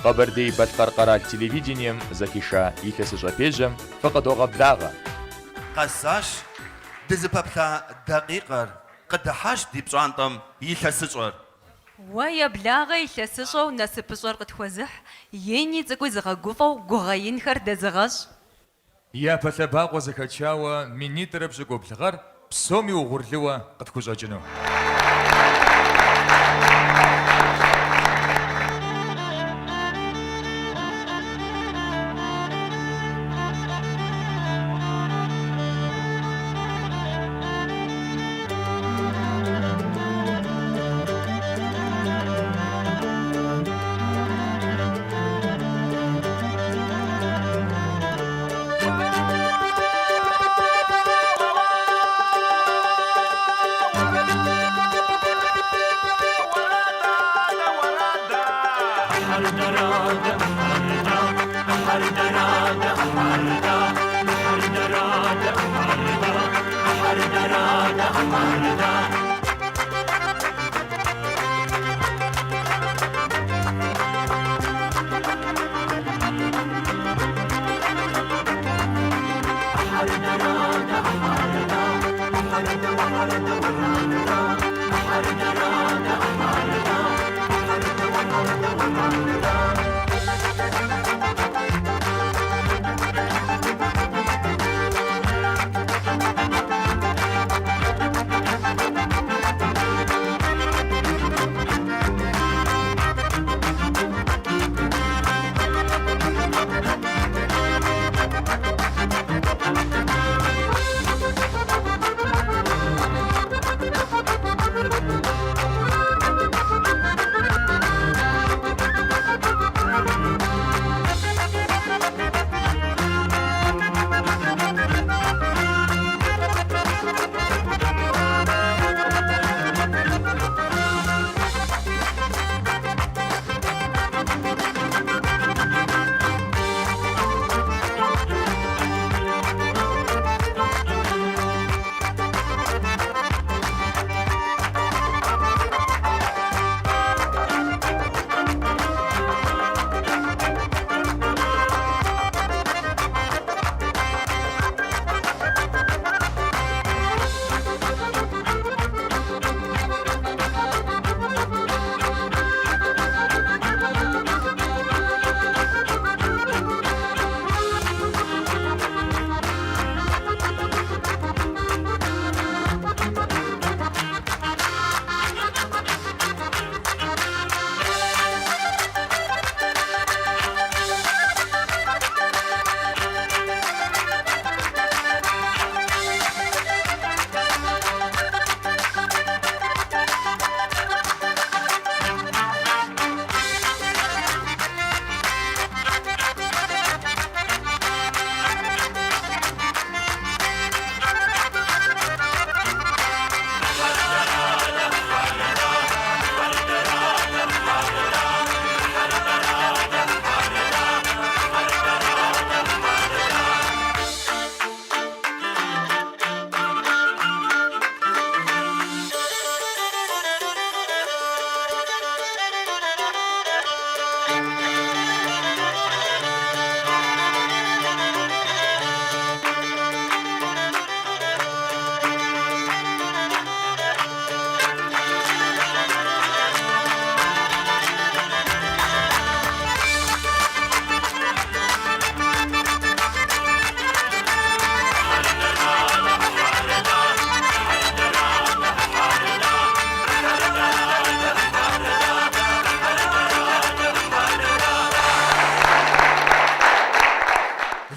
Къэбэрдей-Балъкъэр къэрал телевидением зэхиша Илъэсыщӏэ пежьэм фыкъыдогъэблагъэ. Къэсащ дызыпэплъа дакъикъэр, къыдыхьащ ди пщӏантӏэм илъэсыщӏэр. Уэ еблагъэ илъэсыщӏэу насыпыщӏэр къытхуэзыхь, ини цӏыкӏуи зыгъэгуфӏэу гугъэ инхэр дэзыгъэщӏ. Япэ лъэбакъуэ зэхэчауэ минитӏрэ пщӏыкӏубл гъэр псоми угъурлыуэ къытхущӏэкӏыну.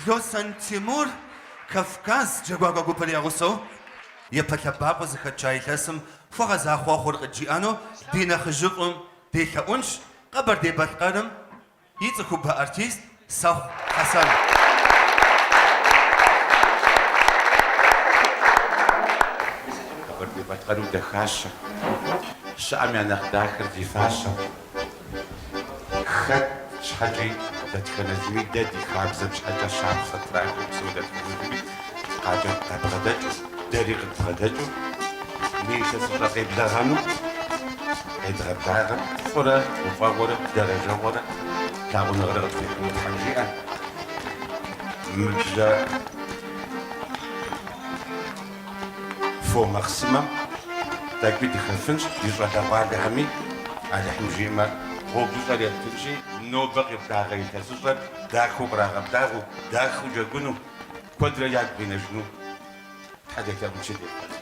Лосэн Тимур Кавказ джэгуакӏуэ гупыр я гъусэу япэ лъэбакъуэ зыхэтча илъэсым хуэгъэза хъуэхъур къыджиӏэну ди нэхъыжьыфӏым делъэӏунщ Къэбэрдей-Балъкъэрым и цӏыхубэ артист Сэхъу Хьэсэн. Къэбэрдей-Балъкъэру дахащэ, щыӏэм я нэхъ дахэр зи фащэ. Хэт щхьэкӏи дэтхэнэ зыми дэ ди хабзэм щхьэкӏэ щапхъэ трахыу псэу дэтхэнэ зыми къабгъэдэкӏыу, дэри къыдбгъэдэкӏыу мы илъэсыщӏэ къеблэгъэну къедгъэблагъэм фӏырэ гуфӏэгъуэрэ дэрэжэгъуэрэ. лъагъуныгъэрэ къытхуихьыну Тхьэм жиӏэ. Мы бжьэ фо махъсымэм тӏэкӏуи дыхэфынщ, ди щӏалэгъуалэхэми, Алыхьым жиӏэмэ, гъуэгущӏэр еттынщи, нобэ къеблагъэ илъэсыщӏэр дахэу кърагъэблагъэу, дахэу джэгуну, куэдрэ ягу къинэжыну Тхьэ делъэӏунщи дефэнщ.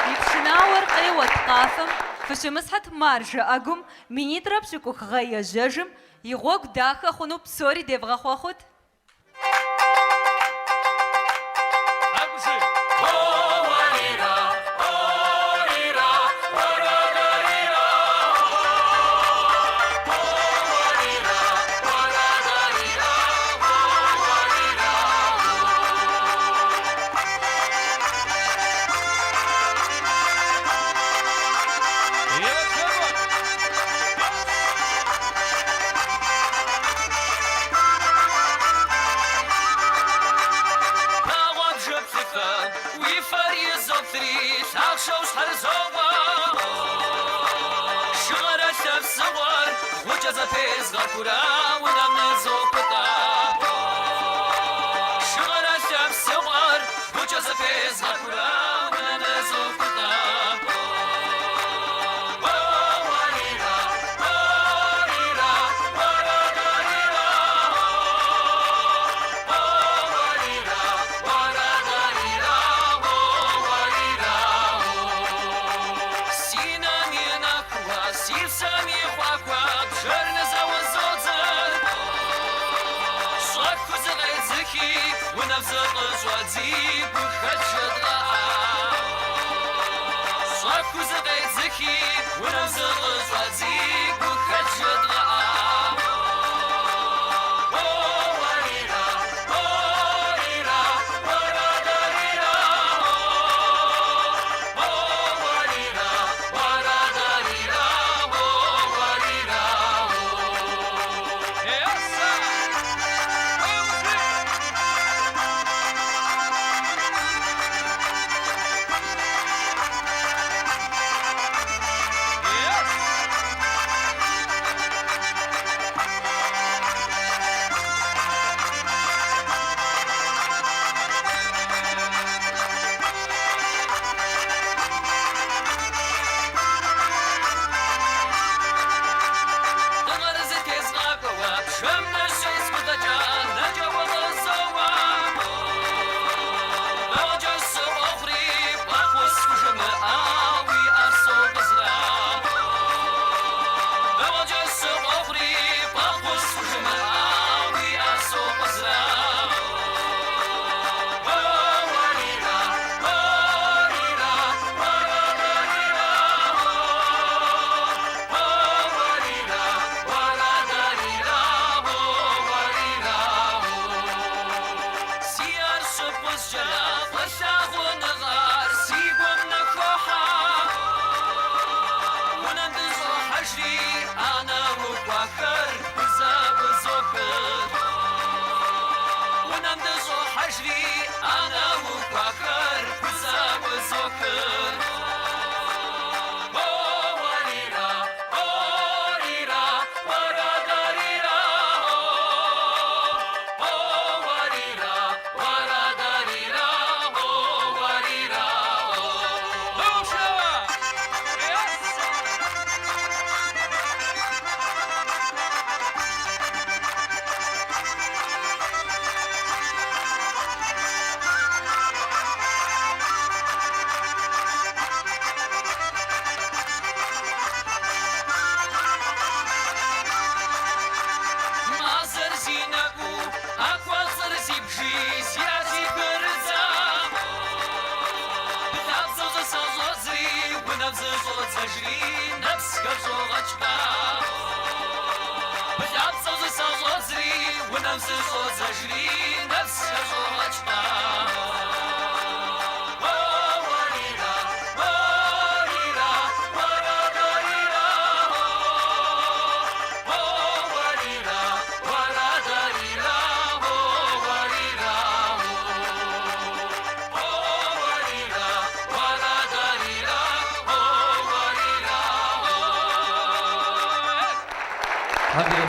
Ди пшынауэр къеуэт къафэм, фыщымысхьыт маржэ ӏэгум, минитӏрэ пщыкӏух гъэ ежьэжым и гъуэгу дахэ хъуну псори девгъэхъуэхъут.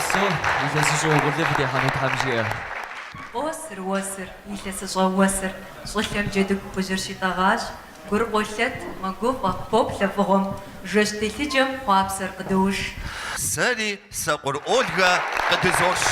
Тхьэгъэпсэу, илъэсыщӏэ угъурлы фытехьэну Тхьэм жиӏэ. Къосыр, уэсыр, илъэсыщӏэ уэсыр, щӏылъэм джэдыгу хужьыр щитӏэгъащ, гур къолъэт, мэгуфӏэ, поплъэ фӏыгъуэм, жэщ телъыджэм хъуапсэр къыдоуш. Сэри Сокъур Ольгэ къыдызош.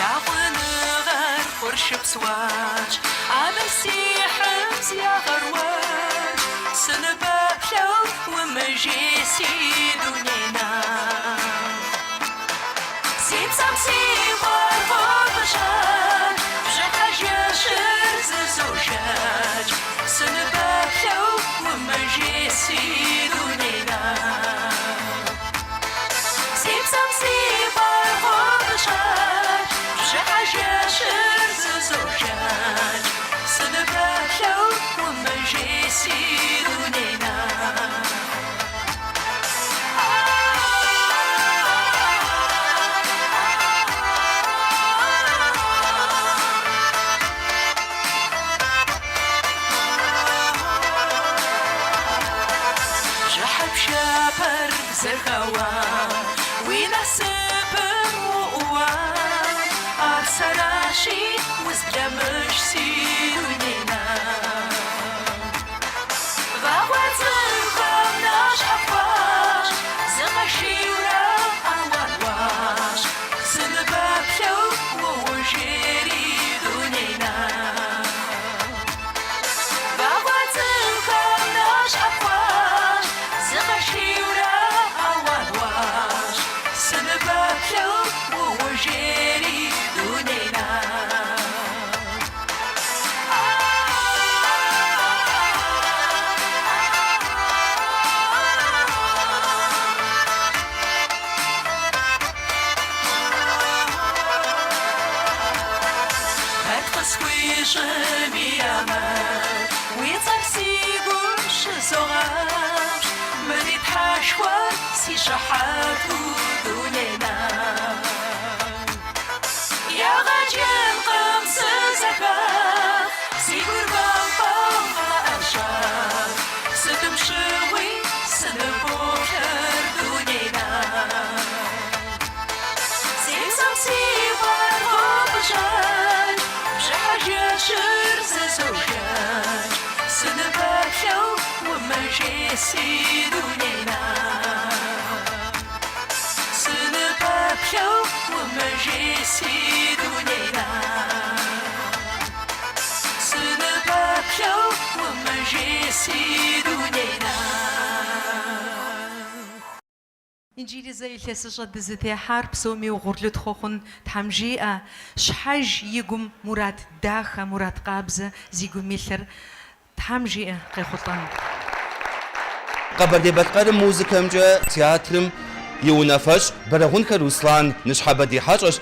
Лъагъуныгъэр къуршыпс уэрщ, Абы сихьым сигъэруэщ, Сыныпэплъэу умыжей си дуней нэху. Си псэм си гур къопӏыщӏэкӏ, Бжьыхьэ жэщыр зызошэкӏ, Сыныпэплъэу умыжей си дуней нэху. Си псэм си гур къопӏыщӏэкӏ, Бжьыхьэ жэщыр зызошэкӏ, Сыныпэплъэу умыжей си дуней нэху. Бжьыхьэ пшапэр зэхэуа, уи насыпым уӏууа, Ар сэращи узблэмыкӏ си дуней нэху. Вагъуэ цӏыкӏухэм нащхьэ хуащӏ, зыкъашийурэ ауан уащӏ, Сыныпэплъэу уожейри дуней нэху. Вагъуэ цӏыкӏухэм нащхьэ хуащӏ, зыкъашийурэ ауан уащӏ, Сыныпэплъэу уожейри дуней нэху. Хэт къысхуищӏми ӏэмал, уи цӏэр си гум щызогъэпщ, Мы ди Тхьэшхуэр си щыхьэту дуней нэху. Ягъэ кӏынкъым сызэхэх, си гур бампӏэм къыӏэщӏэх, Сытым щыгъуи сыныпоплъэр дуней нэху. Си псэм си гур къопӏыщӏэкӏ, бжьыхьэ жэщыр зызошэкӏ, Сыныпэплъэу умыжей си дуней нэху. Сыныпэплъэу умыжей си дуней нэху. Сыныпэплъэу умыжей си дуней нэху. Иджыри зэ илъэсыщӏэ дызытехьар псоми угъурлы тхуэхъун Тхьэм жиӏэ, щхьэж и гум мурад дахэ, мурад къабзэ зи гум илъыр Тхьэм жиӏэ къехъулӏэн. Къэбэрдей-Балъкъэрым музыкэмкӏэ театрым и унафэщӏ Бэрэгъунхэ Руслан ныщхьэбэ ди хьэщӏэщ.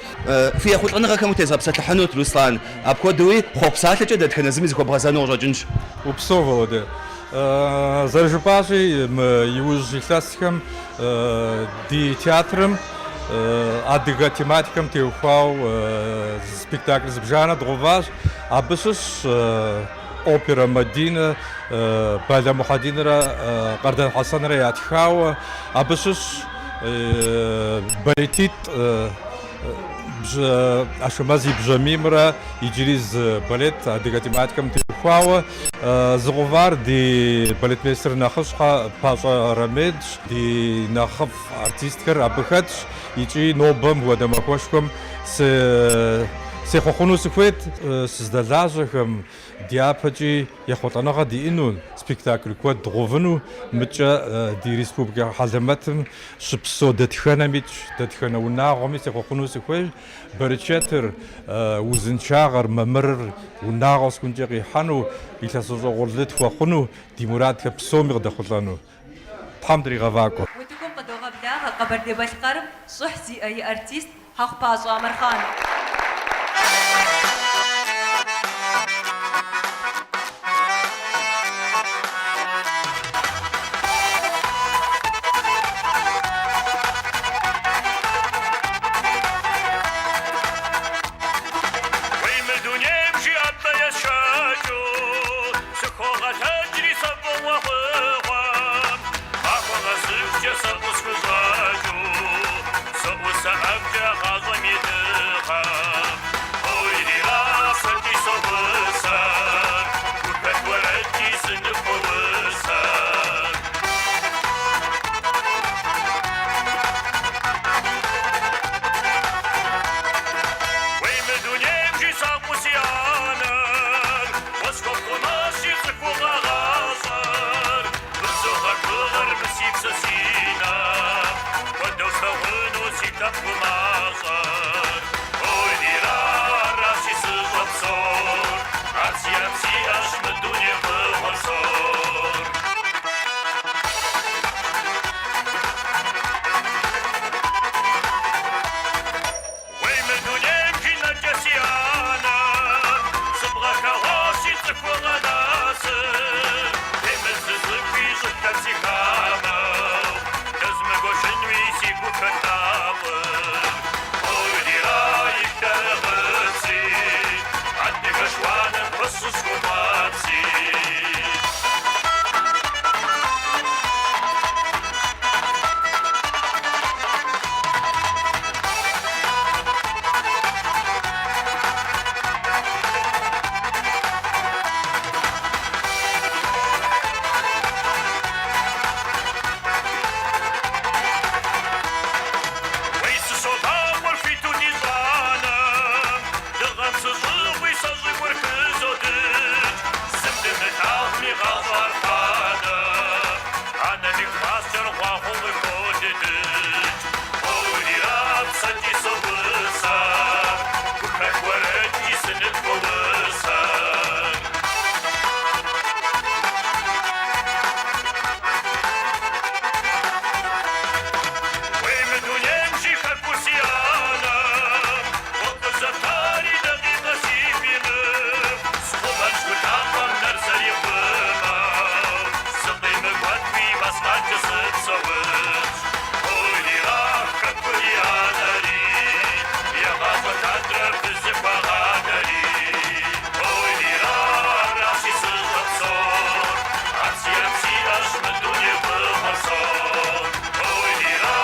Фи ехъулӏэныгъэхэм утезгъэпсэлъыхьынут, Руслан. Апхуэдэуи хъуэхъу псалъэкӏэ дэтхэнэ зыми зыхуэбгъэзэну къыщӏэкӏынщ. Упсэу, Володя. Зэрыжыпӏащи, мы иужь илъэсхэм ди театрым адыгэ тематикэм теухуауэ спектакль зыбжанэ дгъэуващ. Абы щыщщ оперэ Мадинэ, Балэ Мухьэдинрэ Къардэн Хьэсэнрэ ятхауэ. Абы щыщщ балетитӏ, Ашэмэз и бжьамиймрэ иджыри зы балет адыгэ тематикэм теухуауэ. Зыгъэувар ди балетмейстер нэхъыщхьэ Пащӏэ Рамедщ, ди нэхъыфӏ артистхэр абы хэтщ икӏи нобэ мыпхуэдэ махуэшхуэм. Сехъуэхъуну сыхуейт сыздэлажьэхэм, дяпэкӏи ехъулӏэныгъэ диӏэну, спектакль куэд дгъэувыну, мыкӏэ ди республикэ хьэлэмэтым щыпсэу дэтхэнэмикӏ, дэтхэнэ унагъуэми сехъуэхъуну сыхуейщ. Бэрычэтыр, узыншагъэр, мамырыр унагъуэ къэскӏэ къихьэну, илъэсыщӏэ угъурлы тхуэхъуну, ди мурадхэр псоми къыдэхъулӏэну. Тхьэм дригъэфӏакӏуэ. Утыкум къыдогъэблагъэ Къэбэрдей-Балъкъэрым щӏыхь зиӏэ и артист Хьэхъупащӏэ Амырхъан. Уей мы дунейм жи ӏэплӏэ есшэкӏыу, Сыхуогъэтэджри сэ фӏыуэ фӏыгъуэм, Махуэ къэсыхукӏэ сэ къысхущӏэкӏыу, Соӏусэ ӏэфӏкӏэ гъащӏэм и дыгъэм. Ой-ри-ра, псэкӏи соусэ, Гухэлъ уэрэдкӏи сыныпхуоусэ. Уей мы дунейм жи сакъыу си анэр, Уэ схуэпхъумащ си цӏыхугъэ гъащӏэр, Бызогъэгугъэр мы си псэ си нэм, Хуэдэу слъагъуну си лъэпкъ гумащӏэр. Ой-ри-ра, аращи сыщӏэпсэур, Ар сиӏэм сиӏэщ мы дуней фӏыгъуэ псор. Уей мы дунейм жи нэкӏэ си анэм, Сыбгъэлъэгъуащ си цӏыхугъэ нэсыр, Темылъ зы цӏыхуи щӏылъэм си хамэу, Дэзмыгуэшынуи си гухэлъ ӏэфӏыр. Ой-ри-ра, и лъэрыгъыпси, Адыгэ шуанэм хуэсщӏу схуэфӏэпси. Уей сыщобакъуэр хуиту ди щӏанэм, Дыгъэм сыщӏыгъуи сэ щӏыгур хызодыкӏ, Зым дымылъагъуми гъащӏэ архъуанэ, Анэм и хъуаскӏэр гъуагъуэу къыхолыдыкӏ. Ой-ри-ра, псэкӏи соусэ, Гухэлъ уэрэдкӏи сыныпхуоусэ. Уей мы дунейм жи хэкур си анэм, Уэ къызэптари дакъикъэ сигу имыху, Схъумэнщ гу лъапӏэм нэр зэрихъумэу, Сыкъимыкӏуэтуи маскъалкӏэ сыпсэунщ. Ой-ри-ра, хэкури анэри, Егъащӏэ лъандэрэ фызыхуагъадэри. Ой-ри-ра, аращи сыщӏэпсэур, Ар сиӏэм сиӏэщ мы дуней фӏыгъуэ псор. Ой-ри-ра,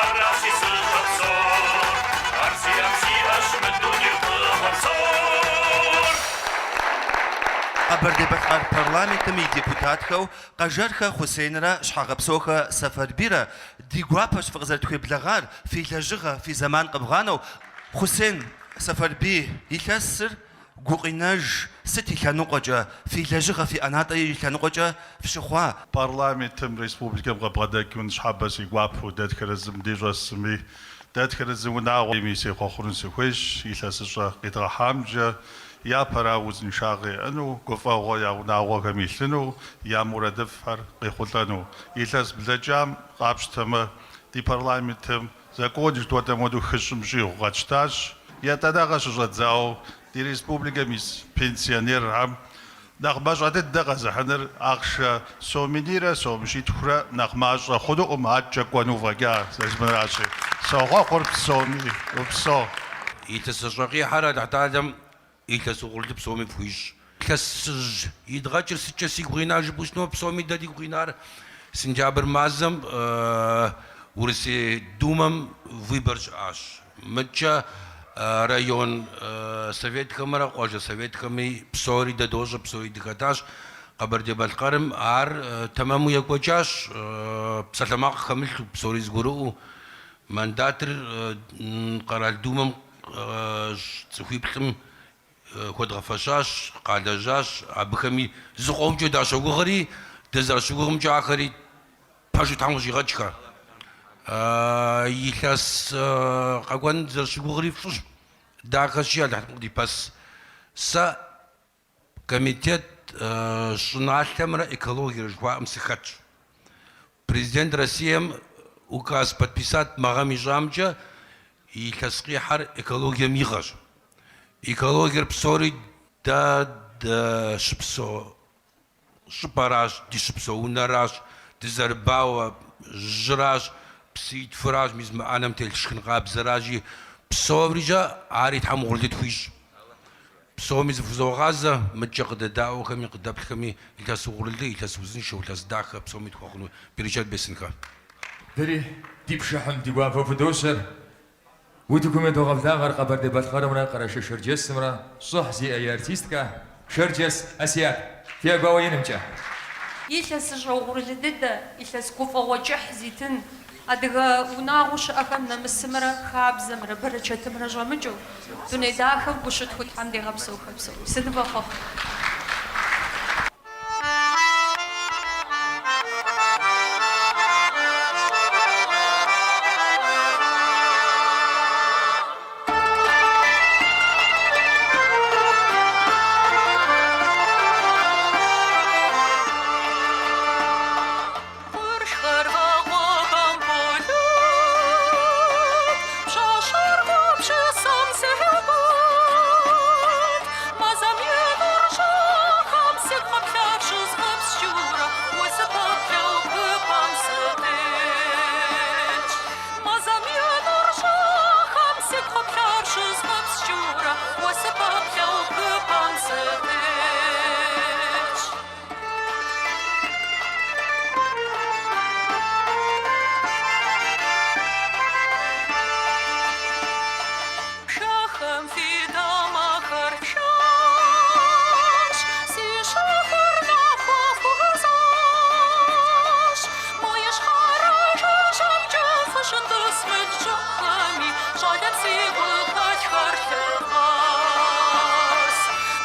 аращи сыщӏэпсэур, Ар сиӏэм сиӏэщ мы дуней фӏыгъуэ псор. Къэбэрдей-Балъкъэр парламентым и депутатхэу Къэжэрхэ Хъусенрэ Щхьэгъэпсохэ Сэфарбийрэ ди гуапэщ фыкъызэрытхуеблэгъар, фи лэжьыгъэ, фи зэман къэвгъанэу. Хъусен, Сэфарбий, илъэсыр гукъинэж сыт и лъэныкъуэкӏэ, фи лэжьыгъэ, фи ӏэнатӏэ и лъэныкъуэкӏэ фщыхъуа? Парламентым республикэм къыбгъэдэкӏыу ныщхьэбэ си гуапэу дэтхэнэ зым дей щӏэсми, дэтхэнэ зы унагъуэми сехъуэхъуну сыхуейщ, илъэсыщӏэ къидгъэхьамкӏэ, япэрауэ узыншагъэ иӏэну, гуфӏэгъуэ я унагъуэхэм илъыну, я мурадыфӏхэр къехъулӏэну. Илъэс блэкӏам къапщтэмэ, ди парламентым Закон жыхуэтӏэм хуэдэу хыщӏым щӏигъу къэтщтащ. Етӏанэгъэ щыщӏэдзауэ ди республикэм ис пенсионерхэм нэхъ мащӏэ дыдэ къэзыхьыныр ахъшэ сом минийрэ сом щитхурэ нэхъ мащӏэ хъунукъым адэкӏэ кӏуэну фӏэкӏа, зэрыжыпӏэнращи. Сохъуэхъур псоми, упсэу. Илъэсыщӏэ къихьэр Алыхьталэм Илъэс угъурлы псоми фхуищӏ. Илъэсыжь идгъэкӏыр сыткӏэ сигу къина жыпӏэу щытмэ, псоми дэ дигу къинар сентябрь мазэм Урысей Думэм выбор щыӏащ. Мыдкӏэ район советхэмрэ къуажэ советхэми псори дэ дощӏэ, псори дыхэтащ. Къэбэрдей-Балъкъэрым ар тэмэму екӏуэкӏащ, псалъэмакъ хэмылъу, псори зыгурыӏуэу. Мандатыр Къэрал Думэм. цӏыхуиплӏым хуэдгъэфэщащ, къалэжьащ, абыхэми зыкъомкӏэ дащогугъри, дызэрыщыгугъымкӏэ ахэри пэжу Тхьэм къыщӏигъэкӏхэ. Илъэс къэкӏуэн дызэрыщыгугъри фӏыщ, дахэщи, Алыхьым къыдипэс. Сэ комитет щӏыналъэмрэ экологиерэ жыхуаӏэм сыхэтщ. Президент Россием указ подписать мы гъэм ищӏамкӏэ илъэс къихьэр экологием и гъэщ. Экологиер псори дэ дыщыпсэу щӏыпӏэращ, дыщыпсэу унэращ, дызэрыбауэ жьыращ, псы итфыращ, мис мы ӏэнэм телъ шхын къабзэращи, псорикӏэ ари Тхьэм угъурлы тхуищӏ. Псоми зыхузогъазэ, мыдкӏэ къыдэдаӏуэхэми къыдэплъхэми илъэс угъурлы, илъэс узыншэу, илъэс дахэ псоми тхуэхъуну берычэт бесынхэ. Дэри ди пшыхьым ди гуапэу пыдощэр. Утыкум едогъэблагъэр Къэбэрдей-Балъкъэрымрэ Къэрэшей-Шэрджэсымрэ щӏыхь зиӏэ и артисткэ Шэрджэс Асият. Фи ӏэгуауэ инымкӏэ. Илъэсыщӏэ угъурлы дыдэ, илъэс гуфӏэгъуэ кӏыхь зитын, адыгэ унагъуэу щыӏэхэм нэмысымрэ хабзэмрэ бэрычэтымрэ щӏэмыкӏыу, дуней дахэм гу щытхуу Тхьэм дигъэпсэухэ псоми. Сынывохъуэхъу. Къуршхэр вагъуэбэм полыд, пщащэр гупсысэм зеубыд. Мазэм и нур щӏыӏэм сигу къэплъар щызгъэпскӏыурэ, уэ сыпэплъэу бгыпэм сытетщ. Мазэм и нур щӏыӏэм сигу къэплъар щызгъэпскӏыурэ, уэ сыпэплъэу бгыпэм сытетщ. Пшэхэм фи дамэхэр фшащ, си щэхур нахуэ фхуэзащ. Мо ищхъэрэ жыжьэмкӏэ фыщытӏыс мыл щӏыӏухэми, щӏалэм си гухэлъхэр лъывгъэӏэс.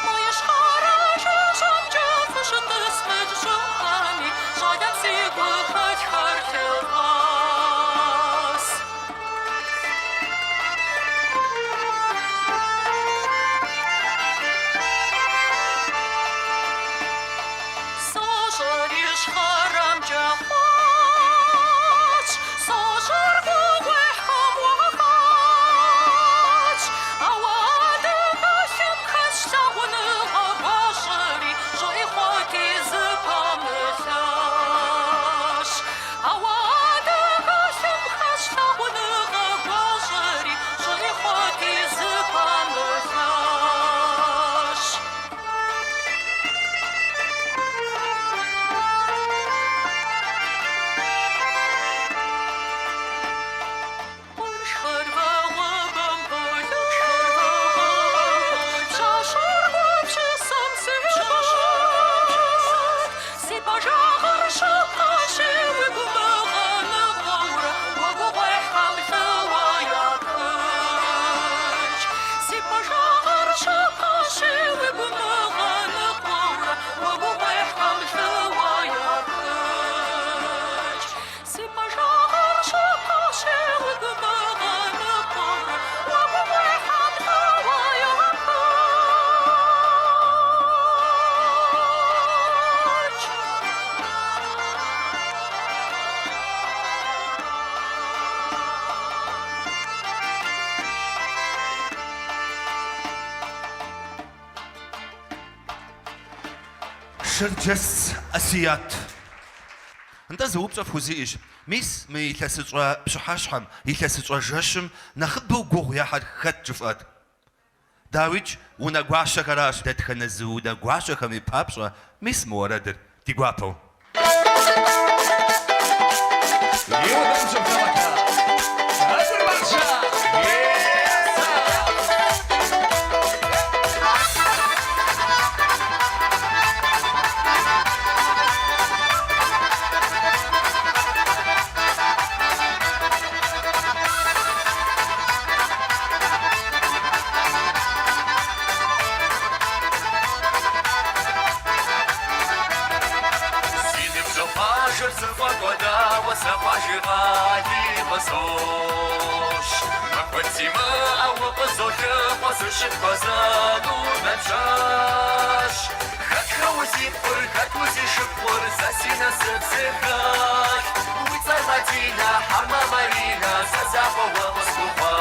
Мо ищхъэрэ жыжьэмкӏэ фыщытӏыс мыл щӏыӏухэми, щӏалэм си гухэлъхэр лъывгъэӏэс. Сощӏэр ищхъэрэмкӏэ хъуащ, сощӏэр гугъуехьхэм уахэтщ. Ауэ адыгэлъым хэлъщ лъагъуныгъэ гуащӏэри, щӏыи хъуэти зыпэмылъэщ. Ауэ адыгэлъым хэлъщ лъагъуныгъэ гуащӏэри, щӏыи хъуэти зыпэмылъэщ. Къуршхэр вагъуэбэм полыд, пщащэр гупсысэм зеубыд. Си пэжагъыр щыпкъэщи, уигу умыгъэныкъуэурэ, уэ гугъуехьхэм лӏыуэ япхыкӏ. Си пэжагъыр щыпкъэщи, уигу умыгъэныкъуэурэ, уэ гугъуехьхэм лӏыуэ япхыкӏ. Си пэжагъыр щыпкъэщи, уигу умыгъэныкъуэурэ, уэ гугъуехьхэм лӏыуэ япхыкӏ. Шэрджэс Асият. Нтӏэ, зы упщӏэ фхузиӏэщ. Мис мы илъэсыщӏэ пщыхьэщхьэм, илъэсыщӏэ жэщым нэхъыбэу гугъу ехьыр хэт жыфӏэт? Дауикӏ, унэгуащэхэращ. Дэтхэнэ зы унэгуащэхэми папщӏэ мис мы уэрэдыр ди гуапэу. укъызощ. Махуэт симыӏэу укъызолъыхъуэ, сыщыпхуэзэну дапщэщ? Хэтхэ узипхъур, хэт узишыпхъур, сэ си насып зыхэлъ. Уи цӏэр Мадинэ, хьэмэ Маринэ, зэ закъуэ уэ къысхухъуэ.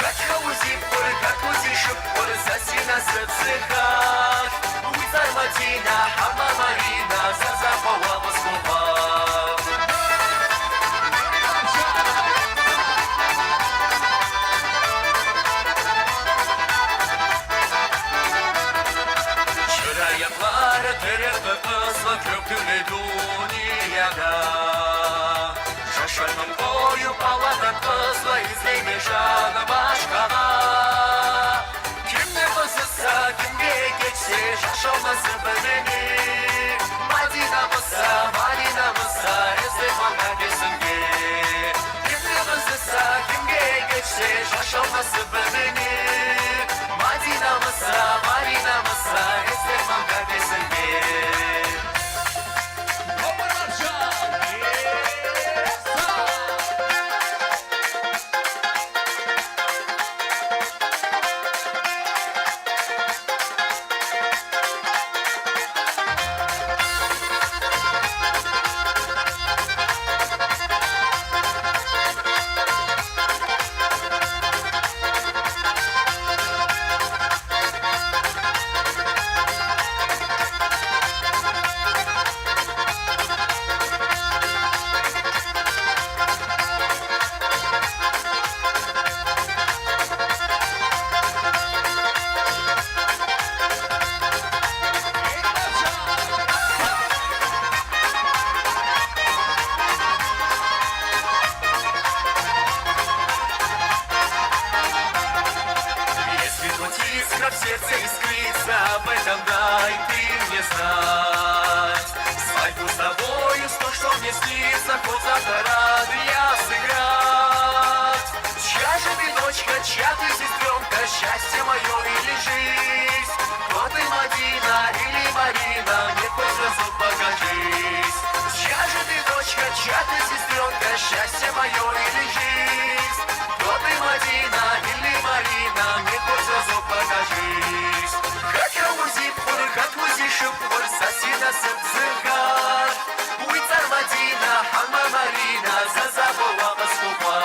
Хэтхэ узипхъур, хэт узишыпхъур, сэ си насып зыхэлъ. Уи цӏэр Мадинэ, хьэмэ Маринэ, зэ закъуэ уэ къысхухъуэ. Çırayakları terebe kızla köküne dünyada. Şaşırdım koyup ağladan kızla izleyme canı başkana. Kim ne kızsa kimge geçse şaşılması bilmeni. Madina mısa, Marina mısa, Estefan kardeşimge. Kim ne kızsa kimge geçse şaşılması bilmeni. Madina mısa, Marina mısa, Estefan kardeşimge. Если хоть искра в сердце искрится, об этом дай ты мне знать. Свадьбу с тобою, то, что мне снится, хоть завтра рад я сыграть. Чья же ты дочка, чья ты сестренка, счастье мое или жизнь? Кто ты, Мадина или Марина, мне хоть разок покажись. Чья же ты дочка, чья ты сестренка, счастье мое или жизнь? Кто ты, Мадина или Марина, мне хоть разок покажись. Хэтхэ узипхъур, хэт узишыпхъур, сэ си насып зыхэлъ. Уи цӏэр Мадинэ, хьэмэ Маринэ, зэ закъуэ уэ къысхухъуэ.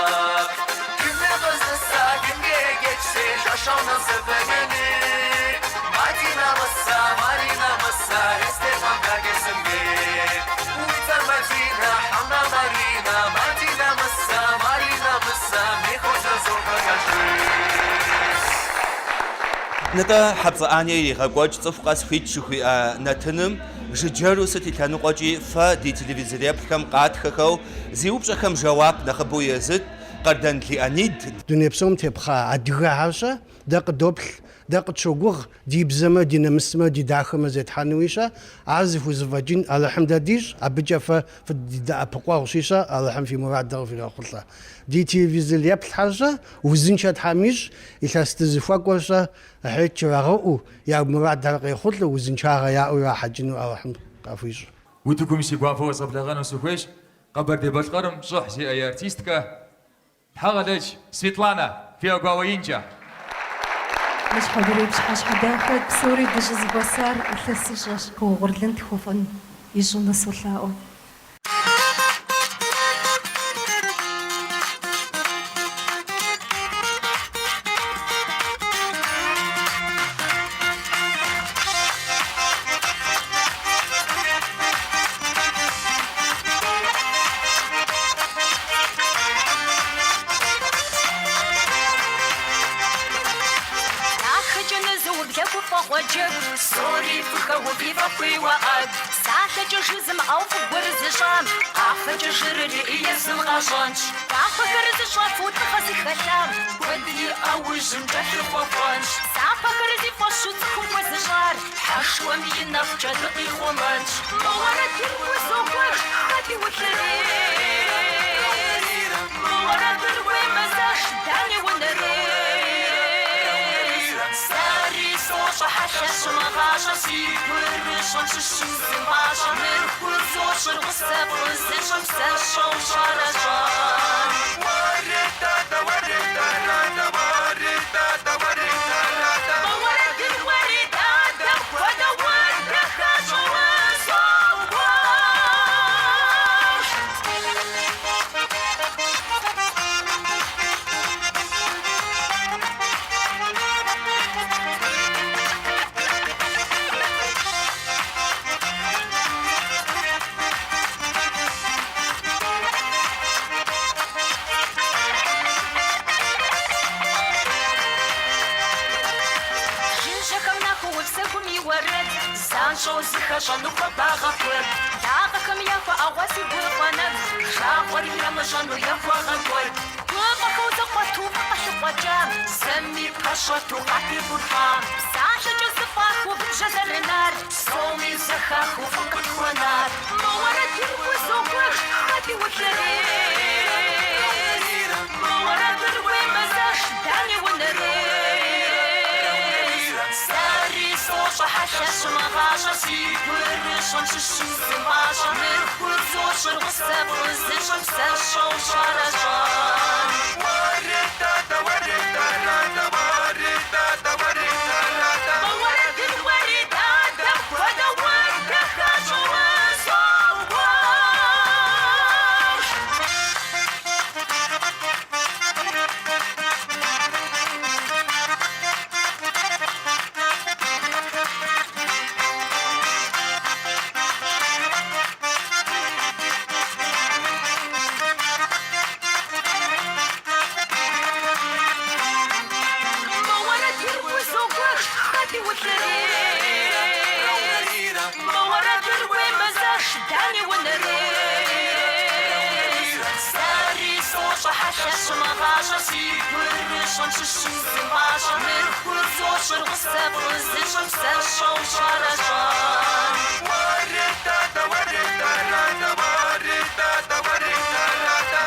Кимне къызыса, кимге geçse, жашау насыбы Мадина мыса, Марина мыса, Estefan kardeşimge. Уи цӏэр Мадинэ, хьэмэ Маринэ, Мадина мыса, Марина мыса, мне хоть разок покажись. Нтӏэ, Хьэпцӏэ Аня иригъэкӏуэкӏ цӏыху къэс хуит жыхуиӏэ нэтыным жыджэру сыт и лъэныкъуэкӏи фэ ди телевизореплъхэм къатхэхэу зи упщӏэхэм жэуап нэхъыбэу езыт Къардэн Леонид. Дуней псом тепхъа адыгэхэр-щэ, дэ къыдоплъ, дэ къытщогугъ, ди бзэмэ, ди нэмысмэ, ди дахэмэ зетхьэнуи-щэ, ар зыхузэфӏэкӏын Алыхьым дэ дищӏ, абыкӏэ фэ фыддэӏэпыкъуэгъущи-щэ, Алыхьым фи мурадыр къыфигъэхъулӏэ. Ди телевизор еплъхэр-щэ, узыншэ Тхьэм ищӏ, илъэс дызыхуэкӏуэр-щэ, хьет жрагъэӏэу, я мурадхэр къехъулӏэу, узыншагъэ яӏэу ирахьэкӏыну Алыхьым къахуищӏ. Утыкум си гуапэу къезгъэблэгъэну сыхуейщ Къэбэрдей-Балъкъэрым щӏыхь зиӏэ и артисткэ Тхьэгъэлэдж Светланэ, фи ӏэгуауэ инкӏэ. Ныщхьэбэрей пщыхьэщхьэ дахэ псори дыщӏызэхуэсар илъэсыщӏэщ, угъурлын тхуэфӏын ищӏыну солъаӏуэ. Дахэкӏэ нызыублэ гуфӏэгъуэ джэгу, псори фыхэуви фыхуеуэ ӏэгу. Псалъэкӏэ жызымыӏэу фӏы гуэр зыщӏам, къафэкӏэ жрыреӏи езым къащӏэнщ. Къафэхэр зыщӏэфу лӏыгъэ зыхэлъам, куэд и ӏэужьым кӏэлъыхъуэхъуэнщ. Псапэхэр зи фӏэщу цӏыхум хуэзыщӏар, Тхьэшхуэм и нэфӏкӏэ дыкъихъумэнщ. Мы уэрэдыр хузогуэш, хэти улърес. Мы уэрэдыр уемызэш, дэни унырес. Сэри сощӏэ хьэлъэщ мы гъащӏэр. гъащӏэр си гурыщӏэм щыщу зы мащӏэ мыр хузощӏыр гъусэ фӏы зыщӏэм псэщӏэу щӏэрэщӏэн. Мы уэрэдыр уэри дадэм хуэдэу уэр дахащӏэу узогуэш. Жыжьэхэм нахоув псэгум и уэрэд, занщӏэу зыхэщӏэну хуабагъэ куэд. Благъэхэм яхуэӏэгъуэ си гуфӏэ нэгу, жагъуэр ямыщӏэну яхуэгъэкӏуэд. Гуфӏэхэу зэкъуэту фӏы къалъыкъуэкӏам, зэми пэщӏэту къатегуплӏам. Псалъэкӏэ зэфӏахыу бжьэ зэрынар, псоми зэхахыу фӏы къытхуэнар. Мы уэрэдыр хузогуэш, хэти улъырес. Мы уэрэдыр уемызэш, дани унэрес. Сэри сощӏэ хьэлъэщ мы гъащӏэр си гурыщӏэм щыщу зы мащӏэ мыр хузощӏыр гъусэ фӏы зыщӏэм псэщӏэу щӏэрэщӏэн. Мы уэрэдыр уэри дадэм хуэдэу уэр дахащӏэу узогуэш. Мы уэрэдыр хузогуэш, хэти улъырес. Мы уэрэдыр уемызэш, дани унэрес. Сэри сощӏэ хьэлъэщ мы гъащӏэр си гурыщӏэм щыщу зы мащӏэ мыр хузощӏыр гъусэ фӏы зыщӏэм псэщӏэу щӏэрэщӏэн.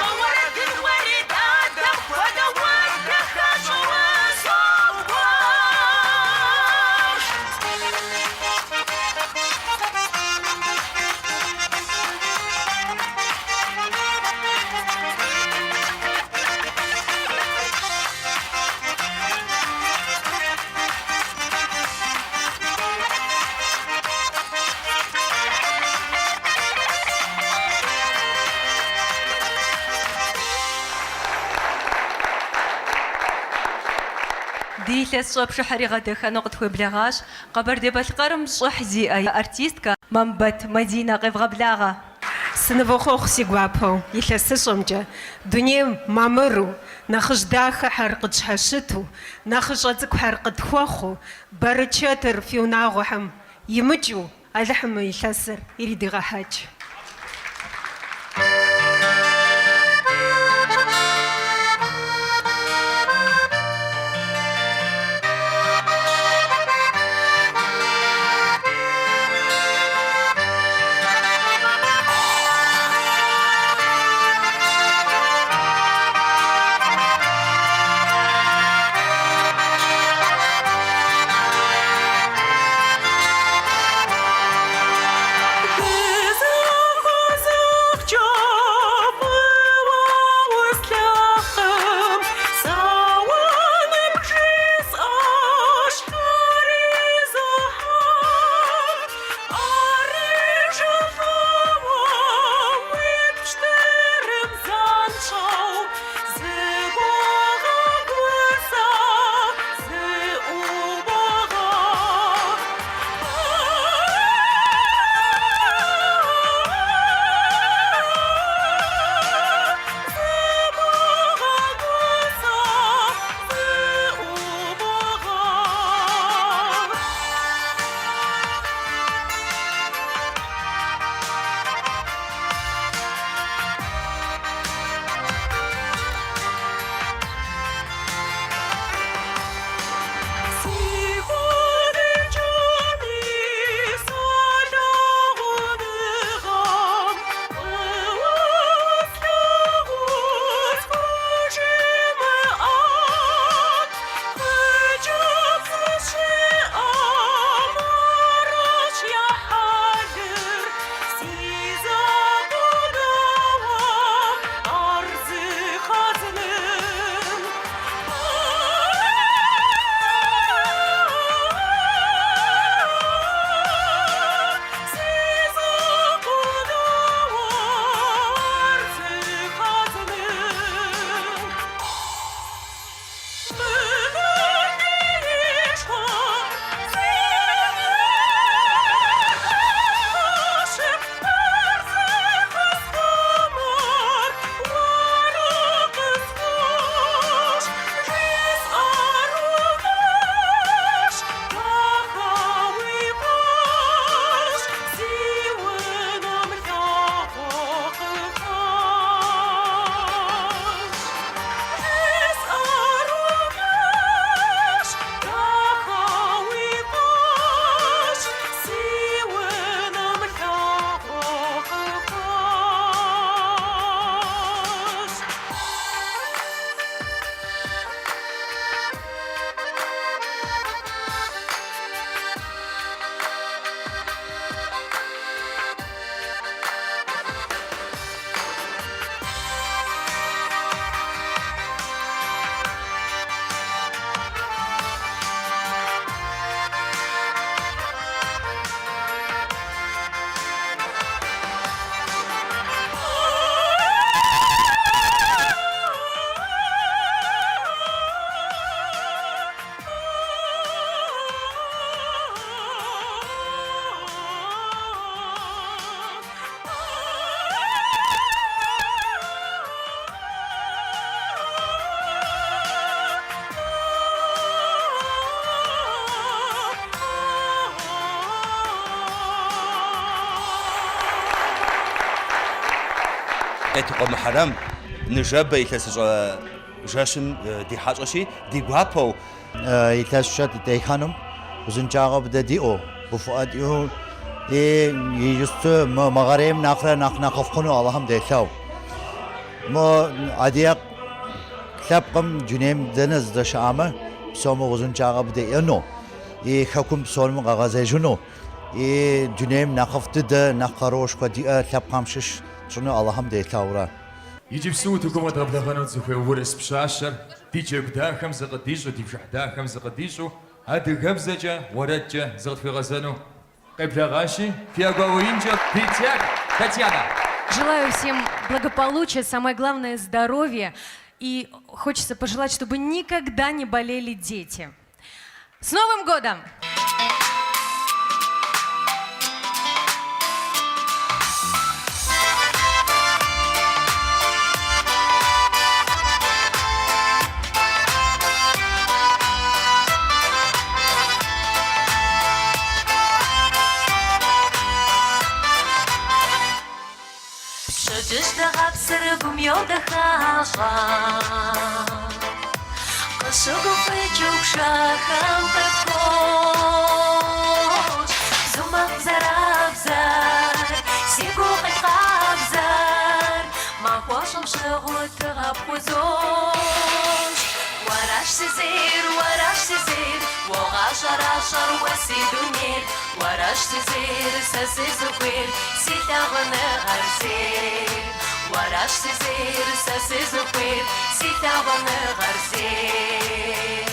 Мы уэрэдыр уэри дадэм хуэдэу уэр дахащӏэу узогуэш. Ди илъэсыщӏэ пшыхьыр игъэдэхэну къытхуеблэгъащ Къэбэрдей-Балъкъэрым щӏыхь зиӏэ и артисткэ Мамбэт Мадинэ къевгъэблагъэ. Сынывохъуэхъу си гуапэу илъэсыщӏэмкӏэ, дунейм мамыру, нэхъыжь дахэхэр къытщхьэщыту, нэхъыщӏэ цӏыкӏухэр къытхуэхъуу, бэрычэтыр фи унагъуэхэм имыкӏыу Алыхьым мы илъэсыр иридигъэхьэкӏ. Дызэрыгъуэт. Къетыкъуэ Мухьэрэм ныжэбэ илъэсыщӏэ жэщым ди хьэщӏэщи, ди гуапэу. Илъэсыщӏэ дытехьэнум узыншагъэ быдэ диӏэу, гуфӏэгъуэ диӏэу и иджысту мы мыгъэрейм нэхърэ нэхъ нэхъыфӏ хъуну Алыхьым делъэӏу. Мы адыгэ лъэпкъым дунейм дэнэ здэщыӏэмэ, псоми узыншагъэ быдэ иӏэну, и хэкум псоми къагъэзэжыну, и дунейм нэхъыфӏ дыдэ, нэхъ къаруушхуэ диӏэ лъэпкъхэм щыщ тщӏыну Алыхьым делъэӏурэ. Иджыпсту утыкум къэдгъэблэгъэну дызыхуей урыс пщащэр ди джэгу дахэм зыкъыдищӏу, ди пшыхь дахэм зыкъыдищӏу, адыгэбзэкӏэ, уэрэдкӏэ зыкъытхуигъэзэну къеблэгъащи, фи ӏэгуауэ инкӏэ Третьяк Татьяна! Желаю всем благополучия, самое главное здоровья. И хочется пожелать, чтобы никогда не болели дети. С Новым годом! Пщэдджыжь дыгъэпсыр гум йодэхащӏэ, Къыщыгуфӏыкӏыу пшэхэм къыпхощ. Бзу макъ бзэрабзэр, си гукъэкӏ къабзэр, Махуэщӏэм щӏыгъуу тыгъэ пхузощӏ. Уэращ сызейр, уэращ сызейр, Уогъэщӏэращӏэр уэ си дунейр. Уэращ сызейр, сэ сызыхуейр, си лъагъуныгъэр зейр. Уэращ сызейр, сэ сызыхуейр, си лъагъуныгъэр зейр.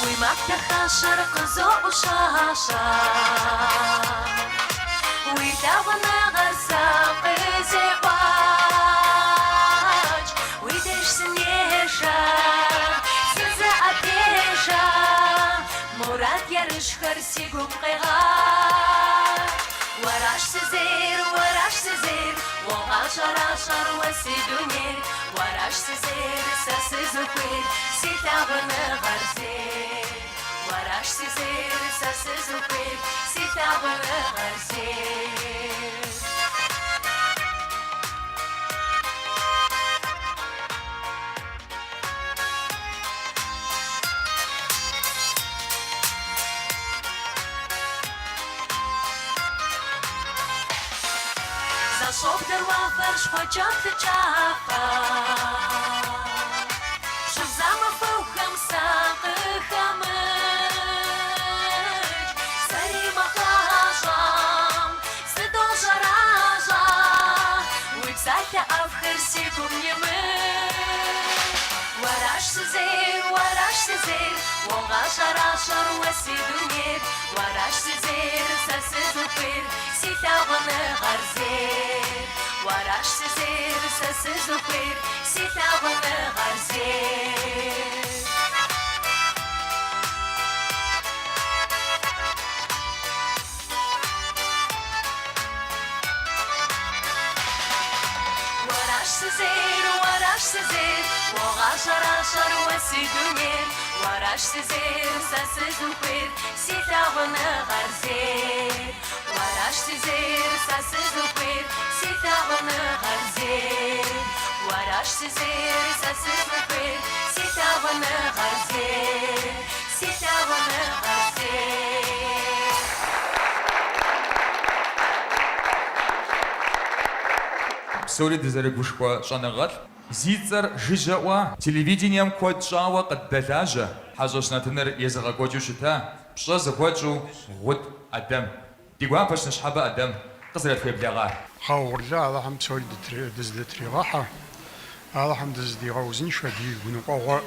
Уи макъ дахащэр къызоӏущащэ, Уи лъагъуныгъэр сэ къызекӏуэкӏ, Уи деж сынешэ, сызыӏэпешэ, Мурад ерыщхэр си гум къегъэкӏ. Уэращ сызейр, уэращ сызейр, Уогъэщӏэращӏэр уэ си дунейр. Уэращ сызейр, сэ сызыхуейр, си лъагъуныгъэр зейр. Уэращ сызейр, сэ сызыхуейр, си лъагъуныгъэр зейр. Зэщӏоблэр уафэр щхъуэкӏэплъыкӏафэ, Щӏыбзэ махуэхэм сакъыхэмыкӏ, Сэри махуэщӏэм сыдощӏэращӏэ, Уи псалъэ ӏэфӏхэр си гум имыкӏ. Уэращ сызейр, уэращ сызейр, Уогъэщӏэращӏэр уэ си дунейр. Уэращ сызейр, сэ сызыхуейр, си лъагъуныгъэр зейр. Уэращ сызейр, сэ сызыхуейр, си лъагъуныгъэр зейр. Уэращ сызейр, уэращ сызейр, уогъэщӏэращӏэр уэ си дунейр. Уэращ сызейр, сэ сызыхуейр, си лъагъуныгъэр зейр. Уэращ сызейр, сэ сызыхуейр, си лъагъуныгъэр зейр. Уэращ сызейр, сэ сызыхуейр, си лъагъуныгъэр зейр. Си лъагъуныгъэр зейр. Псори дызэрыгушхуэ щӏэныгъэлӏ, зи цӏэр жыжьэ ӏуа, телевидением куэд щӏауэ къыддэлажьэ, хьэщӏэщ нэтыныр езыгъэкӏуэкӏыу щыта, пщӏэ зыхуэтщӏу Гъут ӏэдэм. Ди гуапэщ ныщхьэбэ ӏэдэм къызэрытхуеблэгъар. Гъэ угъурлы Алыхьым псори дызыдытригъэхьэ, Алыхьым дызыдигъэузыншэ, ди гуныкъуэгъуэ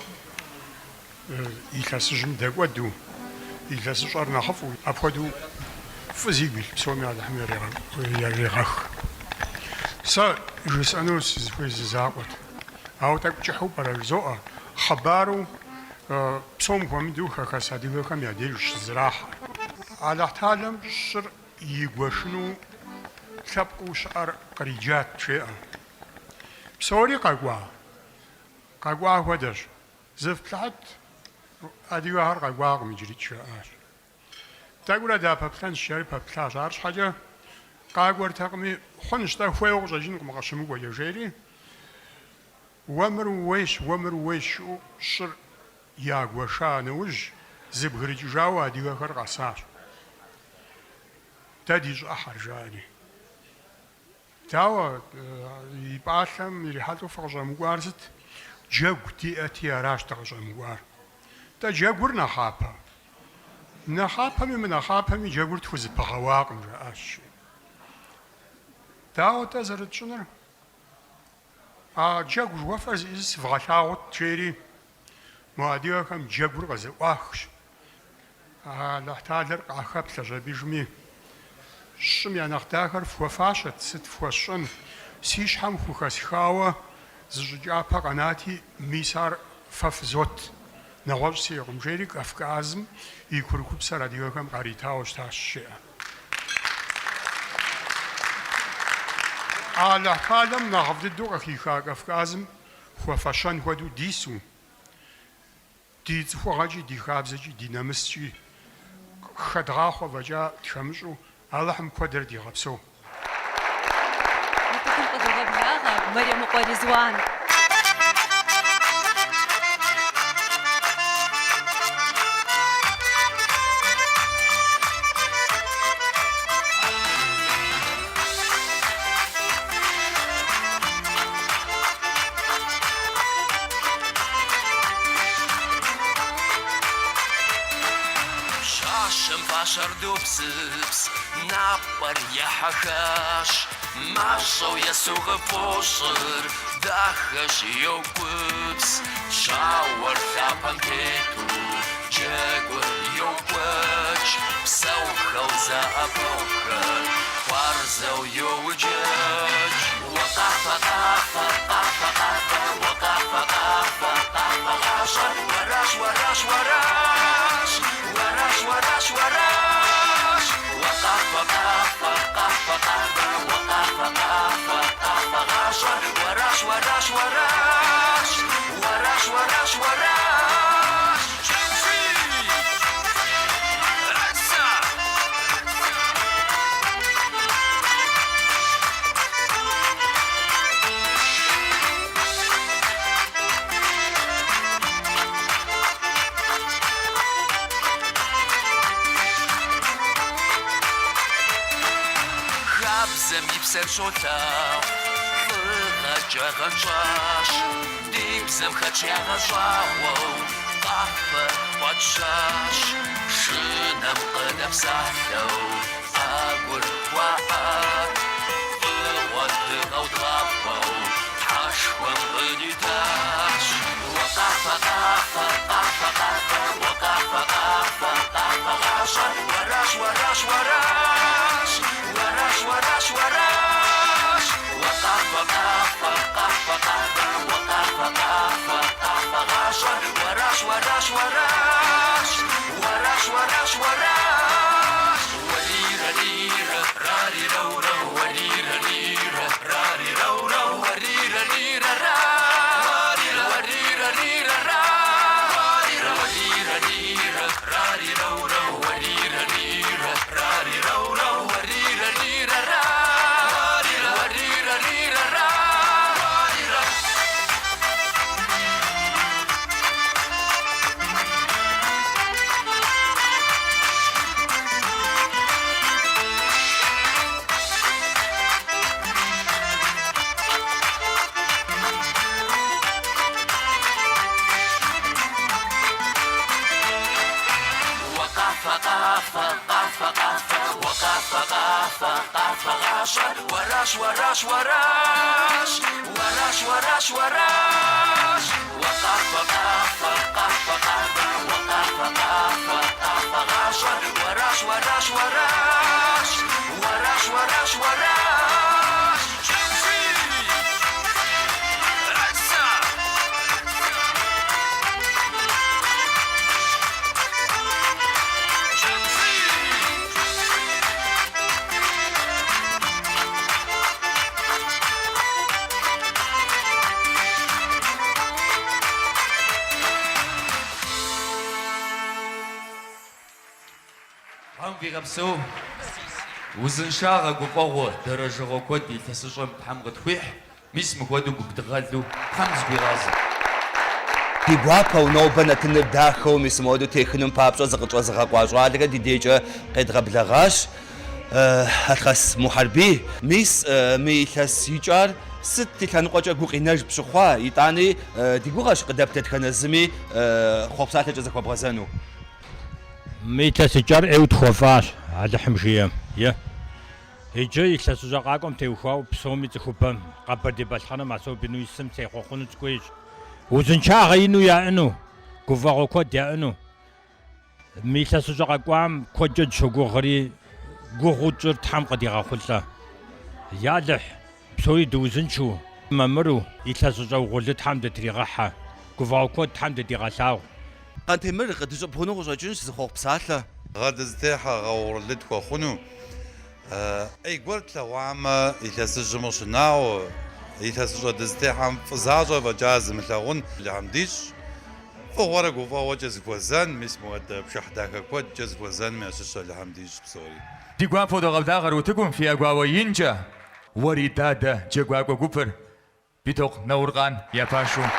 Илъэсыжьым дэкӏуэду, илъэсыщӏэр нэхъыфӏу, апхуэдэу фӏы зигу илъ псоми Алыхьым ярегъэх. Сэ жысӏэну сызыхуейр зы закъуэт, ауэ тӏэкӏу кӏыхьу пӏэрэ жызоӏэ, хъыбару псом хуэмыдэу хэхэс адыгэхэм я деж щызэрахьэр. Алыхьталэм щӏыр игуэшыну лъэпкъыу щыӏэр къриджат, жеӏэ. Псори къэкӏуа? Къэкӏуа хуэдэщ. Зыфплъыхьыт, адыгэхэр къэкӏуакъым иджырикӏ, жаӏащ. Тӏэкӏурэ дапэплъэнщ, жари пэплъащ. Арщхьэкӏэ къакӏуэртэкъыми, хъунщ-тӏэ, хуейуэ къыщӏэкӏынкъым къыщымыкӏуэкӏэ, жери, уэ мыр ууейщ, уэ мыр ууейщ, жиӏэу щӏыр ягуэша нэужь, зыбгрыкӏыжауэ адыгэхэр къэсащ. Дэ ди щӏы ӏыхьэр, жаӏэри. Дауэ и пӏалъэм ирихьэлӏэу фыкъыщӏэмыкӏуар сыт? Джэгу диӏэти, аращ дыкъыщӏэмыкӏуар. Тӏэ джэгур нэхъапэ? Нэхъапэми мынэхъапэми джэгур тхузэпыгъэуакъым, жаӏащ жи. Дауэ-тӏэ зэрытщӏынур? А джэгу жыхуэфӏэр зиӏысыр сывгъэлъагъут, жери, мо адыгэхэм джэгур къызэӏуахщ. Алыхьталэр къахэплъэщ абыжми, щӏым я нэхъ дахэр фхуэфащэт, сыт фхуэсщӏэн, си щхьэм хухэсхауэ зы щӏы кӏапэ къэнати, мис ар фэ фызот, нэгъуэщӏ сиӏэкъым, жери Кавказым и курыкупсэр адыгэхэм къаритауэ щытащ, жеӏэ. Алыхьталэм нэхъыфӏ дыдэу къыхиха Кавказым хуэфэщэн хуэдэу дису, Ди цӏыхугъэкӏи, ди хабзэкӏи, ди нэмыскӏи хэдгъахъуэ фӏэкӏа тхэмыщӏу Алыхьым куэдрэ дигъэпсэу. Утыкум къыдогъэблагъэ Мэремыкъуэ Резуан. Пщащэм фащэр допсыпс, напӏэр ехьэхащ, мащӏэу есу къыпфӏощӏыр, дахэщ йокӏупс. Щауэр лъапэм тету джэгур йокӏуэкӏ, псэухэу зэӏэпэгъухэр хуарзэу йоуджэкӏ. Уэ къафэ, къафэ, къафэ, къафэ, уэ къафэ, къафэ, къафэ, гъащӏэр уэращ, уэращ, уэращ, уэращ, уэращ, уэращ. Уэ къафэ, къафэ, къафэ, къафэ, уэ къафэ, къафэ, къафэ, гъащӏэр уэращ, уэращ, уэращ, уэращ, уэращ, уэращ. Хабзэм и псэр щолъагъу, лӏыгъэкӏэ гъэнщӏащ, ди бзэм хэтщ ягъэщӏагъуэу къафэ фӏэтщащ. Пшынэм къыдэпсалъэу ӏэгур хуаӏэт, фӏыгъуэ тыгъэу дгъафӏэу Тхьэшхуэм къыдитащ. Уэ къафэ, къафэ, къафэ, къафэ, уэ къафэ, къафэ, къафэ, гъащӏэр уэращ, уэращ, уэращ, уэращ, уэращ, уэращ. Уэ къафэ, къафэ, къафэ, къафэ, уэ къафэ, къафэ, къафэ, гъащӏэр уэращ, уэращ, уэращ, уэращ, уэращ, уэращ. Уэрирэ-рирэ, рари-рэу-рэу, уэрирэ-рирэ, рари-рэу-рэу, уэрирэ-рирэ-ра, уэрирэ-рирэ-ра, уэрирэ-рирэ, рари-рэу-рэу, уэрирэ-рирэ, рари-рэу-рэу, уэрирэ-рирэ-ра, уэрирэ-рирэ-ра, уэрирэ. Уэ къафэ, къафэ, къафэ, къафэ, уэ къафэ, къафэ, къафэ, гъащӏэр уэращ, уэращ, уэращ, уэращ, уэращ, уэращ. Уэ къафэ, къафэ, къафэ, къафэ, уэ къафэ, къафэ, къафэ, гъащӏэр уэращ, уэращ, уэращ, уэращ, уэращ, уэращ. фигъэпсэу. Узыншагъэ, гуфӏэгъуэ, дэрэжэгъуэ куэд илъэсыщӏэм Тхьэм къытхуихь. Мис мыхуэдэу гуп дыгъэлу Тхьэм зыхуигъазэ. Ди гуапэу нобэ нэтыныр дахэу мис мыуэду техыным папщӏэ зыкъытщӏэзыгъэкъуа щӏалэхэр ди дежкӏэ къедгъэблэгъащ. Алъхъэс Мухьэрбий, мис мы илъэс икӏар сыт и лъэныкъуэкӏэ гукъинэж пщыхъуа, итӏани ди гугъэщ къыдэплъ дэтхэнэ зыми хъуэхъу псалъэкӏэ зыхуэбгъэзэну. Мы илъэс икӏар ӏейуэ тхуэфӏащ, Алыхьым жиӏэм, е. Иджы илъэсыщӏэ къакӏуэм теухуауэ псоми цӏыхубэм, Къэбэрдей-Балъкъэрым особеннэу исым сехъуэхъуну сыхуейщ. Узыншагъэ ину яӏэну, гуфӏэгъуэ куэд яӏэну. Мы илъэсыщӏэ къэкӏуам куэдкӏэ дыщогугъри, гугъэу тщӏыр Тхьэм къыдигъэхъулӏэ. Ялыхь, псори дыузыншэу, мамыру, илъэсыщӏэ угъурлы Тхьэм дытригъэхьэ, гуфӏэгъуэ куэд Тхьэм дыдигъэлъагъу. Къантемыр, къыдыщӏыбгъуну къыщӏэкӏынщ зы хъуэхъу псалъэ. Гъэ дызытехьэ гъэ угъурлы тхуэхъуну. ӏей гуэр тлъэгъуамэ, илъэсыжьым къыщынауэ, илъэсыщӏэ дызытехьэм фӏы защӏэ фӏэкӏа зымылъагъун Алыхьым дищӏ. Фӏыгъуэрэ гуфӏэгъуэкӏэ зыхуэзэн, мис мыуэдэ пшыхь дахэ куэдкӏэ зыхуэзэным ящыщ Алыхьым дищӏ псори. Ди гуапэу догъэблагъэр утыкум фи ӏэгуауэ инкӏэ, Уэридадэ джэгуакӏуэ гупыр, Битокъу Науркъан я пашэу.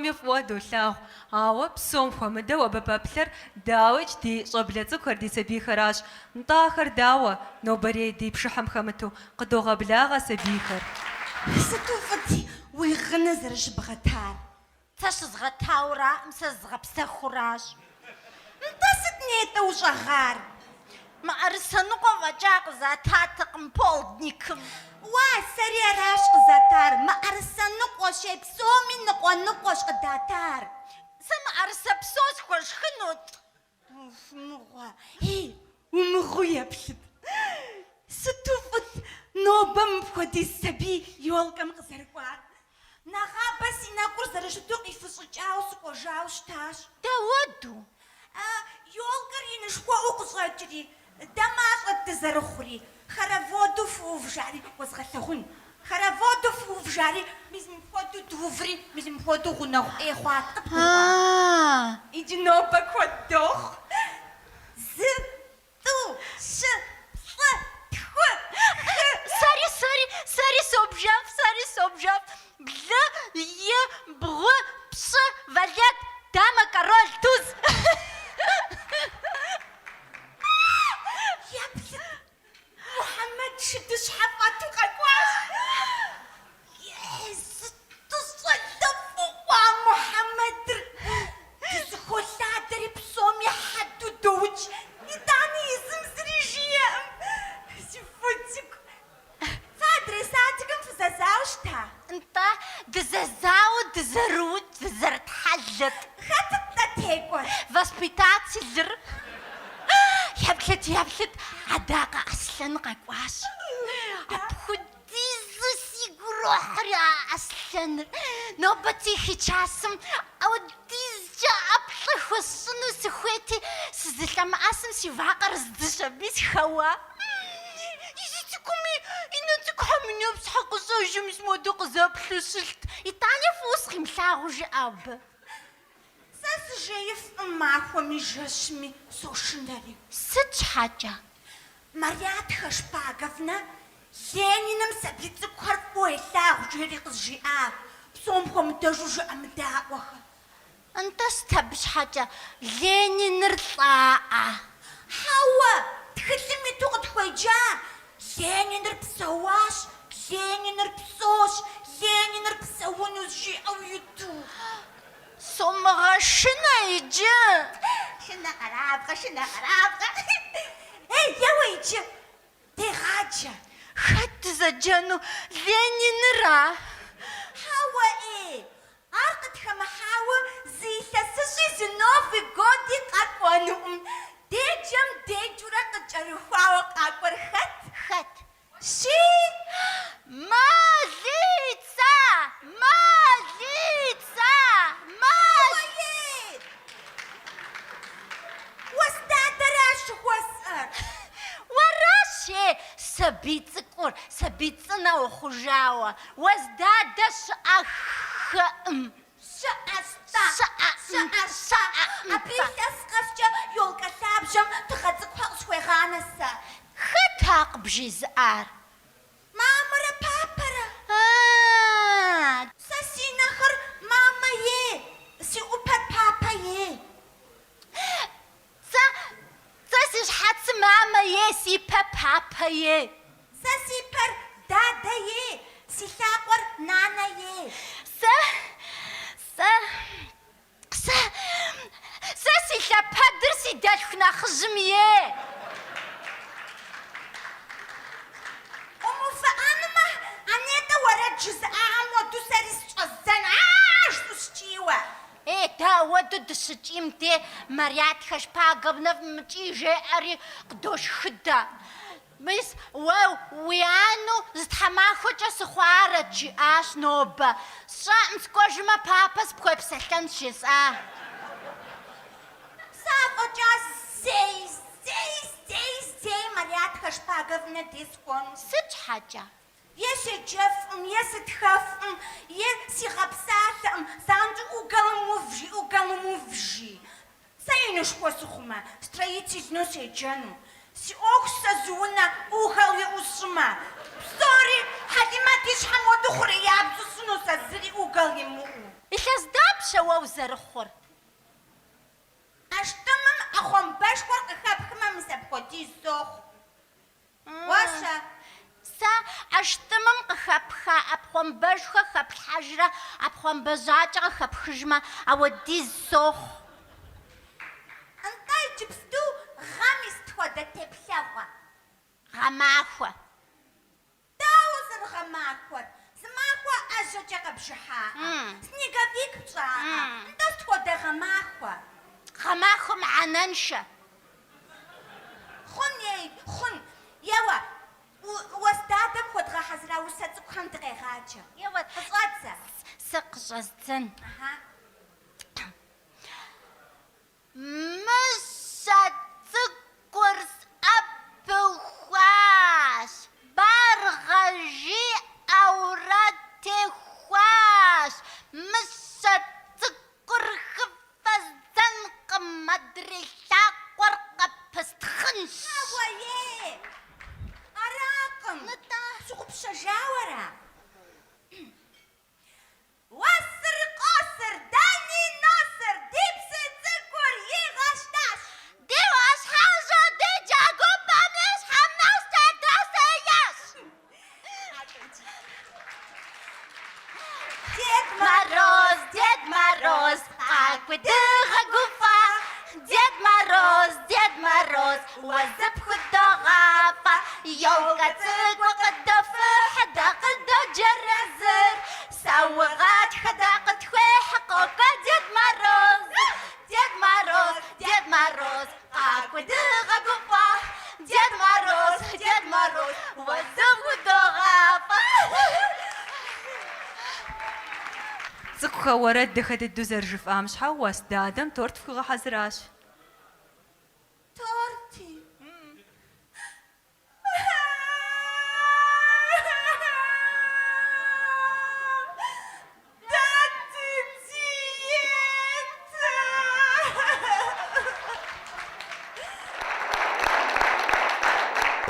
псоми фӏыуэ долъагъу. Ауэ псом хуэмыдэу абы пэплъэр, дауикӏ, ди щӏэблэ цӏыкӏухэр, ди сабийхэращ. Нтӏэ ахэр дауэ, нобэрей ди пшыхьым хэмыту, къыдогъэблагъэ сабийхэр. Сыту фӏыти уи гъыныр зэрыщыбгъэтар. Сэ щызгъэтаураӏым, сэ зызгъэпсэхуращ. Нтӏэ сыт нетӏэ ущӏэгъар? Мыӏэрысэ ныкъуэ фӏэкӏа къызататэкъым полдникым. Уа, сэри аращ къызатар, мыӏэрысэ ныкъуэщ, ей, псоми ныкъуэ-ныкъуэщ къыдатар. Сэ мыӏэрысэ псо схуэшхынут. Уф, мыгъуэ, ей, умыгъыу еплъыт. Сыту фӏыт нобэ мыпхуэдиз сабий ёлкэм къызэрыкӏуар. Нэгъабэ си нэкӏур зэрыщыту къифыщӏыкӏауэ сыкӏуэжауэ щытащ. Дауэду? Ёлкэр инышхуэӏуэу къыщӏэкӏри, дэ мащӏэт дызэрыхъури, хороводу фыув жари уэзгъэлъэгъун. Хороводу фыув жари, мис мыпхуэдэу дыуври, мис мыпхуэдэу гъунэгъу ӏей хъуат, къыбгурыӏуа? Иджы нобэ куэд дохъу. Зы, тӏу, щы, плӏы, тху, хы. Сэри, сэри, сэри собжэф, сэри собжэф. Блы, и, бгъу, пщӏы, валет, дамэ, король, туз. Еплъыт, Мухьэмэд шыдыщхьэ фӏэту къэкӏуащ. Е, сыту щӏалэфӏу хъуа Мухьэмэдыр! Дызыхолъадэри псоми хьэдэу доукӏ, итӏани езым зыри жиӏэкъым. Си фо цӏыкӏу. Фэ адрей садикым фызэзауэ щыта? Нтӏэ, дызэзауэ, дызэрыукӏ, дызэрытхьэлэт. Хэтыт-тӏэ текӏуэр? Воспитателыр. Еплъыт, еплъыт, Адакъэ Аслъэн къэкӏуащ. Апхуэдизу сигу ирохьри а Аслъэныр. Нобэ тихий часым ауэдизкӏэ ӏэплӏэ хуэсщӏыну сыхуейти, сызылъэмыӏэсым си вакъэр здзыщ аби схэуа. Изи цӏыкӏуми, и нэ цӏыкӏухэм и нэпсхэр къыщӏэжу мис модэу къызэплъу щылът. Итӏани фӏыуэ сыкъимылъагъуу жыӏэ абы. Сэ сыжеифкъым махуэми жэщми, сошынэри. Сыт щхьэкӏэ? Марьят Хашпаговнэ Лениным сабий цӏыкӏухэр фӏыуэ елъагъу жери къызжиӏа, псом хуэмыдэжу жыӏэмыдаӏуэхэр. Нтӏэ сыт абы щхьэкӏэ Лениныр лӏаӏэ? Хьэуэ, тхылъым иту къытхуеджа, Лениныр псэуащ, Лениныр псощ, Лениныр псэунущ жиӏэу иту. Сомыгъэшынэ иджы! Шынэкъэрабгъэ, шынэкъэрабгъэ! Ей, еуэ иджы, дегъаджэ! Хэт дызэджэну? Лениныра? Хьэуэ, ӏей! Ар къытхэмыхьауэ зы илъэсыщӏи зы Новый годи къэкӏуэнукъым. Деджэм деджурэ къыкӏэрыхуауэ къакӏуэр хэт? Хэт? Щи! Мэлица! Мэлица! Мэл! Ей! Уэс дадэращ жыхуэсӏэр. Уэращ, ей, сабий цӏыкӏур, сабий цӏынэ ухъужауэ. Уэс дадэ щыӏэххэӏым. Щыӏэщ-тӏэ. Щыӏэӏым. Щыӏэщ-тӏэ. Абы илъэс къэскӏэ ёлкэ лъабжьэм тыгъэ цӏыкӏухэр къысхуегъанэ сэ. Хэт а къыбжезыӏар? Мамэрэ папэрэ. А-а-а! Сэ си нэхэр мамэ ей, си ӏупэр папэ ей. Сэ, сэ си щхьэцыр мамэ ей, си пэр папэ ей. Сэ си пэр дадэ ей, си лъакъуэр нанэ ей. Сэ, сэ, сэ, сэ си лъэпэдыр си дэлъху нэхъыжьым ей. Къыумыувыӏэнумэ, а нетӏэ уэрэд жызыӏахэм хуэдэу сэри сыщӏэздзэн, а-а-а жысӏэу сыкӏийуэ. Ей, дэ ауэдэу дыщыкӏийм де Марьят Хашпаговнэ фымыкӏий жеӏэри къыдошхыдэ. Мис, уэ уи анэу зы тхьэмахуэкӏэ сыхъуарэт, жиӏащ нобэ. Сщӏэӏым, сыкӏуэжмэ, папэ сыпхуепсэлъэнщ, жесӏа. Сэ афӏэкӏа зэи, зэи, зэи, зэи Марьят Хашпаговнэ дей сыкӏуэну. Сыт щхьэкӏэ? Е седжэфӏым, е сытхэфӏым, е сигъэпсалъэӏым, занщӏэу уголым ув жи, уголым ув жи. Сэ инышхуэ сыхъумэ, строительнэу седжэну. Си ӏуэхущ сэ зы унэ угол иӏэу сщӏымэ. Псори Хьэлимэт и щхьэм хуэдэу хъуреябзэу сщӏыну сэ зыри угол имыӏэу. Илъэс дапщэ уэ узэрыхъур? ӏэштӏымым ӏэхъуамбэшхуэр къыхэпхмэ, мис апхуэдиз сохъу. Уэ-щэ? Сэ ӏэштӏымым къыхэпха ӏэпхъуамбэшхуэ хэплъхьэжрэ ӏэпхъуамбэжьакӏэ къыхэпхыжмэ, ауэдиз сохъу. Нтӏэ, иджыпсту гъэм и сыт хуэдэ теплъэгъуэ? Гъэмахуэ. Дауэ зэрыгъэмахуэр? Зымахуэ ӏэжьэкӏэ къэбжыхьаӏэ? Снеговик пщӏаӏэ? Нтӏэ, сыт хуэдэ гъэмахуэ? Гъэмахуэ мыхьэнэншэ. Хъун, ей, хъун. Еуэ, Уэс Дадэм хуэдгъэхьэзыра усэ цӏыкӏухэм дыкъегъаджэ. Еуэ, къыщӏэдзэ. Сэ къыщӏэздзэн. Аха. Мыщэ цӏыкӏур сӏэпыхуащ, баргъэ жиӏэурэ техуащ. Мыщэ цӏыкӏур хыфӏэздзэнкъым, адрей лъакъуэр къыпыстхъынщ. Хьэуэ, ей! Аракъым. Нтӏэ. Пщыгъупщэжауэ ара? Уэсыр къосыр, дэни носыр, ди псы цӏыкӏур игъэщтащ. Ди ӏуащхьэжьыр ди джэгупӏэм и щхьэм нэскӏэ дэсеящ. Дед Мороз, Дед Мороз, къакӏуи дыгъэгуфӏэ. Дед Мороз, Дед Мороз, уэ зыпхудогъафӏэ. Ёлкэ цӏыкӏу къыдофыхь, дэ къыдоджэрэзыр. Саугъэтхэр дэ къытхуехь, къокӏуэ Дед Мороз. Дед Мороз, Дед Мороз, къакӏуи дыгъэгуфӏэ. Дед Мороз, Дед Мороз, уэ зыпхудогъафӏэ. Цӏыкӏухэ, уэрэд дахэ дыдэу зэрыжыфӏам щхьэ Уэс Дадэм торт фхуигъэхьэзыращ. Торти. Дэ дыдиетэ!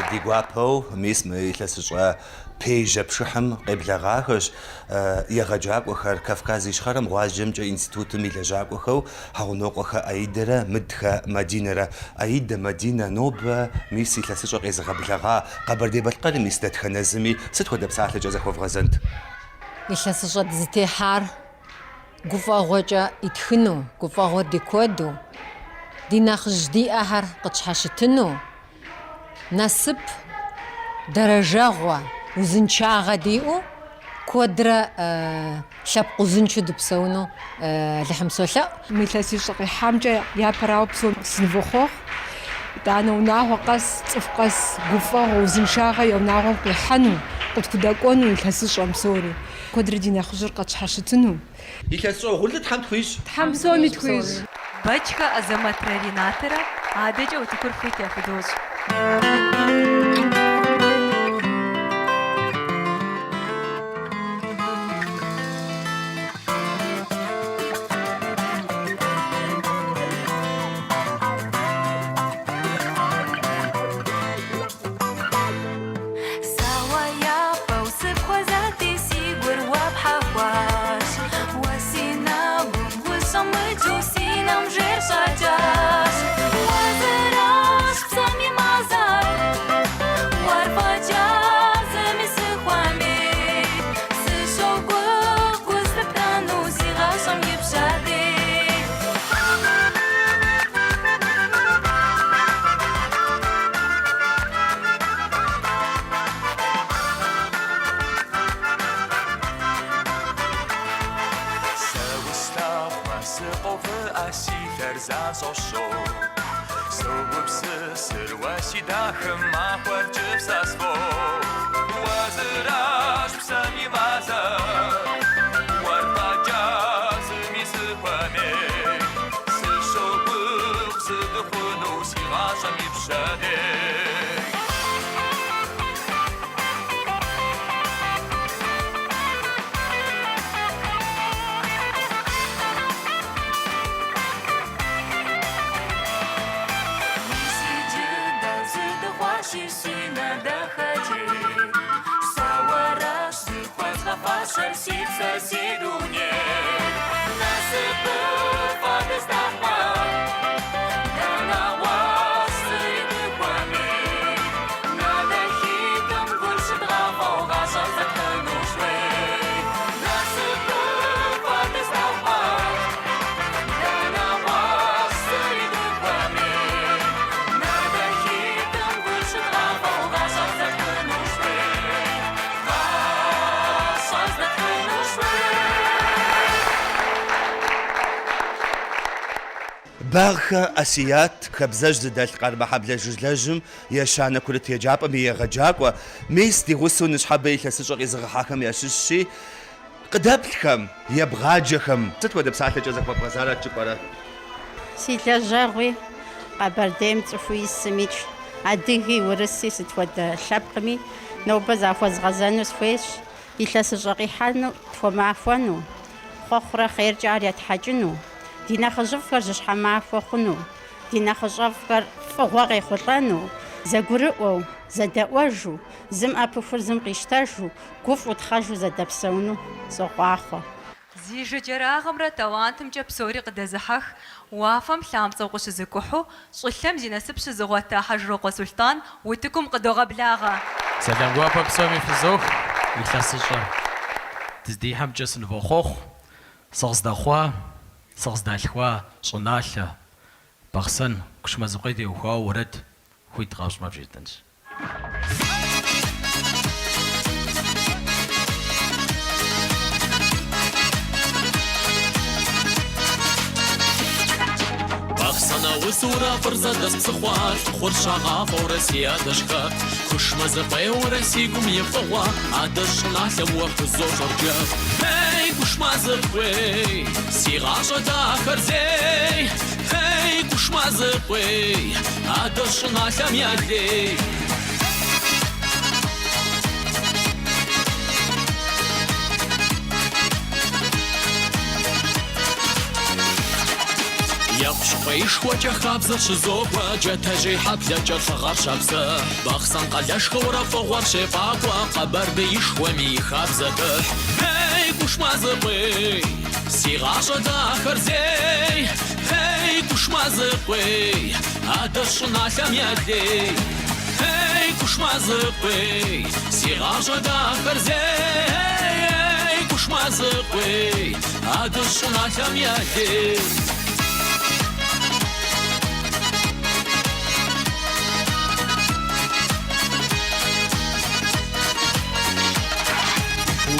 Ди гуапэу мис мы илъэсыщӏэ пежьэ пшыхьым къеблэгъахэщ егъэджакӏуэхэр, Кавказ Ищхъэрэм гъуазджэмкӏэ институтым и лэжьакӏуэхэу Хьэгъунокъуэхэ Аидэрэ Мыдхэ Мадинэрэ. Аидэ, Мадинэ, нобэ мис илъэсыщӏэ къезыгъэблэгъа Къэбэрдей-Балъкъэрым ис дэтхэнэ зыми сыт хуэдэ псалъэкӏэ захуэвгъэзэнт? Илъэсыщӏэ дызытехьар гуфӏэгъуэкӏэ итхыну, гуфӏэгъуэр ди куэду, ди нэхъыжь диӏэхэр къытщхьэщытыну, Насып, дэрэжэгъуэ, узыншагъэ диӏэу, куэдрэ лъэпкъ узыншэу дыпсэуну Алыхьым солъэӏу. Мы илъэсыщӏэ къихьамкӏэ япэрауэ псом сынывохъуэхъу. Итӏанэ унагъуэ къэс, цӏыху къэс гуфӏэгъуэ, узыншагъэ я унагъуэм къихьэну, къытхудэкӏуэну илъэсыщӏэм псори. Куэдрэ ди нэхъыжьыр къытщхьэщытыну. Илъэсыщӏэ угъурлы Тхьэм тхуищӏ. Тхьэм псоми тхуищӏ. Бэчхэ Азэмэтрэ Ренатэрэ адэкӏэ утыкур хуит яхудощӏ. Сэ уэ япэу сыпхуэзати, си гур уэ пхьэхуащ. Уэ си нэгум ущӏэмыкӏыу си нэм жейр щӏэкӏащ. Уэ зыращ псэм и мазэр, уэр фӏэкӏа зыми сыхуэмей. Сыщогугъ гу слъыптэну си гъащӏэм и пщэдей. Сэ услъагъумэ, сыкъоувыӏэ, си лъэр занщӏэу щоу. Согупсысыр уэ си дахэм махуэр кӏыфӏ сэ сфӏощӏ. Уэ зыращ псэм и мазэр, уэр фӏэкӏа зыми сыхуэмей. Сыщогугъ зы дыхъуну си гъащӏэм и пщэдей. Мис иджы дэ зы Уэращи си нэ дахэкӏей. Сэ уэращ зыхуэзгъэфащэр си псэр, си дунейр. Насыпыфӏэ дыздэхъуа, дэ нэгъуэщӏ зыри дыхуэмей. Нэ дахитӏым гур щыдгъафӏэу гъащӏэр зэтхыну хуей. Насыпыфӏэ дыздэхъуа, дэ нэгъуэщӏ зыри дыхуэмей. Нэ дахитӏым гур щыдгъафӏэу гъащӏэр зэтхыну хуей. Гъащӏэр зэтхыну хуей. Багъхэ Асият хабзэжь зыдэлъ Къармэхьэблэ жылэжьым ещанэ курыт еджапӏэм и егъэджакӏуэ, мис ди гъусэу ныщхьэбэ илъэсыщӏэ къизыгъэхьахэм ящыщщи, къыдэплъхэм, ебгъаджэхэм сыт хуэдэ псалъэкӏэ захуэбгъэзарэт жыпӏэрэ? Си лэжьэгъуи, Къэбэрдейм цӏыхуу исымикӏ, адыги, урыси, сыт хуэдэ лъэпкъми нобэ захуэзгъэзэну сыхуейщ, илъэсыщӏэ къихьэну тхуэмахуэну, хъуэхъурэ хъеркӏэ ар етхьэкӏыну, ди нэхъыжьыфӏхэр жьыщхьэ махуэ хъуну, ди нэхъыщӏэфӏхэр фӏыгъуэ къехъулӏэну, зэгурыӏуэу, зэдэӏуэжу, зым ӏэпыхур зым къищтэжу, гуфӏэу тхъэжу зэдэпсэуну сохъуахъуэ. Зи жыджэрагъымрэ талантымкӏэ псори къыдэзыхьэх, уафэм лъамцӏэу къыщызыкӏухьу, щӏылъэм зи насып щызыгъуэта Хьэжрокъуэ Сулътӏан утыкум къыдогъэблагъэ. Сэлам гуапэ псоми фызох, илъэсыщӏэ дыздихьэмкӏэ сынывохъуэхъу, сыкъыздэхъуа, сыкъыздалъхуа щӏыналъэ, Бахъсэн, Кушмэзыкъуей теухуауэ уэрэд хуит къащӏмэ вжетӏэнщ. Бахъсэн аузурэ фӏыр зэдэс псыхъуэ, лӏыхъур щагъафӏэурэ си адэжь хэку. Кушмэзыкъуейуэрэ си гум и фӏыгъуэ, адэжь щӏыналъэм уэ хузощӏыр джэгу. Ей, Кушмэзыкъуей, си гъащӏэ дахэр зей. Ей, Кушмэзыкъуей, адэжь щӏыналъэм я лей. Еплъщыкъуеишхуэкӏэ хабзэр щызокӏуэ, Джатэжьей хьэблэкӏэ лӏыгъэр щапсыхь. Бахъсэн къалэшхуэурэ фӏыгъуэр щефӏакӏуэ, Къэбэрдеишхуэми и хабзэ пыхь. Ей, Кушмэзыкъуей, си гъащӏэ дахэр зей. Ей, Кушмэзыкъуей, адэжь щӏыналъэм я лей. Ей, Кушмэзыкъуей, си гъащӏэ дахэр зей. Ей, Кушмэзыкъуей, адэжь щӏыналъэм я лей.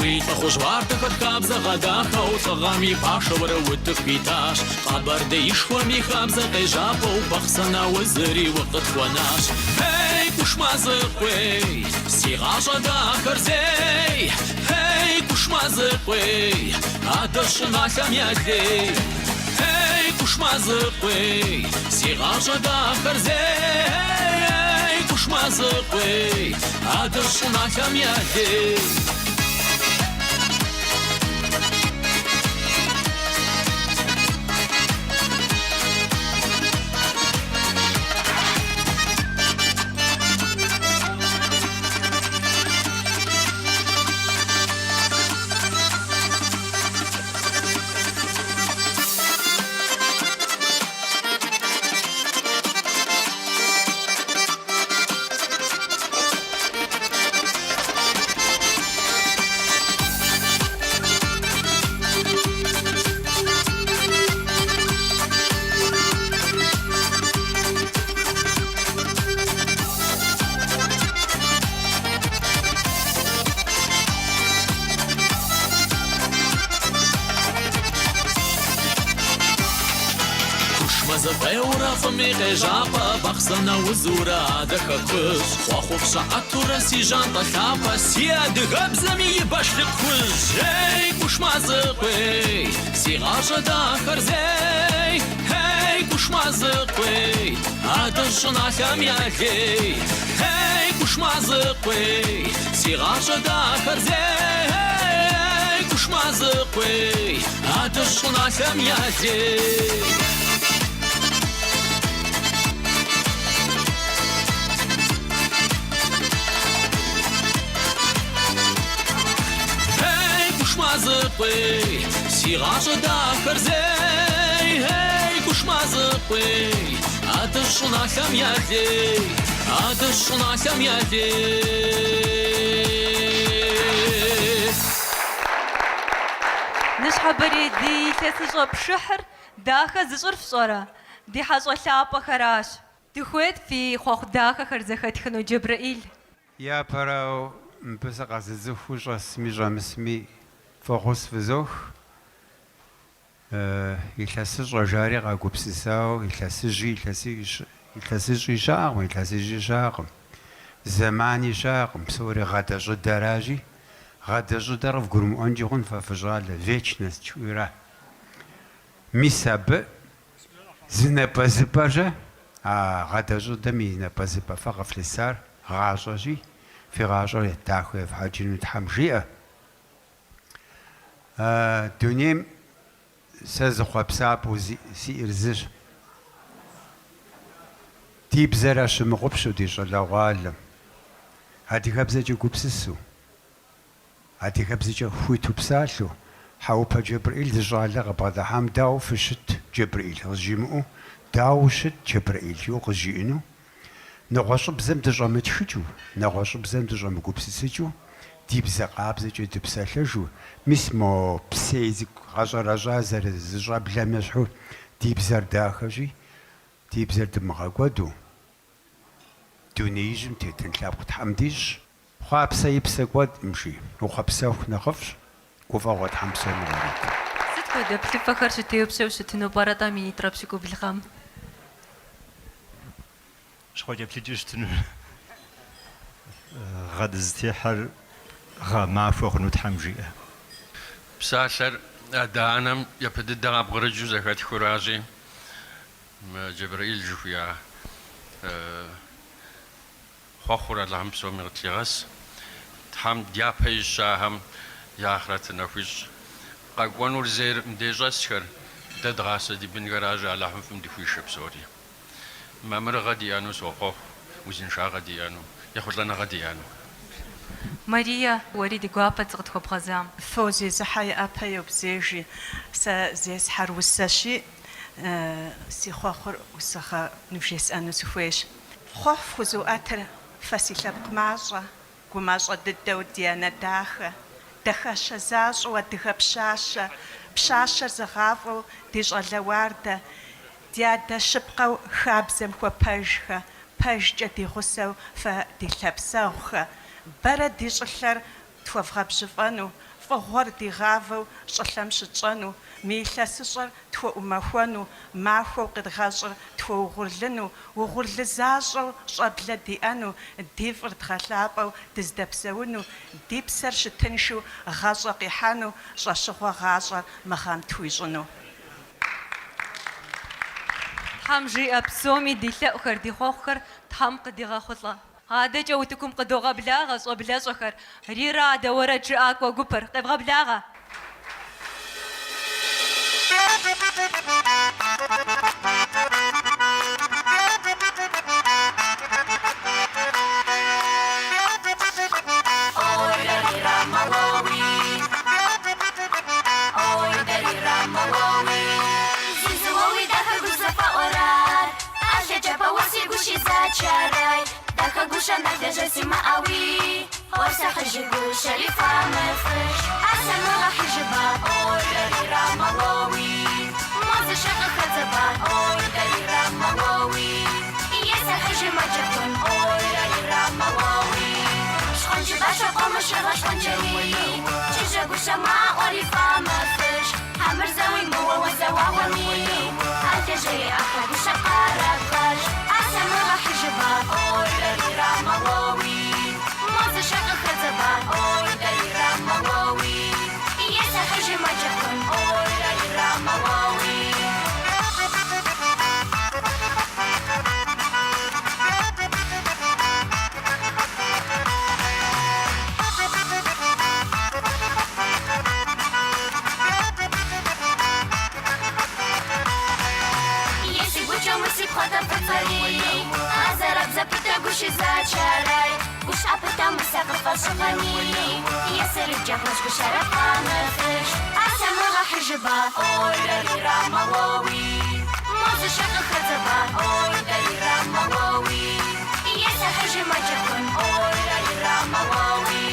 Уи лӏыхъужь уардэхэр хабзэ гъэдахэу, лӏыгъэм и пашэурэ утыку итащ. Къэбэрдеишхуэм и хабзэ къежьапӏэу, Бахъсэн аузри укъытхуэнащ. Ей, Кушмэзыкъуей, си гъащӏэ дахэр зей. Ей, Кушмэзыкъуей, адэжь щӏыналъэм я лей. Ей, Кушмэзыкъуей, си гъащӏэ дахэр зей. Ей, Кушмэзыкъуей, адэжь щӏыналъэм я лей. Кушмэзыкъуейуэрэ фӏым и къежьапӏэ, Бахъсэн аузурэ адэ хэкужь. Хъуэхъуфӏ щаӏэтурэ си жьантӏэ лъапӏэ, си адыгэбзэми и башлыкъ хужь. Ей, Кушмэзыкъуей, си гъащӏэ дахэр зей. Ей, Кушмэзыкъуей, адэжь щӏыналъэм я лей. Ей, Кушмэзыкъуей, си гъащӏэ дахэр зей. Ей, Кушмэзыкъуей, адэжь щӏыналъэм я лей. Кушмэзыкъуей, си гъащӏэ дахэр зей, ей, Кушмэзыкъуей, адэжь щӏыналъэм я лей, адэжь щӏыналъэм я лей. Ныщхьэбэрей ди илъэсыщӏэ пшыхьыр дахэ зыщӏыр фщӏэрэ? Ди хьэщӏэ лъапӏэхэращ. Дыхуейт фи хъуэхъу дахэхэр зэхэтхыну, Джэбрэӏил. Япэрауэ, мыбы сыкъэзыцӏыхуу щӏэсми щӏэмысми фӏэхъус фызох. Илъэсыщӏэ жари къагупсысауэ, илъэсыжьи илъэсыщӏи щыӏэкъым, илъэсыжьи щыӏэкъым, зэмани щыӏэкъым, псори гъадэщӏыдэращи, гъадэщӏыдэр къывгурымыӏуэнкӏи хъун фэ фыщӏалэ, вечность жыхуиӏэра. Мис абы зы напӏэзыпӏэщэ, а гъадэщӏыдэм и напӏэзыпӏэ фэ къыфлъысар гъащӏэщи, фи гъащӏэр дахэу ефхьэкӏыну Тхьэм жиӏэ. Дунейм сэ зы хъуэпсапӏэу сиӏэр зыщ. Ди бзэр ящымыгъупщэу ди щӏалэгъуалэм, адыгэбзэкӏэ гупсысэу, адыгэбзэкӏэ хуиту псалъэу, Хьэӏупэ Джэбрэӏил зы щӏалэ къыбгъэдыхьам дауэ фыщыт Джэбрэӏил къызжимыӏэу, дауэ ущыт Джэбрэӏил жиӏэу къызжиӏэну, Нэгъуэщӏыбзэм дыщӏэмытхыкӏыу, нэгъуэщӏыбзэм дыщӏэмыгупсысыкӏыу, ди бзэ къабзэкӏэ дыпсэлъэжу, мис мо псей цӏыкӏу гъэщӏэрэщӏа зэрызэщӏэблэм ещхьу ди бзэр дахэщи, ди бзэр дымыгъэкӏуэду, дунеижьым тетын лъэпкъ Тхьэм дищӏ. Хъуапсэ и псэ кӏуэдкъым, жи. Ухъуэпсэху нэхъыфӏщ, гуфӏэгъуэ Тхьэм псоми къарит. Сыт хуэдэ плъыфэхэр щытепщэу щытыну пӏэрэ-тӏэ минитӏрэ пщыкӏубл гъэм? Щхъуэкӏэплъыкӏэу щытыну. Гъэ дызытехьэр гъэ махуэ хъуну Тхьэм жиӏэ. Псалъэр адэ-анэм япэ дыдэ къабгъэрыкӏыу зэхэтхыуращи, мы Джэбрэӏил жыхуиӏа хъуэхъур Алыхьым псоми къытлъигъэс. Тхьэм дяпэ ищахэм я ахърэтыр нэху ищӏ. Къэкӏуэнур зейр мыдей щӏэсхэр, дэ дгъасэ ди бынхэращи, Алыхьым фӏым дыхуишэ псори. Мамырыгъэ диӏэну сохъуэхъу, узыншагъэ диӏэну, ехъулӏэныгъэ диӏэну. Марие, уэри ди гуапэт зыкъытхуэбгъэзам. Фо зезыхьэ и ӏэпэ йобзей жи, сэ зесхьэр усэщи, си хъуэхъур усыгъэ нывжесӏэну сыхуейщ. Хъуэхъу фхузоӏэтыр фэ си лъэпкъ мащӏэ, гумащӏэ дыдэу ди анэ дахэ, дахащэ защӏэу адыгэ пщащэ, пщащэр зыгъафӏэу ди щӏалэ уардэ, ди адэ щыпкъэу хабзэм хуэпэжхэ, пэжкӏэ ди гъусэу фэ ди лъапсэгъухэ, бэрэ ди щӏылъэр тхуэвгъэбжьыфӏэну, фӏыгъуэр ди гъавэу щӏылъэм щытщӏэну, мы илъэсыщӏэр тхуэӏумахуэну, махуэу къидгъэщӏыр тхуэугъурлыну, угъурлы защӏэу щӏэблэ диӏэну, ди фӏыр дгъэлъапӏэу дыздэпсэуну, ди псэр щытыншу гъэщӏэ къихьэну, щӏэщыгъуэ гъащӏэр мы гъэм тхуищӏыну. Тхьэм жиӏэ псоми ди лъэӏухэр, ди хъуэхъухэр Тхьэм къыдигъэхъулӏэ. Адэкӏэ утыкум къыдогъэблагъэ щӏэблэщӏэхэр, Рирадэ уэрэд жыӏакӏуэ гупыр, къевгъэблагъэ! къэщӏыгъэми, Есэрыджэ хъунщ гущэрэ фӏамыщӏыж. Асэмыгъэхьыжыба, ой, рарирама, уоуи. Мозышэ къыхэдзэба, ой, дарирама, уоуи. Есэхьыжы мэджэхун, ой, рарирама, уоуи.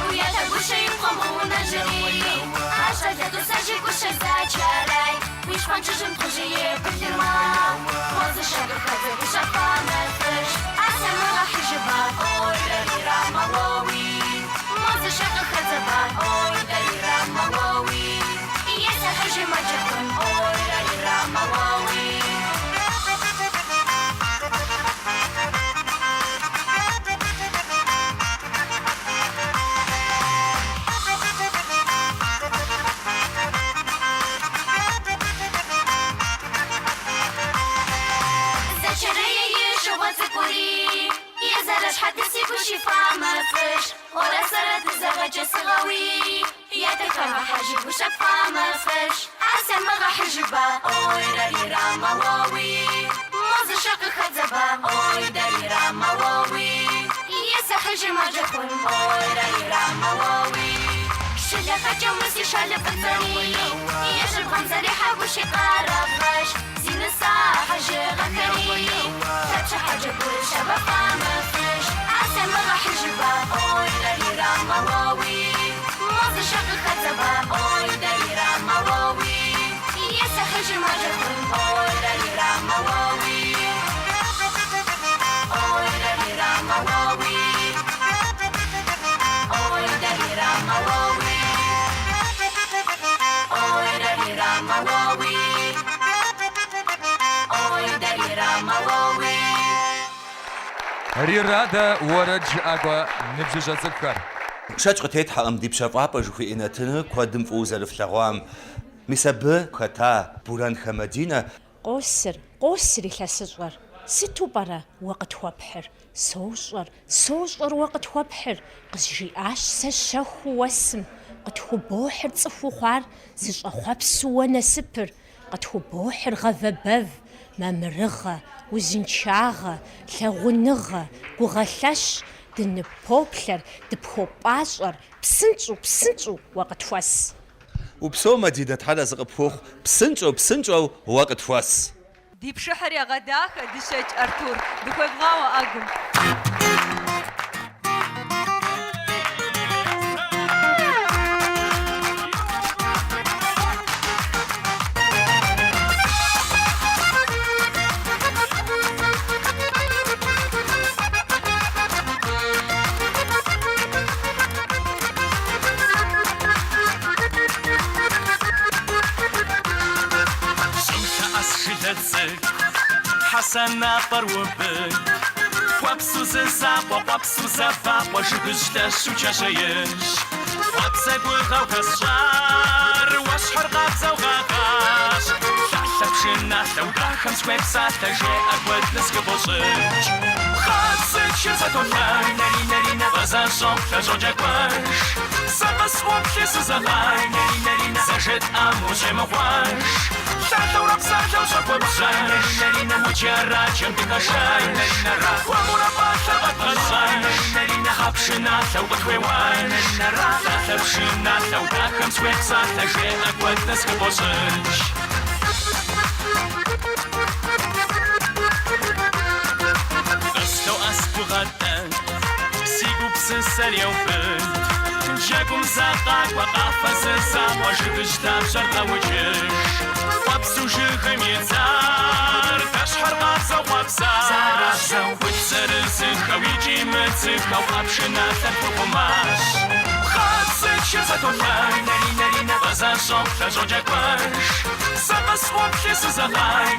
Уятэ гущэ и пхъуэм унэжьри, А щӏалэ тӏысэжи гущэ зачарай. Уи щхъуанчыжьым тхъужьые пылъырма, Мозышэ къыхэдзэ гущэ фӏамыщӏыж. Асэмыгъэхьыжыба, ой, рарирама, уоуи. Мозышэ къыхэдзэба, ой, дарирама, уоуи. Есэхьыжы мэджэхун, ой, рарирама, уоуи. Зэчэрые и шыгъуэ цӏыкӏури, Езэрэщхьэ дыси гущи фӏамыщӏыж. Уэрэ сэрэ дызэгъэкӏэсыгъэуи, Ядэхэмыхьэжи гущэ фӏамыщӏыж. Асэмыгъэхьыжыба, ой, рарирама, уоуи. Мозышэ къыхэдзэба, ой, дарирама, уоуи. Есэхьыжы мэджэхун, ой, рарирама, уоуи. Шылэхэкӏэ мы си шалэ фӏыцӏэри, Ежьыбгъэм зэрихьэ гущи къарабгъэщ. Зи ныса хьэжыгъэхэри, Лъэпщыхьэджэ гущэбэ фӏамыщӏыж. Асэмыгъэхьыжыба, ой, рарирама, уоуи. Мозышэ къыхэдзэба, ой, дарирама, уоуи. Есэхьыжы мэджэхун, ой, рарирама, уоуи. Ой, рарирама, уоуи. Ой, дарирама, уоуи. Ой, рарирама, уоуи. Ой, дарирама, уоуи. Рирада уэрэд жыӏакӏуэ ныбжьыщӏэ цӏыкӏухэр. Шэч къытетхьэкъым ди пщэфӏапӏэ жыхуиӏэ нэтыныр куэдым фӏыуэ зэрыфлъэгъуам. Мис абы хэта Бурэнхэ Мадинэ. Къосыр, къосыр илъэсыщӏэр, сыту пӏэрэ уэ къытхуэпхьыр? Сощӏэр, сощӏэр уэ къытхуэпхьыр, къызжиӏащ сэ щэхуу уэсым. Къытхубохьыр цӏыхуу хъуар зыщӏэхъуэпсу уэ насыпыр. Къытхубохьыр гъавэ бэв, мамырыгъэ, узыншагъэ, лъагъуныгъэ, гугъэ лъэщ. Дыныппоплъэр, дыпхуопӏащӏэр, псынщӏэу, псынщӏэу уэ къытхуэс. Упсэу, Мадинэ, Тхьэр арэзы къыпхухъу, псынщӏэу, псынщӏэу уэ къытхуэс. Ди пшыхьыр егъэдахэ, Дыщэкӏ Артур, дыхуевгъауэ ӏэгум. Щӏым лъэӏэс жылэ цӏыкӏу, хьэсэ напӏэр убыд. Хуэпсу зы закъуэ, къуэпсу зэвакъуэ, жыгыжь лъэщу чэщеижь. Хъуапсэ гугъэу хэсщӏар, уэщхьыр къабзэу гъэгъащ. Лъалъэ пшыналъэу дахэм схуепсалъэ, жеӏэ куэд нысхыбощӏыкӏ. Пхъэцӏычыр зэтолъай, къызэщӏоплъэ, щӏокӏэкӏуэж. Сэ къысӏуплъи сызэгъай, зэжетӏам ущӏемыгъуэж. Лъалъэурэ псалъэу щӏэхуэбжьэж, уджэраджэм дыхэшэж. Хуэмурэ пӏалъэр къэдгъэщӏэж, хьэпшыналъэу къытхуеуэж. Лъалъэ пшыналъэу дахэм схуепсалъэ, жеӏэ куэд нысхыбощӏыкӏ. Къыслъоӏэс гугъэ тӏэкӏу, си гупсысэр еубыд. Джэгум зэ къакӏуэ, къафэ зы закъуэ, жыгыжь лъабжьэр къэуджыж. Къуэпсу жыгым идзар, дэщхьэр къабзэу хъуэпсащ. Хулъ зырызыххэу икӏи мыдзыхэу хьэпшыналъэр пхухъумащ. Пхъэцӏычыр зэтолъай, къызэщӏоплъэ, щӏокӏэкӏуэж. Сэ къысӏуплъи сызэгъай,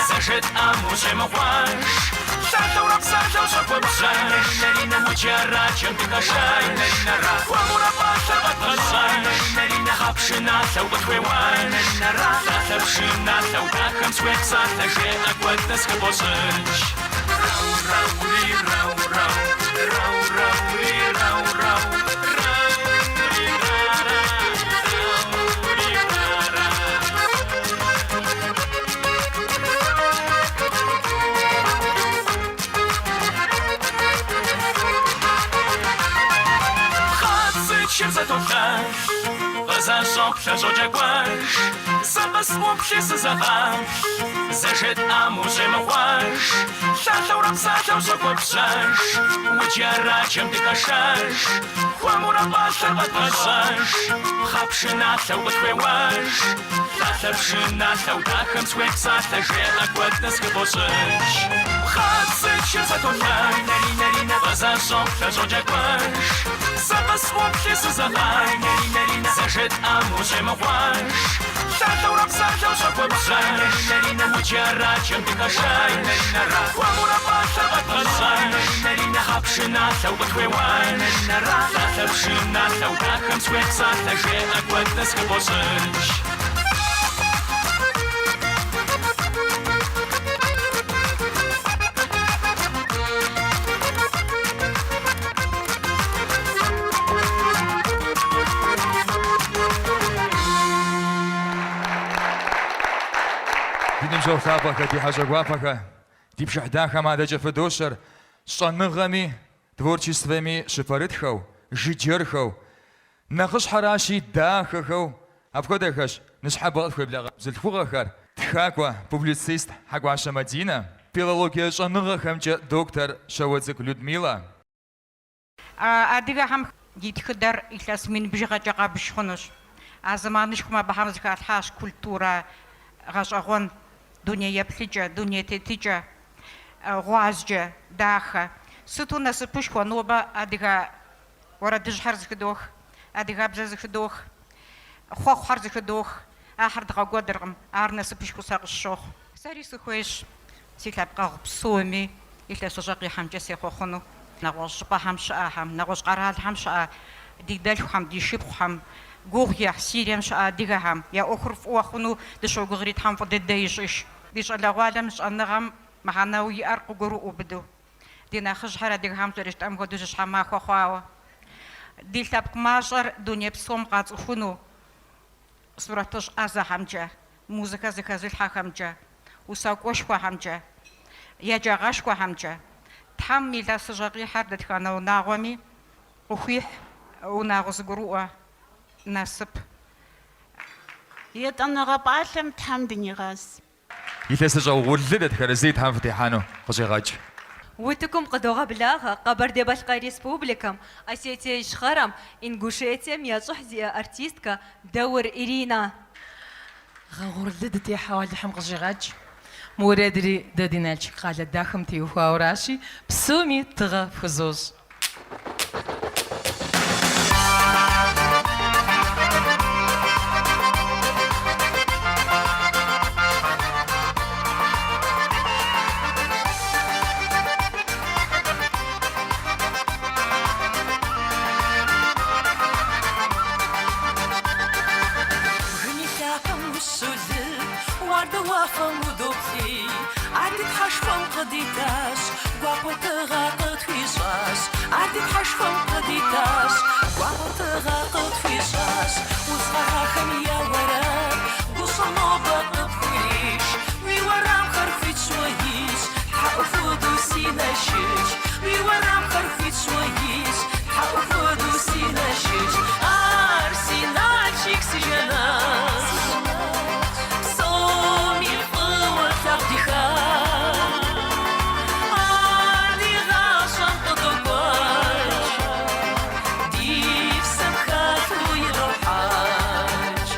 зэжетӏам ущӏемыгъуэж. Лъалъэурэ псалъэу щӏэхуэбжьэж, уджэраджэм дыхэшэж. Хуэмурэ пӏалъэр къэдгъэщӏэж, хьэпшыналъэу къытхуеуэж. Лъалъэ пшыналъэу дахэм схуепсалъэ, жеӏэ куэд нысхыбощӏыкӏ. Рау, рау, ри, рау, рау, рау, рау, ри, рау, рау. Пхъэцӏычыр зэтолъэлъ, къызэщӏоплъэ, щӏокӏэкӏуэж. Зэ къысӏуплъи сызэгъэплъ, зэжетӏам ущӏемыгъуэж. Лъалъэурэ псалъэу щӏохуэбжьэж, уджэраджэм дыхэшэж. Хуэмурэ пӏалъэр къэдгъэщӏэж, пхъэ пшыналъэу къытхуеуэж. Лъалъэ пшыналъэу дахэм схуепсалъэ, жеӏэ куэд нысхыбощӏыкӏ. Пхъэцӏычыр зэтолъэлъ, къызэщӏоплъэ, щӏокӏэкӏуэж. Зэ къысӏуплъи сызэгъэплъ, зэжетӏам ущӏемыгъуэж. Лъалъэурэ псалъэу щӏохуэбжьэж, уджэраджэм дыхэшэж. Хуэмурэ пӏалъэр къэдгъэщӏэж, пхъэ пшыналъэу къытхуеуэж. Лъалъэ пшыналъэу дахэм схуепсалъэ, жеӏэ куэд нысхыбощӏыкӏ. Ди ныбжьэгъу лъапӏэхэ, ди хьэщӏэ гуапэхэ, ди пшыхь дахэм адэкӏэ фыдощэр щӏэныгъэми творчествэми щыпэрытхэу, жыджэрхэу, нэхъыщхьэращи дахэхэу, апхуэдэхэщ ныщхьэбэ къытхуеблэгъа бзылъхугъэхэр, тхакӏуэ, публицист Хьэкӏуащэ Мадинэ, филологие щӏэныгъэхэмкӏэ доктор Щауэцӏыкӏу Людмилэ. Адыгэхэм ди тхыдэр илъэс мин бжыгъэкӏэ къэбж хъунущ. А зэманышхуэм абыхэм зыхалъхьащ культурэ гъэщӏэгъуэн, дуней еплъыкӏэ, дуней тетыкӏэ, гъуазджэ дахэ. Сыту насыпышхуэ нобэ адыгэ уэрэдыжьхэр зыхыдох, адыгэбзэ зыхыдох, хъуэхъухэр зыхыдох, ахэр дгъэкӏуэдыркъым, ар насыпышхуэу сэ къысщохъу. Сэри сыхуейщ си лъэпкъэгъу псоми илъэсыщӏэ къихьэмкӏэ сехъуэхъуну. Нэгъуэщӏ щӏыпӏэхэм щыӏэхэм, нэгъуэщӏ къэралхэм щыӏэ ди дэлъхухэм, ди шыпхъухэм, гугъу ехь Сирием щыӏэ адыгэхэм я ӏуэхур фӏыуэ хъуну дыщогугъри Тхьэм фӏы дыдэ ищӏыж. Ди щӏалэгъуалэм щӏэныгъэм мыхьэнэу иӏэр къыгурыӏуэу быдэу. Ди нэхъыжьхэр адыгэхэм зэрыжытӏэм хуэдэу жьыщхьэ махуэ хъуауэ. Ди лъэпкъ мащӏэр дуней псом къацӏыхуну сурэтыщӏ ӏэзэхэмкӏэ, музыкэ зыхэзылъхьэхэмкӏэ, усакӏуэшхуэхэмкӏэ, еджагъэшхуэхэмкӏэ. Тхьэм илъэсыщӏэ къихьэр дэтхэнэ унагъуэми къыхуихь унагъуэ зэгурыӏуэ насып. Етӏанэгъэ пӏалъэм Тхьэм дынигъэс. Илъэсыщӏэ угъурлы дэтхэнэ зыри Тхьэм фытехьэну къыщӏигъэкӏ. Утыкум къыдогъэблагъэ Къэбэрдей-Балъкъэр Республикэм, Осетие Ищхъэрэм, Ингушетием я щӏыхь зиӏэ артисткэ Даур Иринэ. Гъэ угъурлы дытехьэу Алыхьым къыщӏигъэкӏ. Мы уэрэдри дэ ди Налшык къалэ дахэм теухуауэращи, псоми тыгъэ фхузощӏ. Бгым и лъапэм ущолыд, уардэ уафэм удоплъей. Ар ди Тхьэшхуэм къыдитащ, гуапэу тыгъэ къытхуищӏащ. Ар ди Тхьэшхуэм къыдитащ, гуапэу тыгъэ къытхуищӏащ. Удз гъэгъахэм я уэрэд, гущӏэм нобэ къыпхуреш. Уи уэрамхэр хуитщ уэищ, тхьэӏухуду си Налшыч. Уи уэрамхэр хуитщ уэищ, тхьэӏухуду си Налшыч. Ар си Налшык си жэнэтщ, псоми фӏыуэ тлъагъу ди хэку. Ар ди гъащӏэм къыдокӏуэкӏ, ди псэм хэлъу идохьэкӏ.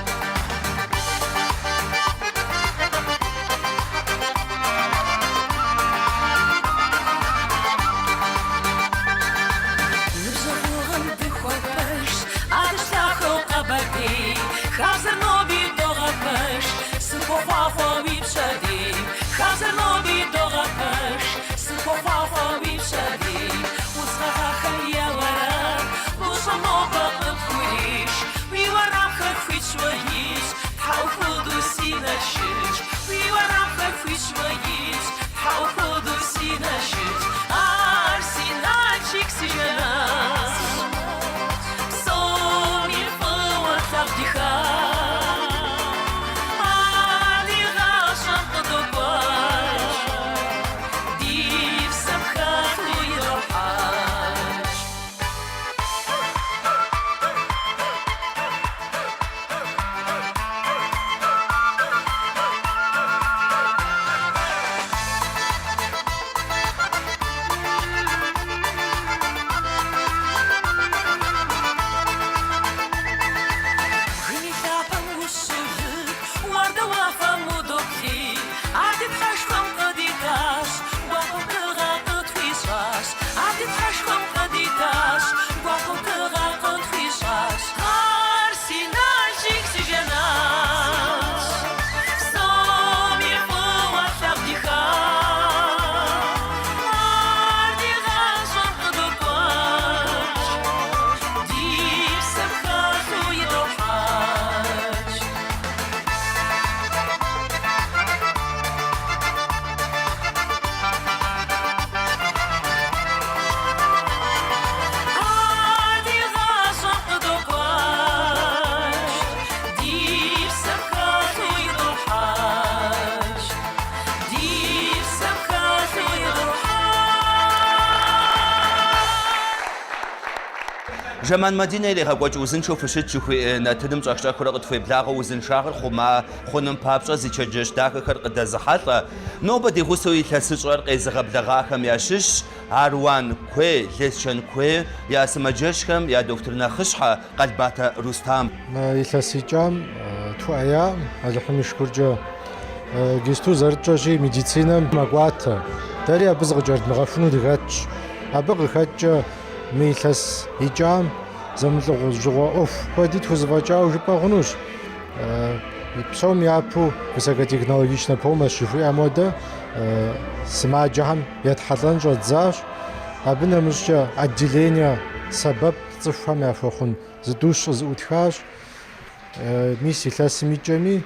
Жэман Мадинэ иригъэкӏуэкӏ Узыншэу фыщыт жыхуиӏэ нэтыным щӏэх-щӏэхыурэ къытхуеблагъэу узыншагъэр хъума хъуным папщӏэ зи чэнджэщ дахэхэр къыдэзыхьэлӏэ. Нобэ ди гъусэу илъэсыщӏэр къезыгъэблэгъахэм ящыщщ Аруан куей, Лэскэн куей я сымаджэщхэм я дохутыр нэхъыщхьэ Къалбатэ Рустам. Мы илъэс икӏам тхуэӏеякъым, Алыхьым и шыкуркӏэ. Иджысту зэрытщӏэщи, медицинэм мэкӏуатэ. Дэри абы зыкъыкӏэрыдмыгъэхуну дыхэтщ. Абы къыхэкӏкӏэ мы илъэс икӏам зэмылӏэужьыгъуэ ӏуэху куэди тхузэфӏэкӏауэ жыпӏэ хъунущ. Псом япэу высокотехнологичнэ помощь жыхуиӏэм хуэдэ сымаджэхэм етхьэлӏэн щӏэддзащ. Абы нэмыщӏкӏэ отделение сэбэп цӏыхухэм яхуэхъун зытӏущ къызэӏутхащ. Мис илъэсым икӏэми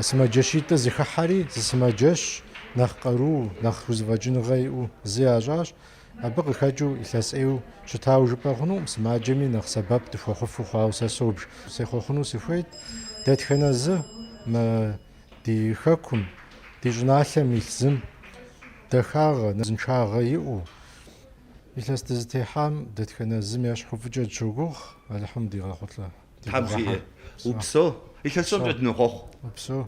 сымаджэщитӏыр зэхыхьэри, зы сымаджэщ нэхъ къару, нэхъ хузэфӏэкӏыныгъэ иӏэу зы ящӏащ. Абы къыхэкӏыу илъэс ӏейуэ щытауэ жыпӏэ хъунукъым, сымаджэми нэхъ сэбэп дыхуэхъуфу хъуауэ сэ собж. Сехъуэхъуну сыхуейт дэтхэнэ зы мы ди хэкум, ди щӏыналъэм илъ зым дахагъэ, узыншагъэ иӏэу. Илъэс дызытехьам дэтхэнэ зым ещхьу фӏыкӏэ дыщогугъ, Алыхьым дигъэхъулӏэ. Тхьэм жиӏэ. Упсэу. Илъэсыщӏэмкӏэ дынохъуэхъу. Упсэу.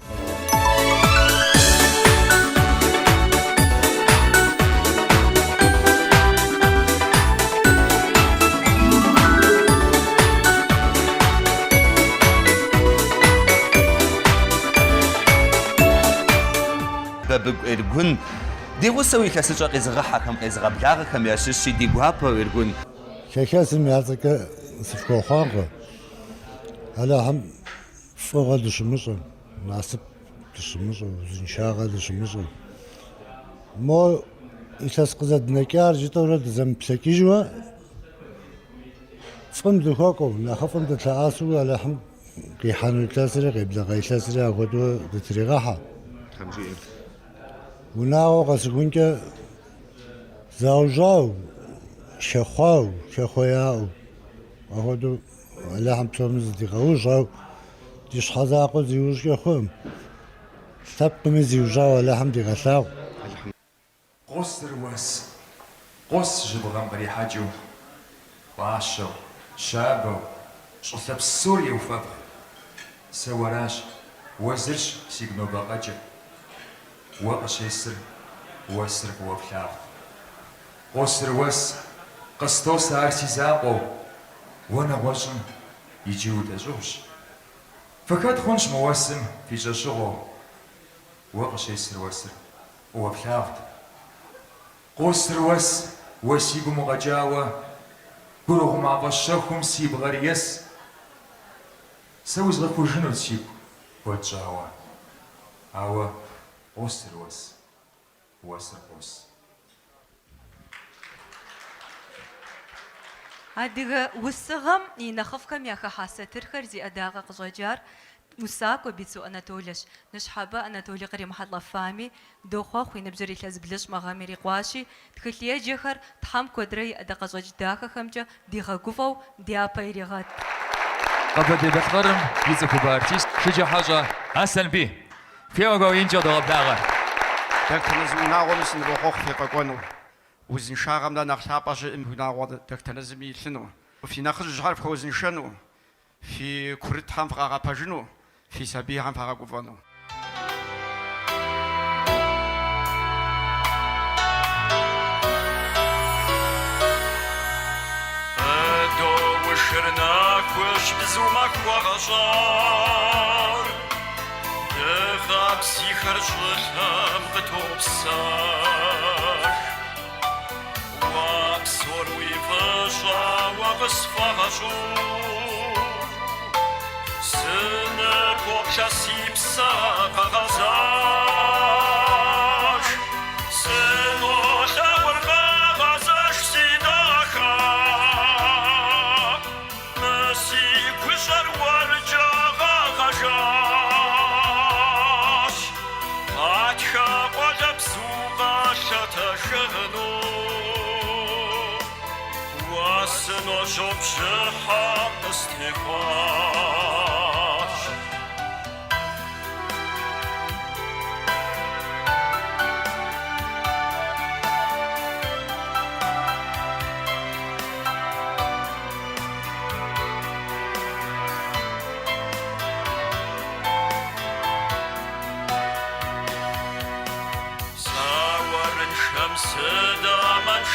Бабыгу Эргун ди гъусэу илъэсыщӏэ къезыгъэхьэхэм, къезыгъэблагъэхэм ящыщщи, ди гуапэу, Эргун. Хэхэсым я цӏэкӏэ сыфхуохъуахъуэ. Алыхьым фӏыгъуэ дыщымыщӏэу, насып дыщымыщӏэу, узыншагъэ дыщымыщӏэу. Мо илъэс къызэднэкӏар жытӏэурэ дызэмыплъэкӏыжуэ, фӏым дыхуэкӏуэу, нэхъыфӏым дылъэӏэсу Алыхьым къихьэну илъэсри, къеблэгъэ илъэсри апхуэдэу дытригъэхьэ. Тхьэм жиӏэ. Унагъуэ къэсыхункӏэ заужьау, хэхъуау, хэхъуэ яӏэу, апхуэдэу Алыхьым псоми зыдигъэужь, ауэ ди щхьэ закъуэ зиужькӏэ хъуӏым, лъэпкъми зиужьауэ Алыхьым дигъэлъагъу. Къосыр уэс, къос жьыбгъэм кърихьэкӏыу, пӏащэу, щабэу, щӏылъэ псор еуфэбгъу. Сэ уэращ, уэ зырщ сигу нобэ къэкӏыр, уэ къыщесыр уэсыр фӏыуэ плъагъут. Къосыр уэс, къыстосэ ар си закъуэу, уэ нэгъуэщӏым иджы удэщӏыгъущ. Фыхэт хъунщ мы уэсым фи щӏэщыгъуэу, уэ къыщесыр уэсыр фӏыуэ плъагъут. Къосыр уэс, уэ си гум укъэкӏауэ, гурыгъу мафӏэ щэхум си бгъэр ес. Сэ узгъэхужынут сигу куэд щӏауэ, ауэ къосыр уэс, уэсыр къос. Адыгэ усыгъэм и нэхъыфӏхэм яхыхьа сатырхэр зи ӏэдакъэ къыщӏэкӏар усакӏуэ Бицу Анатолэщ. Ныщхьэбэ Анатолий къримыхьэлӏэфами, дохъуэхъу и ныбжьыр илъэс блыщӏ мы гъэм ирикъуащи, тхылъеджэхэр Тхьэм куэдрэ и ӏэдакъэщӏэкӏ дахэхэмкӏэ дигъэгуфӏэу дяпэ иригъэт. Къэбэрдей-Балъкъэрым и цӏыхубэ артист Шыкӏэхьэщӏэ Аслъэнбий фи ӏэгуауэ инкӏэ догъэблагъэ. Дэтхэнэ зы унагъуэми сынывохъуэхъу фефӏэкӏуэну. Узыншагъэм нэ нэхъ лъапӏэ щыӏым унагъуэ дэтхэнэ зыми илъыну. Фи нэхъыжьхэр фхуэузыншэну, фи курытхэм фыкъагъэпэжыну, фи сабийхэм фагъэгуфӏэну. Къыдоушыр нэхущ бзу махуэ гъэщӏар, Дыгъэ бзийхэр щӏылъэм къытопсэж. Уэ псор уи фӏыщӏауэ къысфӏэгъэщӏу, Сыныпоплъэ си псэ къэгъэзэж. Сынолъэӏур къэгъэзэж си дахэ, Мы си гущӏэр уэркӏэ гъэгъэжащ. Гъатхэ къуалэбзу къэлъэтэжыну, Уэ сыножьэу бжьыхьэ къыстехуащ.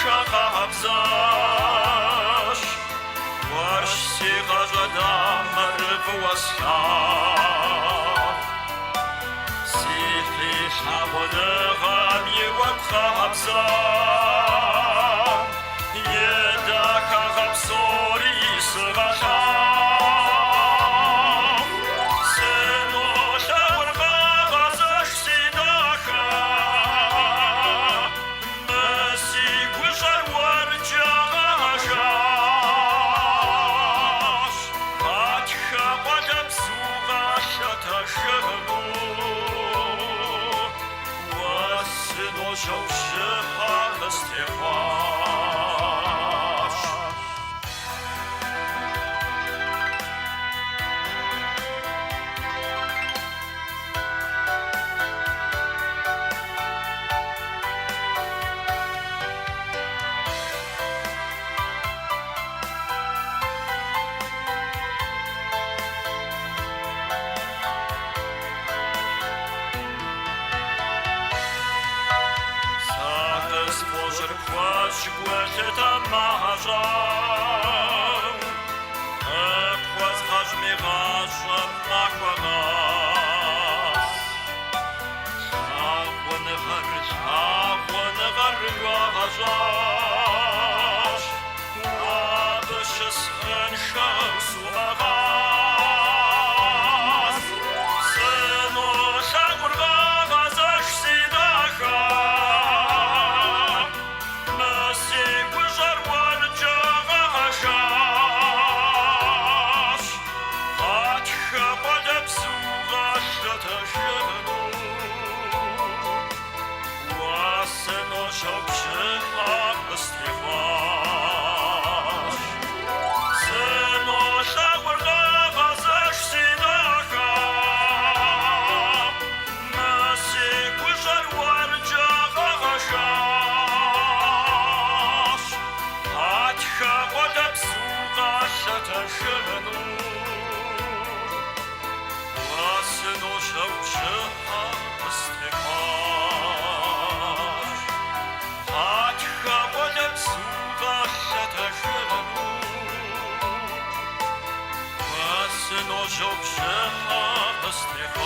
пшэ къабзэщ. Уэрщ си гъащӏэ дамэр фӏыуэ слъагъу. Си лъагъуныгъэм и уэгу къабзэм и дахагъэ псори сыгъэлъагъу. Сынолъэӏур къэгъэзэж си дахэ, мы си гущӏэр уэркӏэ гъэжащ. Гъатхэ къуалэбзу къэлъэтэжыну, уэ сыножьэу бжьыхьэ къыстехъуащ. Сэ къысфӏощӏыр пхуэсщӏ гулъытэ мащӏэу, къыпхуэзгъэщӏми гъащӏэм махуэ къэс. Лъагъуныгъэр, лъагъуныгъэр гуащӏэщ, уэ абы щысхьыншэу сумыгъэс. Сынолъэӏур къэгъэзэж си дахэ, мы си гущӏэр уэркӏэ гъэжащ. Гъатхэ къуалэбзу къэлъэтэжыну, уэ сыножьэу бжьыхьэ къыстехъуащ. Сынолъэӏур къэгъэзэж си дахэ, мы си гущӏэр уэркӏэ гъэжащ. Гъатхэ къуалэбзу къэлъэтэжыну, уэ сыножьэу бжьыхьэ къыстехъуащ. Гъатхэ къуалэбзу къэлъэтэжыну, уэ сыножьэу бжьыхьэ къыстехъуащ.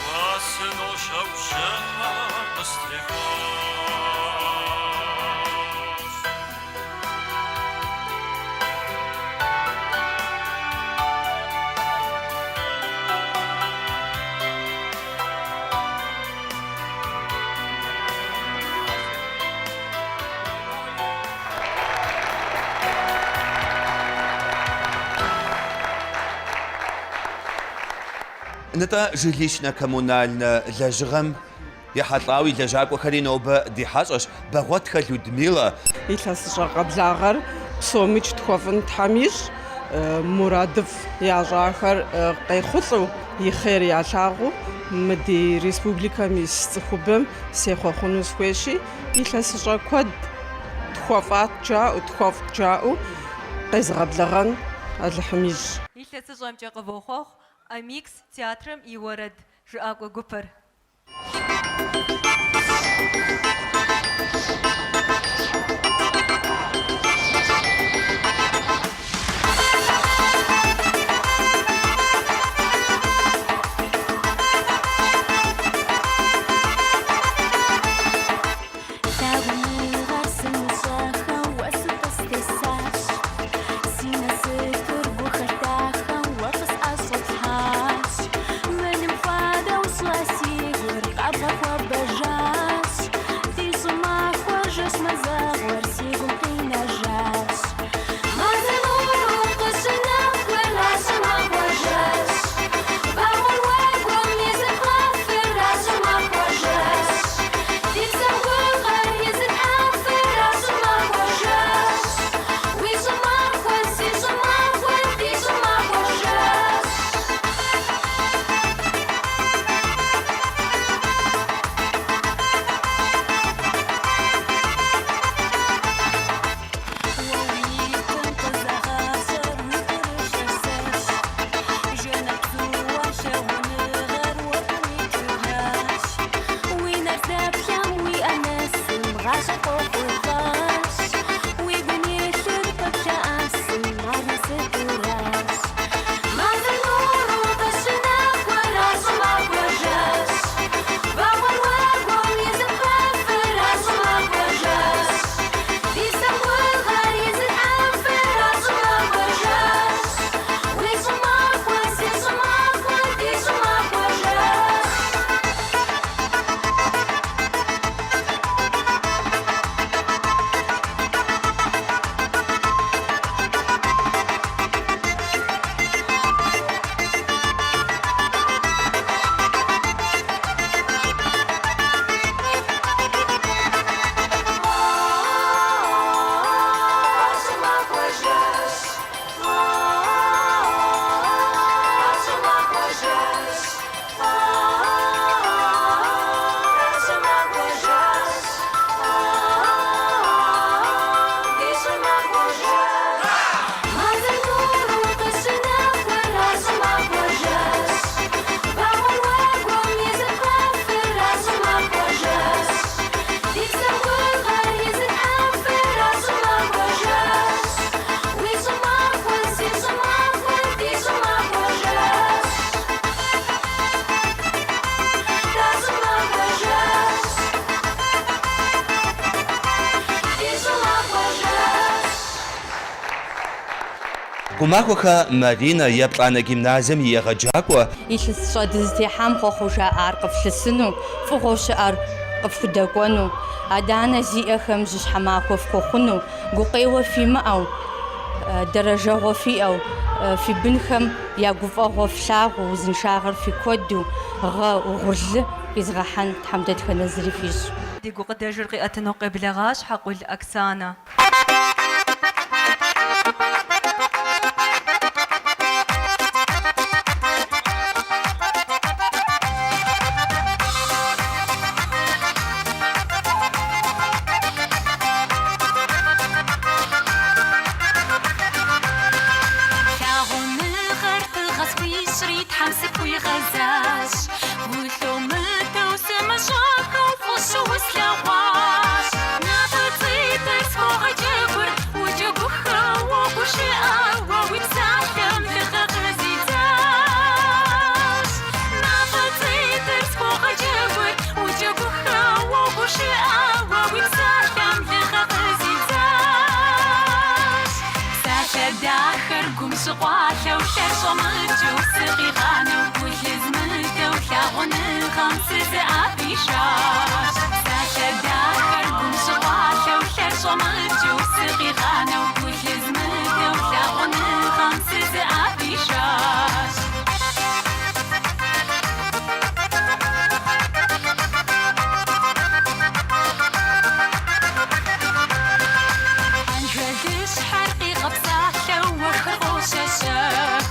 Уэ сыножьэу бжьыхьэ къыстехъуащ. Нтӏэ, жилищно-коммунальнэ лэжьыгъэм ехьэлӏауэ и лэжьакӏуэхэри нобэ ди хьэщӏэщ Бэгъуэтхэ Людмилэ. Илъэсыщӏэ къэблагъэр псомикӏ тхуэфӏын Тхьэм ищӏ, мурадыфӏ ящӏахэр къехъулӏэу, и хъер ялъагъуу мы ди республикэм ис цӏыхубэм сехъуэхъуну сыхуейщи, илъэсыщӏэ куэд тхуэфӏат жаӏэу, тхуэфӏт жаӏэу къезыгъэблэгъэн Алыхьым ищӏ. Илъэсыщӏэмкӏэ къывохъуэхъу Амикс театрым и уэрэд жыӏакӏуэ гупыр. Лъагъуныгъэр сымыщӏэхэу уэсу къыстесащ. Си насыпыр гухэлъ дахэу уэ къысӏэщӏэплъхьащ. Мылым хуэдэу щӏыӏэ си гур къэбгъэхуэбэжащ. Ди щӏымахуэ гъащӏэр къохъулӏащ. Уи гум илъыр къыплъэӏэсым, ар насыпуращ. Мазэ нуру къыщынэхур ар щӏымахуэ жэщ. Вагъуэр уэгум изыпхъэфыр ар щӏымахуэ жэщ. Ди псэм гугъэр изылъхьэфыр ар щӏымахуэ жэщ. Уи щӏымахуэ, си щӏымахуэ, ди щӏымахуэ жэщ. Щӏымахуэ жэщ, щӏымахуэ жэщ, щӏымахуэ жэщ, ди щӏымахуэ жэщ. Мазэ нуру къыщынэхур ар щӏымахуэ жэщ. Вагъуэр уэгум изыпхъэфыр ар щӏымахуэ жэщ. Ди псэм гугъэр изылъхьэфыр ар щӏымахуэ жэщ. Уи щӏымахуэ, си щӏымахуэ, ди щӏымахуэ жэщ. Ар щӏымахуэ жэщ. Ди щӏымахуэ жэщ. Къумахуэхэ Маринэ, еплӏанэ гимназием и егъэджакӏуэ. Илъэсыщӏэ дызытехьам хъуэхъуу жаӏар къыфлъысыну, фӏыгъуэу щыӏэр къыфхудэкӏуэну, адэ-анэ зиӏэхэм жьыщхьэ махуэ фхуэхъуну, гукъеуэ фимыӏэу, дэрэжэгъуэ фиӏэу, фи бынхэм я гуфӏэгъуэ флъагъуу, узыншагъэр фи куэду, гъэ угъурлы къизгъэхьэн Тхьэм дэтхэнэ зыри фищӏ. Ди гукъыдэжыр къиӏэтыну къеблэгъащ Хьэкъул Оксанэ. Лъагъуныгъэр тыгъэ схуищӏри Тхьэм сыхуигъэзащ. Гу лъумытэу сымыщӏэххэу фӏыщэу услъэгъуащ. Нэ фӏыцӏитӏыр схуогъэджэгур, уджэгуххэу уогушыӏэ, уэ уи псалъэм дыгъэ къызидзащ. Нэ фӏыцӏитӏыр схуогъэджэгур, уджэгуххэу уогушыӏэ, уэ уи псалъэм дыгъэ къызидзащ. Псалъэ дахэр гум щыкъуалъэу, лъэр щӏэмыкӏыу сыкъигъанэу, гу лъызмытэу лъагъуныгъэм сызыӏэпишащ. Псалъэ дахэр гум щыкъуалъэу, лъэр щӏэмыкӏыу сыкъигъанэу, гу лъызмытэу лъагъуныгъэм сызыӏэпишащ. Къэнжалыщхьэр къигъэпсалъэу уэшхыр къощэщэх.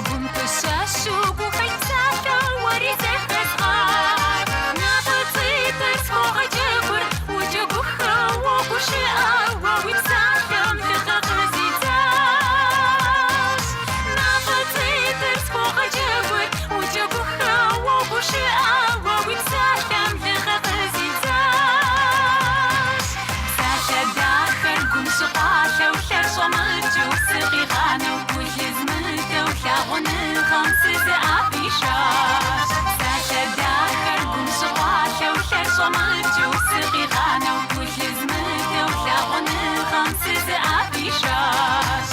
Гум пыщэщу гухэлъ псалъэу уэри зэхэзгъэх. Нэ фӏыцӏитӏыр схуогъэджэгур, уджэгуххэу уогушыӏэ, уэ уи псалъэм дыгъэ къызидзащ. Нэ фӏыцӏитӏыр схуогъэджэгур, уджэгуххэу уогушыӏэ, уэ уи псалъэм дыгъэ къызидзащ. Псалъэ дахэр гум щыкъуалъэу, лъэр щӏэмыкӏыу сыкъигъанэу, гу лъызмытэу лъагъуныгъэм сызыӏэпишащ. Псалъэ дахэр гум щыкъуалъэу, лъэр щӏэмыкӏыу сыкъигъанэу, гу лъызмытэу лъагъуныгъэм сызыӏэпишащ.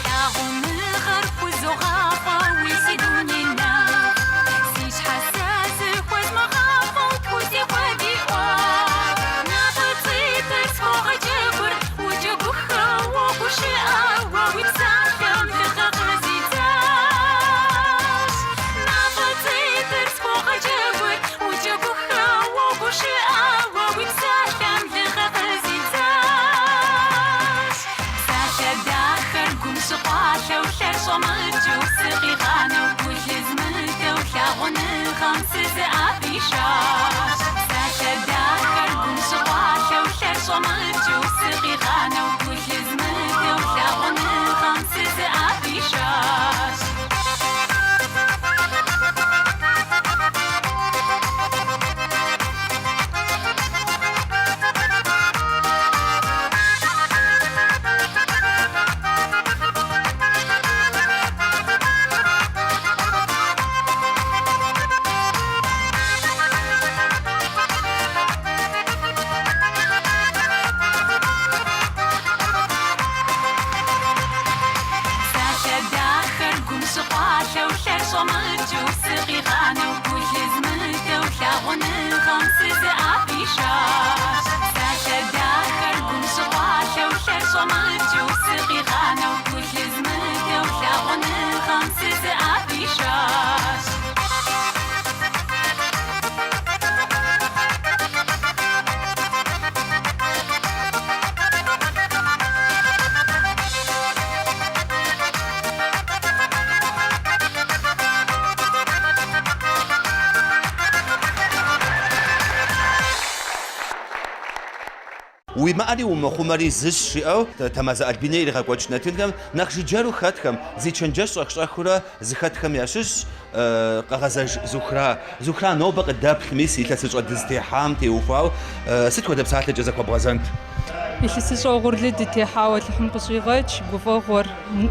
Лъагъуныгъэр хузогъафӏэ уи си дуней нэху. Си щхьэ сэ зыхуэзмыгъафӏэу тхузехуэ ди ӏуэху. Нэ фӏыцӏитӏыр схуогъэджэгур, уджэгуххэу уогушыӏэ, уэ уи псалъэм дыгъэ къызидзащ. Нэ фӏыцӏитӏыр схуогъэджэгур, уджэгуххэу уогушыӏэ, уэ уи псалъэм дыгъэ къызидзащ. Псалъэ дахэр гум щыкъуалъэу, лъэр щӏэмыкӏыу сыкъигъанэу, гу лъызмытэу лъагъуныгъэм сызыӏэпишащ. Псалъэ дахэр гум щыкъуалъэу, лъэр щӏэмыкӏыу сыкъигъанэу, гу лъызмытэу лъагъуныгъэм сызыӏэпишащ. щӏэмыкӏыу сыкъигъанэу гу лъызмытэу лъагъуныгъэм сызыӏэпишащ. Псалъэ дахэр гум щыкъуалъэу лъэр щӏэмыкӏыу сыкъигъанэу гу лъызмытэу лъагъуныгъэм сызыӏэпишащ. Уимыӏэри умыхъумэри зыщ, жиӏэу Тэмазэ Альбинэ иригъэкӏуэкӏ нэтынхэм нэхъ жыджэру хэтхэм, зи чэнджэщ щӏэх-щӏэхыурэ зыхэтхэм ящыщщ Къэгъэзэж Зухра. Зухра, нобэ къыдэплъ, мис илъэсыщӏэ дызытехьам теухуауэ сыт хуэдэ псалъэкӏэ зэхуэбгъэзэнт? Илъэсыщӏэ угъурлы дытехьауэ Алыхьым къыщӏигъэкӏ, гуфӏэгъуэр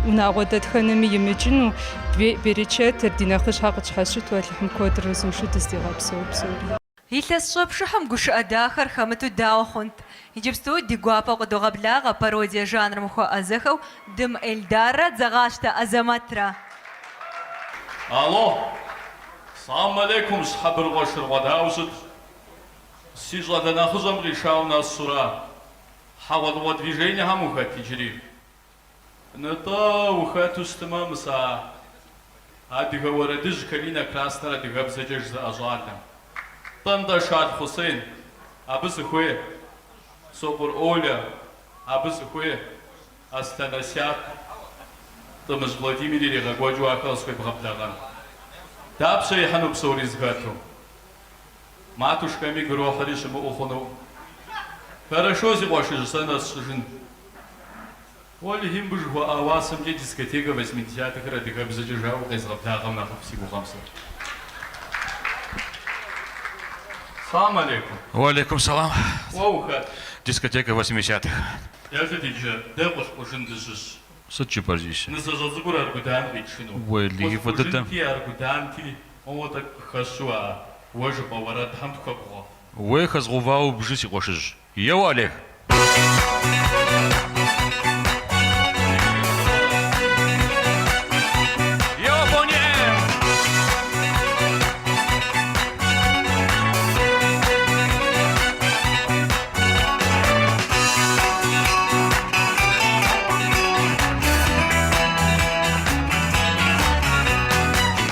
унагъуэ дэтхэнэми имыкӏыну, берычэтыр ди нэхъыжьхэр къытщхьэщыту Алыхьым куэдрэ узыншэу дыздигъэпсэу псори. Илъэсыщӏэ пшыхьым гушыӏэ дахэр хэмыту дауэ хъунт? Иджыпсту ди гуапэу къыдогъэблагъэ пародие жанрым хуэӏэзэхэу Дым Эльдаррэ Дзэгъащтэ Азэмэтрэ. Алло! Салам алейкум, щхьэбыргъуэ шыргъуэ дауэ ущыт? Си щӏалэ нэхъыщӏэм къишауэ нэсура? Хьэгъуэлӏыгъуэ движениехэм ухэт иджыри? Нтӏэ, ухэту щытмэ, мис а адыгэ уэрэдыжь Калина Краснэр адыгэбзэкӏэ жызыӏэ щӏалэм. Нтӏэ, нтӏэ, Шал Хъусен, абы сыхуей. Сокъур Оля, абы сыхуей. Аслъэн Асят, Тӏымыжь Владимир иригъэкӏуэкӏыу ахэр къысхуебгъэблэгъэн. Дапщэ ихьыну псори зэхэту? Матушками грохьри щымыӏэу хъуну. Хорошо, си къуэшыжь, сэ нэсщӏыжын. Уэлэхьи, мыбы жыхуаӏа уасэмкӏэ дискотека восьмидесятыхэр адыгэбзэкӏэ жаӏэу къезгъэблагъэм нэхъыфӏ си гугъэм сэ. Салам алейкум. Уалейкум салам. Уэ ухэт? Дискотека восьмидесятых. Еплъыт иджы, дэ Къулъкъужын дыщыщ. Сыт жыпӏэр зиӏысыр? Нысащӏэ цӏыкӏур Аргудан къитшыну. Уэлэхьи, фӏы дыдэ. Къулъкъужынти, Аргуданти, моуэ тӏэкӏу къыхэщу а уэ жыпӏэ уэрэдхэм тхуэбгъуэ. Уей, хэзгъэувауэ бжы, си къуэшыжь. Еуэ, Олег! Еуэ, Бони М!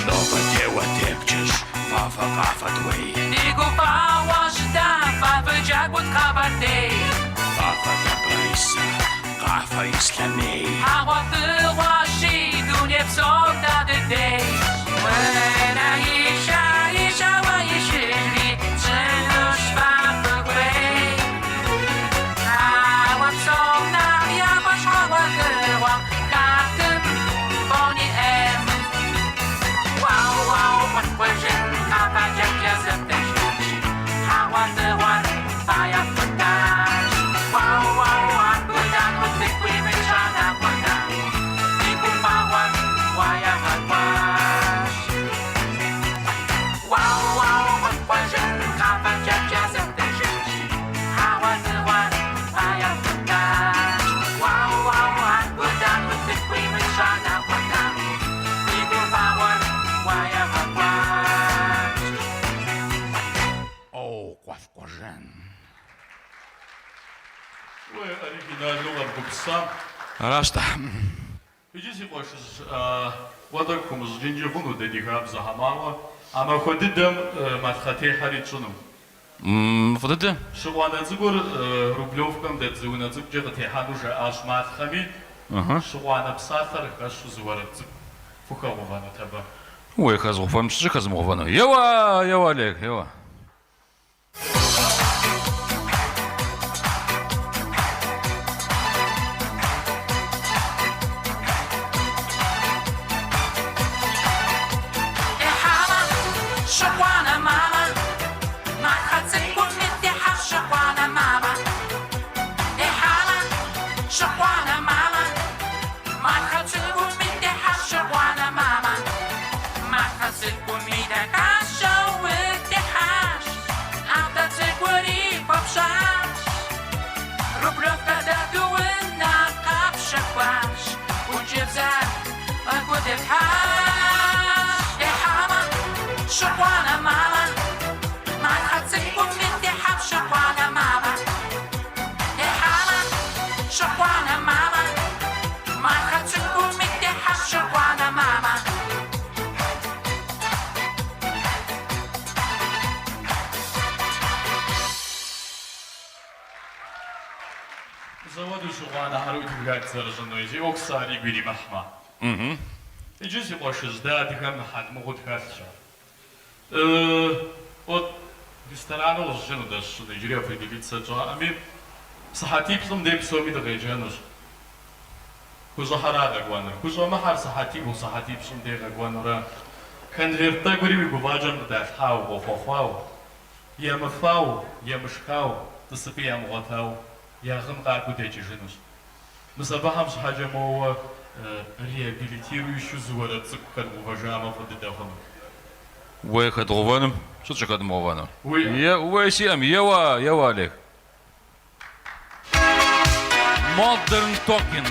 Нобэ теуэ тепчэщ, фафэ къафэт уей. Ди гуфӏэгъуэщ дэ, фафэ джэгут Къэбэрдей. Къафэ Лабэрисэ, къафэ Ислъэмей. Хьэгъуэлӏыгъуэщи, дуней псор дэ дыдейщ. Унэишэ, и щауэ ишыжри, тщӏынущ фафэ гуей. Ауэ псом нэхъ яфӏэщ хьэгъуэлӏыгъуэм хэтым Бони М. Уау, уау, Къулъкъужын, къафэ джэгукӏэ зэфтэжынщ. Хьэгъуэлӏыгъуэр фэ яфкъутащ. Уау, уау, Аргудан утыку имыщӏа хуэдэ. Ди гуфӏэгъуэр уэ ягъэкӏуащ. Уау, уау, Къулъкъужын, къафэ джэгукӏэ зэфтэжынщ. Хьэгъуэлӏыгъуэр фэ яфкъутащ. Уау, уау, Аргудан утыку имыщӏа хуэдэ. Ди гуфӏэгъуэр уэ ягъэкӏуащ. О, Къулъкъужын. Уэ оригиналу къэбгупсысам. Аращ-тӏэ. Иджы си къуэшыжь, уэ тӏэкӏу хыумыщӏыкӏынкӏи хъуну дэ ди хабзэхэм, ауэ а махуэ дыдэм малъхъэтехьэри тщӏыну. Фӏы дыдэ. Щыкъуанэ цӏыкӏур Рублевкэм дэт зы унэ цӏыкӏукӏэ къытехьэну жаӏащ малъхъэми, щыкъуанэ псалъэр хэщу зы уэрэд цӏыкӏу фхухэгъэувэнут абы. Уей, хэзгъэувэнум, сыт щӏыхэзмыгъэувэнур. Еуэ, еуэ, Олег, еуэ. Техьамэ, щыкъуанэ мамэ, малъхъэ цӏыкӏум и техьэ щыкъуанэ мамэ. Техьамэ, щыкъуанэ мамэ, малъхъэ цӏыкӏум и техьэ щыкъуанэ мамэ. Малъхъэ цӏыкӏум и дахащэу утехьащ, Ахътэ цӏыкӏури хуэпщӏащ. Рублевкэ дэту унэ къэпщэхуащ, ӏункӏыбзэр къыхудепхьащ. ӏэнэхэр удивлять зэрыщӏыну икӏи ӏуэху сэ ар игу иримыхьмэ. Иджы, си къуэшыжь, дэ адыгэм хьэл мыгъуэу тхэлъщ ар. Вот ресторану къыщӏэкӏыну дэ сщӏыну, иджыри определиться тщӏаӏыми, сыхьэтиплӏым дей псоми дыкъеджэнущ. Хущӏыхьэра къэкӏуэнур. Хущӏэмыхьэр сыхьэтибгъу, сыхьэтипщӏым дей къэкӏуэнурэ. Конверт тӏэкӏури уи гуфӏакӏэм къыдалъхьауэ, къохъуэхъуау, емыфау, емышхау, тӏысыпӏи ямыгъуэтау, я гъын къакӏуэу дэкӏыжынущ. Мис абыхэм щхьэкӏэ моуэ реабилитирующэу зы уэрэд цӏыкӏу хэдгъэувэжамэ фӏы дыдэ хъунут. Уей хэдгъэувэным, сыт щӏыхэдмыгъэувэнур? Уей сиӏэм, еуэ, еуэ, Олег. Modern Talking.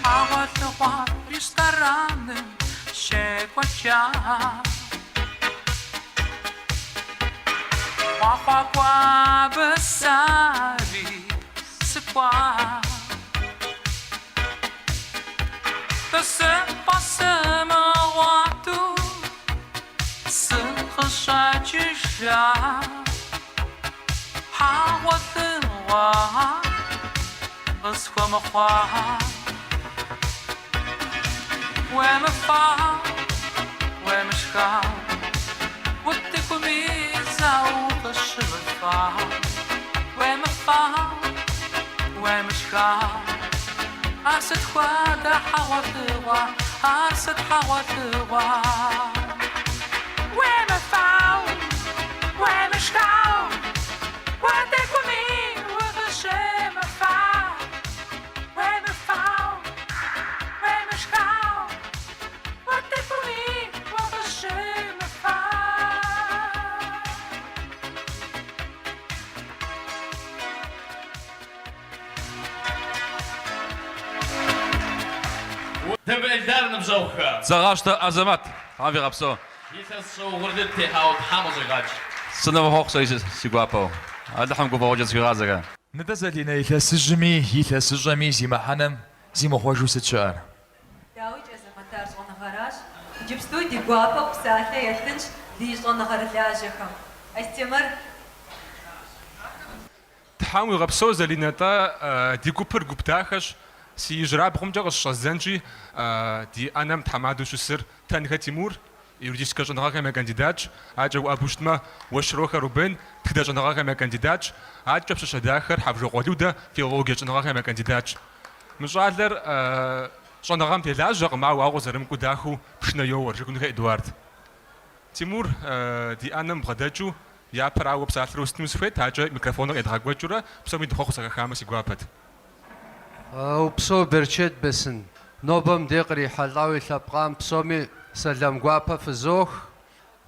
Хьэгъуэлӏыгъуэ рестораным щекӏуэкӏа. Хъуэхъуакӏуэ абы сэри сыкӏуа. Тӏысыпӏэ сымыгъуэту сыкъыщӏэкӏыжа. Хьэгъуэлӏыгъуэ къысхуэмыхъуа. Уемыфа, уемышха, утыкуми зэ укъыщымыфа. Уемыфа, уемышха, ар сыт хуэдэ хьэгъуэлӏыгъуэ, ар сыт хьэгъуэлӏыгъуэ. Уемыфау, уемышхау, утыкуми укъыщымыфа. Уемыфау, уемышхау, утыкуми укъыщымыфа. Дым Эльдар ныбжьэгъухэ. Дзэгъащтэ Азэмэт, Тхьэм фигъэпсэу. Илъэсыщӏэ угъурлы дытехьауэ Тхьэм къыщӏигъэкӏ. Сынывохъуэхъу сэри си гуапэу. Алыхьым гуфӏэгъуэкӏэ схуигъазэхэ. Нтӏэ, Залинэ, илъэсыжьми, илъэсыщӏэми зи мыхьэнэм зимыхъуэжу сыт щыӏэр? Дауикӏ, Азэмэт, ар щӏэныгъэращ. Иджыпсту ди гуапэу псалъэ еттынщ ди щӏэныгъэрылажьэхэм. Астемыр. Тхьэм уигъэпсэу, Залинэ, нтӏэ, ди гупыр гуп дахэщ. Си ижьырабгъумкӏэ къыщыщӏэздзэнщи, ди ӏэнэм тхьэмадэу щысыр Тэнхэ Тимур, юридическэ щӏэныгъэхэм я кандидатщ, адэкӏэ уӏэбэу щытмэ, Уэщрохэ Рубен, тхыдэ щӏэныгъэхэм я кандидатщ, адэкӏэ пщащэ дахэр Хьэвжокъуэ Людэ, филологие щӏэныгъэхэм я кандидатщ. Мы щӏалэр щӏэныгъэм телажьэкъым, ауэ ауэ къызэрымыкӏуэу дахэу пшынэ йоуэр, Жыгунхэ Эдуард. Тимур, ди ӏэнэм бгъэдэкӏыу, япэрауэ псалъэр уэстыну сыхуейт, адэкӏэ микрофоныр къедгъэкӏуэкӏыурэ, псоми дыхъуэхъу зэхэхамэ си гуапэт. Упсэу, берчет бесын. Нобэ мыбдей кърихьэлӏауэ илъэпкъам псоми сэлам гуапэ фызох.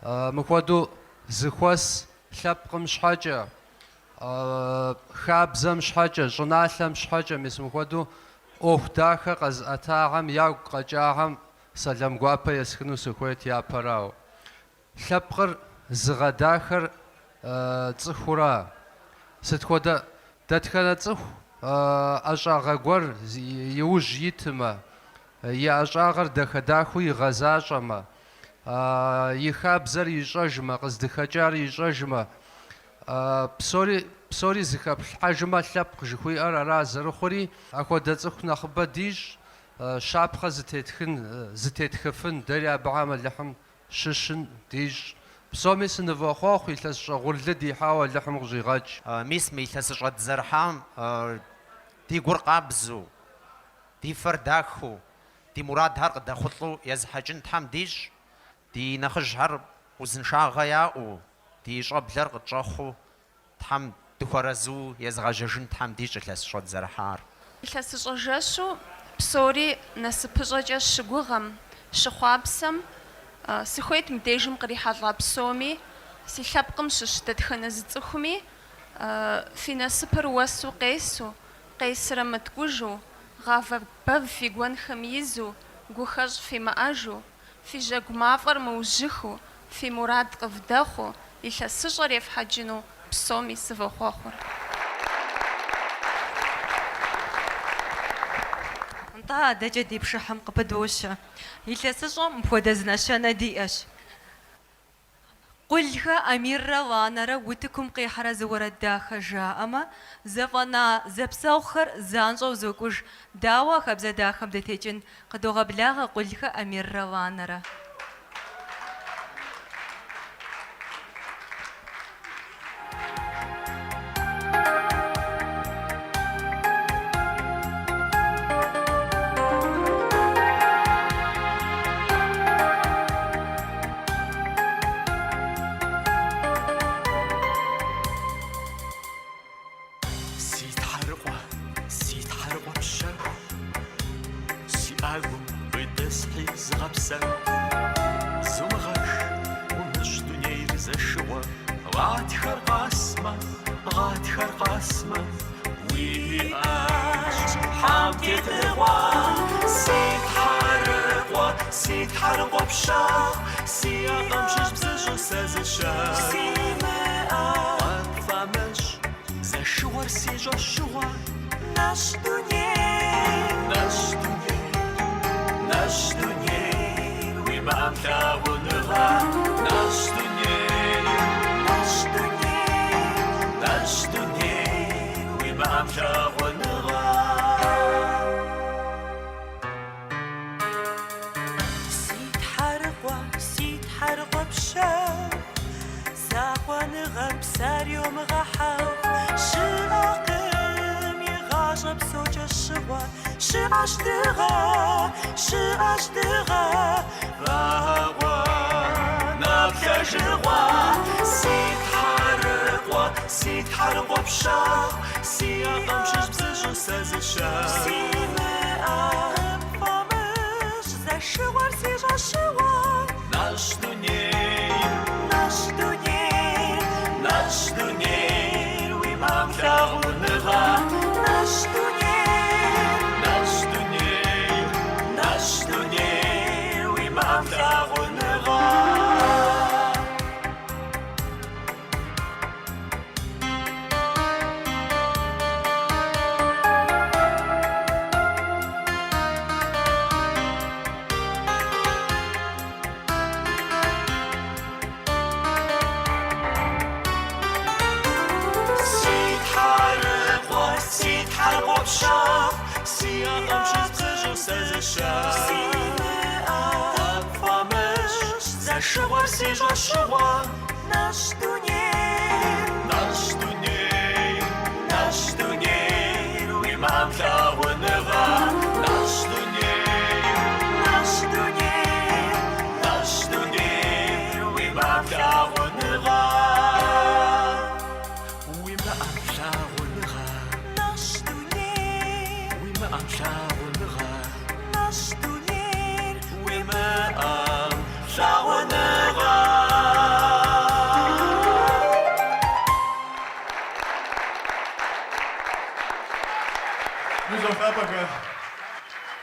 Мыхуэдэу зыхуэс лъэпкъым щхьэкӏэ, хабзэм щхьэкӏэ, щӏыналъэм щхьэкӏэ, мис мыхуэдэу ӏуэху дахэ къэзыӏэтахэм, ягу къэкӏахэм Сэлам гуапэ есхыну сыхуейт япэрауэ. Лъэпкъыр зыгъэдахэр цӏыхура? Сыт хуэдэ дэтхэнэ цӏыху ӏэщӏагъэ гуэр и ужь итмэ, и ӏэщӏагъэр дахэ-дахэу игъэзащӏэмэ, и хабзэр ищӏэжмэ, къыздыхэкӏар ищӏэжмэ, псори псори зыхэплъхьэжмэ лъэпкъ жыхуиӏэр ара зэрыхъури, апхуэдэ цӏыху нэхъыбэ дищӏ, Щапхъэ зытетхын, зытетхыфын, дэри абыхэм Алыхьым щыщын дищӏ. Псоми сынывохъуэхъу, илъэсыщӏэ угъурлы дихьауэ Алыхьым къыщӏигъэкӏ. Мис мы илъэсыщӏэ дызэрыхьам ди гур къабзэу, ди фэр дахэу, ди мурадхэр къыдэхъулӏэу езыхьэкӏын Тхьэм дищӏ, ди нэхъыжьхэр узыншагъэ яӏэу, ди щӏэблэр къытщӏэхъуу Тхьэм дыхуэрэзу езыгъэжьэжын Тхьэм дищӏ илъэсыщӏэ дызэрыхьар. Илъэсыщӏэ жэщу псори насыпыщӏэкӏэ щыгугъэм, щыхъуапсэм, сыхуейт мыбдежым кърихьэлӏа псоми, си лъэпкъым щыщ дэтхэнэ зы цӏыхуми фи насыпыр уэсу къесу, къесрэ мыткӏужу, гъавэ бэв фи гуэнхэм изу, гухэщӏ фимыӏэжу, Фи жьэгу мафӏэр мыужьыхыу, фи мурад къывдэхъуу, илъэсыщӏэр ефхьэкӏыну псоми сывохъуэхъур. Нтӏэ, адэкӏэ ди пшыхьым къыпыдощэ. Илъэсыщӏэм мыпхуэдэ зы нэщэнэ диӏэщ. Къулхэ Амиррэ Ланэрэ утыкум къихьэрэ зы уэрэд дахэ жаӏэмэ, зэфӏэна зэпсэгъухэр занщӏэу зокӏуж. Дауэ а хабзэ дахэм дытекӏын? Къыдогъэблагъэ Къулхэ Амиррэ Ланэрэ. Си тхьэрыкъуэ, си тхьэрыкъуэ пщэху, си ӏэгум къитӏысхьи зыгъэпсэху. Зумыгъэш, умыщӏ дунейр зэшыгъуэ, гъатхэр къэсмэ, гъатхэр къэсмэ, уиӏэнщ хьэмтетыгъуэ. Си тхьэрыкъуэ, си тхьэрыкъуэ пщэху, си акъым щыщ бзыщӏу сэ зы щэху. Симыӏэ. Къыпфӏэмыщӏ, зэшыгъуэр си щӏэщыгъуэ. Нэщӏ дуней. Нэщӏ дуней, нэщӏ дуней, уимыӏэм лъагъуныгъэ. Нэщӏ дуней. Нэщӏ дуней. Нэщӏ дуней, уимыӏэм лъагъуныгъэ. Си тхьэрыкъуэ, си тхьэрыкъуэ пщэху, закъуэныгъэм псэр йомыгъэхьэху. Щыӏэкъым игъащӏэ псокӏэ щыгъуэ, щыӏэщ дыгъэ, щыӏэщ дыгъэ. Вагъуэ нэплъэжыгъуэ, си тхьэрыкъуэ, си тхьэрыкъуэ пщэху, си акъым щыщ бзыщӏу сэ зы щэху. Симыӏэ. Къыпфӏэмыщӏ, зэшыгъуэр си щӏэщыгъуэ. Нэщӏ дуней. Нэщӏ дуней. Нэщӏ дунейр уимыӏэм лъагъуныгъэ. Нэщӏ дунейр. Нэщӏ дунейр, нэщӏ дунейр уимыӏэм лъагъуныгъэ. Си тхьэрыкъуэ, си тхьэрыкъуэ пщэху, си акъым щыщ бзыщӏу сэ зы щэху. Симыӏэ. Къыпфӏэмыщӏ, зэшыгъуэр си щӏэщыгъуэ. Нэщӏ дунейр. Нэщӏ дунейр, нэщӏ дунейр, уимыӏэм лъагъуныгъэ. Нэщӏ дунейр. Нэщӏ дунейр. Нэщӏ дунейр, уимыӏэм лъагъуныгъэ. Уимыӏэм лъагъуныгъэ. Нэщӏ дунейр. Уимыӏэм лъагъуныгъэ. Нэщӏ дунейр. Уимыӏэм лъагъуныгъэ. Ныбжьэгъу лъапӏэхэ,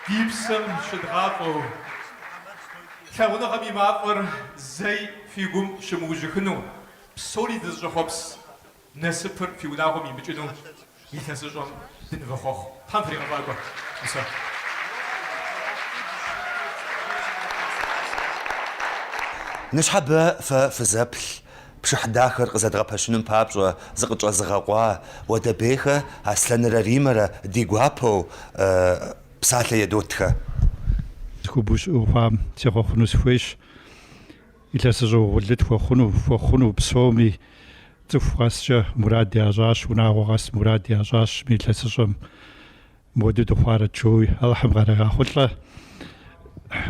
ди псэм щыдгъафӏэу, лъагъуныгъэм и мафӏэр зэи фи гум щымыужьыхыну, псори дызыщӏэхъуэпс насыпыр фи унагъуэм имыкӏыну илъэсыщӏэм дынывохъуэхъу. Тхьэм фригъэфӏакӏуэ. Упсэу. Ныщхьэбэ фэ фызэплъ пшыхь дахэр къызэдгъэпэщыным папщӏэ зыкъытщӏэзыгъэкъуа Уэдэбейхэ Аслъэнрэ Римэрэ ди гуапэу псалъэ едотхэ. Цӏыхубэу щыӏэу хъуам сехъуэхъуну сыхуейщ. Илъэсыщӏэ угъурлы тхуэхъуну, фхуэхъуну псоми цӏыху къэскӏэ мурад ящӏащ, унагъуэ къэс мурад ящӏащ мы илъэсыщӏэм. Мыуэду дыхъуарэт жоуи Алыхьым къаригъэхъулӏэ.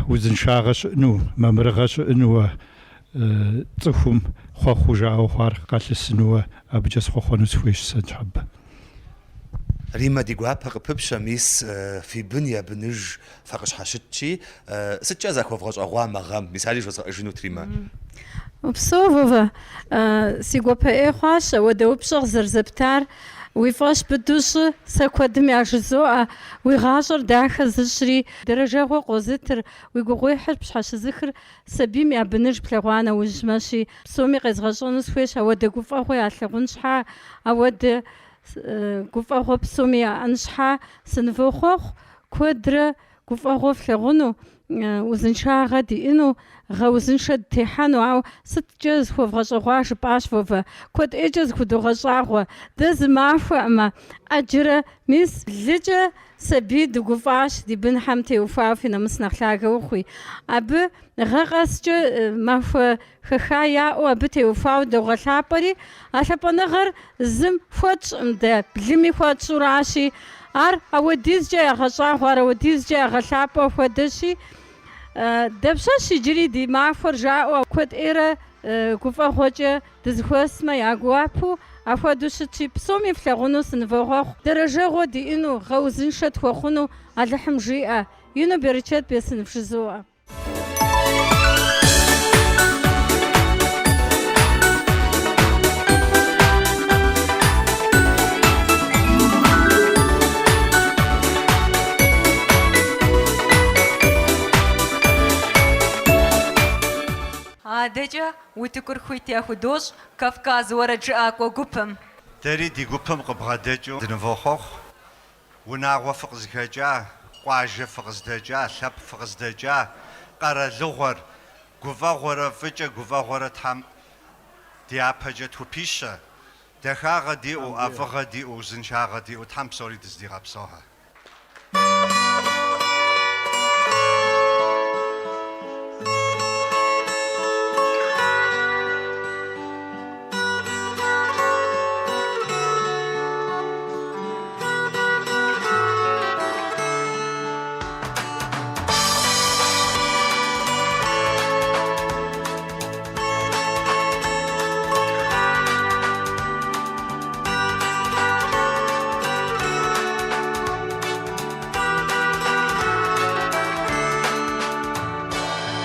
Узыншагъэ щыӏэну, мамырыгъэ щыӏэнуэ, цӏыхум хъуэхъуу жаӏэу хъуар къалъысынуэ, абыкӏэ схъуэхъуэну сыхуейщ сэ ныщхьэбэ. Риммэ, ди гуапэ къыпыпщэ, мис фи бын я быныж факъыщхьэщытщи, сыткӏэ захуэвгъэщӏэгъуа мы гъэм? Мис ари жозгъэӏэжынут, Риммэ. Упсэу, Вовэ. Си гуапэ ӏей хъуащ ауэдэ упщӏэ къызэрызэптар. Уи фӏэщ быдэу щӏы, сэ куэдым яжызоӏэ, уи гъащӏэр дахэ зыщӏри, дэрэжэгъуэ къозытыр, уи гугъуехьыр пщхьэщызыхыр сабийм я быныж плъэгъуа нэужьмэщи, псоми къезгъэщӏэну сыхуейщ ауэдэ гуфӏэгъуэ ялъэгъун щхьа, ауэдэ гуфӏэгъуэ псоми яӏэн щхьа, сынывохъуэхъу, куэдрэ гуфӏэгъуэ флъэгъуну. узыншагъэ диӏэну, гъэ узыншэ дытехьэну, ауэ сыткӏэ зыхуэвгъэщӏэгъуа жыпӏащ, Вовэ. Куэд ӏейкӏэ зыхудогъэщӏагъуэ. Дэ зы махуэӏымэ, ӏэджэрэ, мис, блыкӏэ сабий дыгуфӏащ ди бынхэм теухуауэ фи нэмыс нэхъ лъагэ ухъуи. Абы гъэ къэскӏэ махуэ хэха яӏэу абы теухуауэ догъэлъапӏэри, а лъапӏэныгъэр зым хуэтщӏым дэ, блыми хуэтщӏуращи, ар ауэдизкӏэ ягъэщӏагъуэ, ар ауэдизкӏэ ягъэлъапӏэ хуэдэщи, дапщэщ иджыри ди махуэр жаӏэу куэд ӏейрэ гуфӏэгъуэкӏэ дызэхуэсмэ я гуапэу апхуэдэу щытщи, псоми флъагъуну сынывохъуэхъу, дэрэжэгъуэ диӏэну, гъэ узыншэ тхуэхъуну Алыхьым жиӏэ, ину берычэт бесын вжызоӏэ. Адэкӏэ утыкур хуит яхудощӏ Кавказ уэрэджыӏакӏуэ гупым. Дэри ди гупым къыбгъэдэкӏыу дынывохъуэхъу. Унагъуэ фыкъызыхэкӏа, къуажэ фыкъыздэкӏа, лъэпкъ фыкъыздэкӏа, къэралыгъуэр, гуфӏэгъуэрэ фӏыкӏэ гуфӏэгъуэрэ Тхьэм дяпэкӏэ тхупищэ. Дахагъэ диӏэу, ӏэфӏыгъэ диӏэу, узыншагъэ диӏэу Тхьэм псори дыздигъэпсэухэ.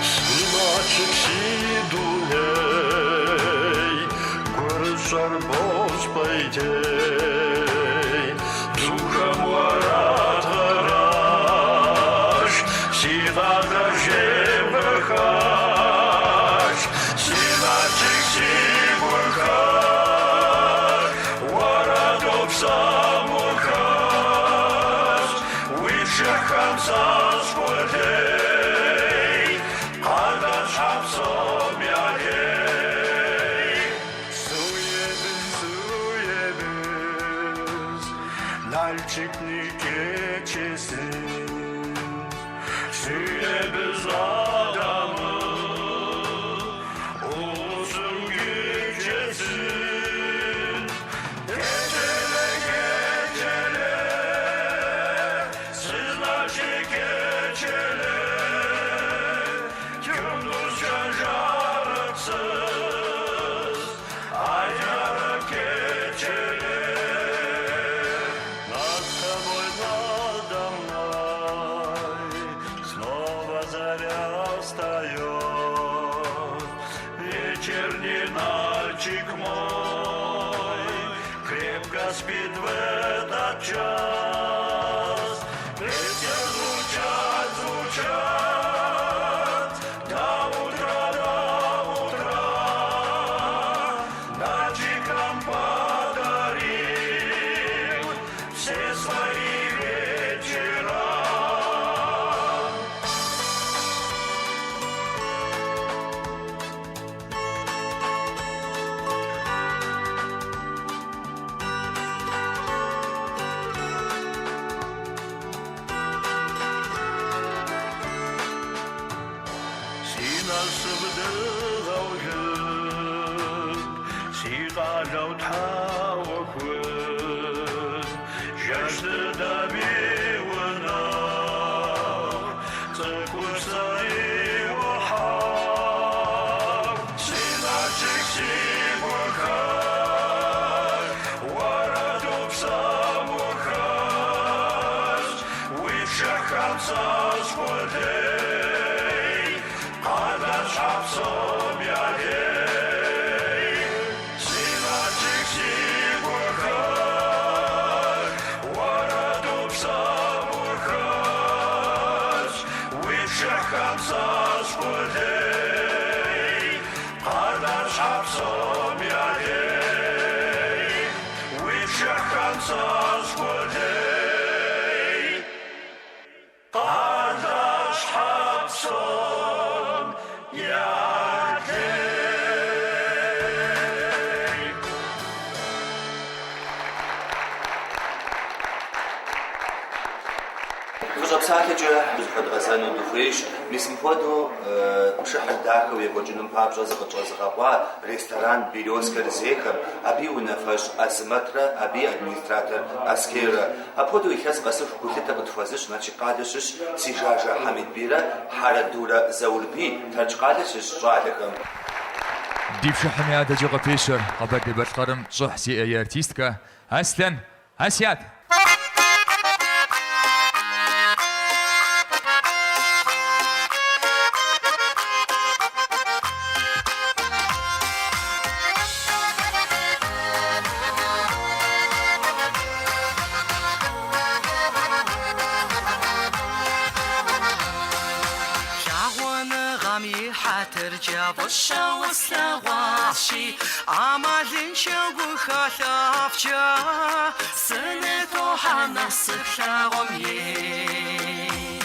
Си Налшык си дуней, гурыщӏэр бощӏ-пӏейтей. Бзухэм уэрэд къраш, си къалэр жейм къыхаш. Си Налшык си гухэлъ, уэрэду псэм ухэлъщ. Уи пшыхьхэм сащӏ къулей, къалащхьэ псом я лей. Суебыз, суебыз, Нальчикни кечеси. Суебыз адамы, Улусын гүчесин. Кечеле, кечеле, Сиз Налшык кечеле. Күндүз жарыксыз, Ай жарык кечеле. Над тобой, надо мной Снова заря встает. Вечерний Нальчик мой Крепко спит в этот час. Песни звучат, звучат До утра, до утра. Нальчиком подарил Все свои вечера. Си насып дыгъэу щыт, си къалэу Тхьэуэхуд, жэщ дыдэми унэху, цӏыкӏур сэри ухьэху. Си Налшык си гухэлъ, уэрэду псэм ухэлъщ, уи пшыхьхэм сащӏ къулей, къалащхьэ псом я лей. Си Налшык си гухэлъ, уэрэду псэм ухэлъщ, уи пшыхьхэм сащӏ къулей, къалащхьэ псом я лей. Уи пшыхьхэм сащӏ къулей, къалащхьэ псом. Фӏыщӏэ псалъэкӏэ зыхуэдгъэзэну дыхуейщ. Мис мыпхуэдэу пшыхьыр дахэу екӏуэкӏыным папщӏэ зыкъытщӏэзыгъэкъуа ресторан Березкэр зейхэм, абы и унафэщӏ Азэмэтрэ абы и администратор Аскеррэ. Апхуэдэу илъэс къэсыху гулъытэ къытхуэзыщӏ Налшык къалэ щыщ Сижажэ Хьэмидбийрэ Хьэрэдурэ Заурбий, Тэрч къалэ щыщ щӏалэхэм. Ди пшыхьым адэкӏэ къыпещэр Къэбэрдей-Балъкъэрым щӏыхь зиӏэ и артисткэ Аслъэн Асят. Лъагъуныгъэм и хьэтыркӏэ фӏыщэу услъэгъуащи, ӏэмалыншэу гухэлъ ӏэфӏкӏэ сынытохьэ насып лъагъуэм ей.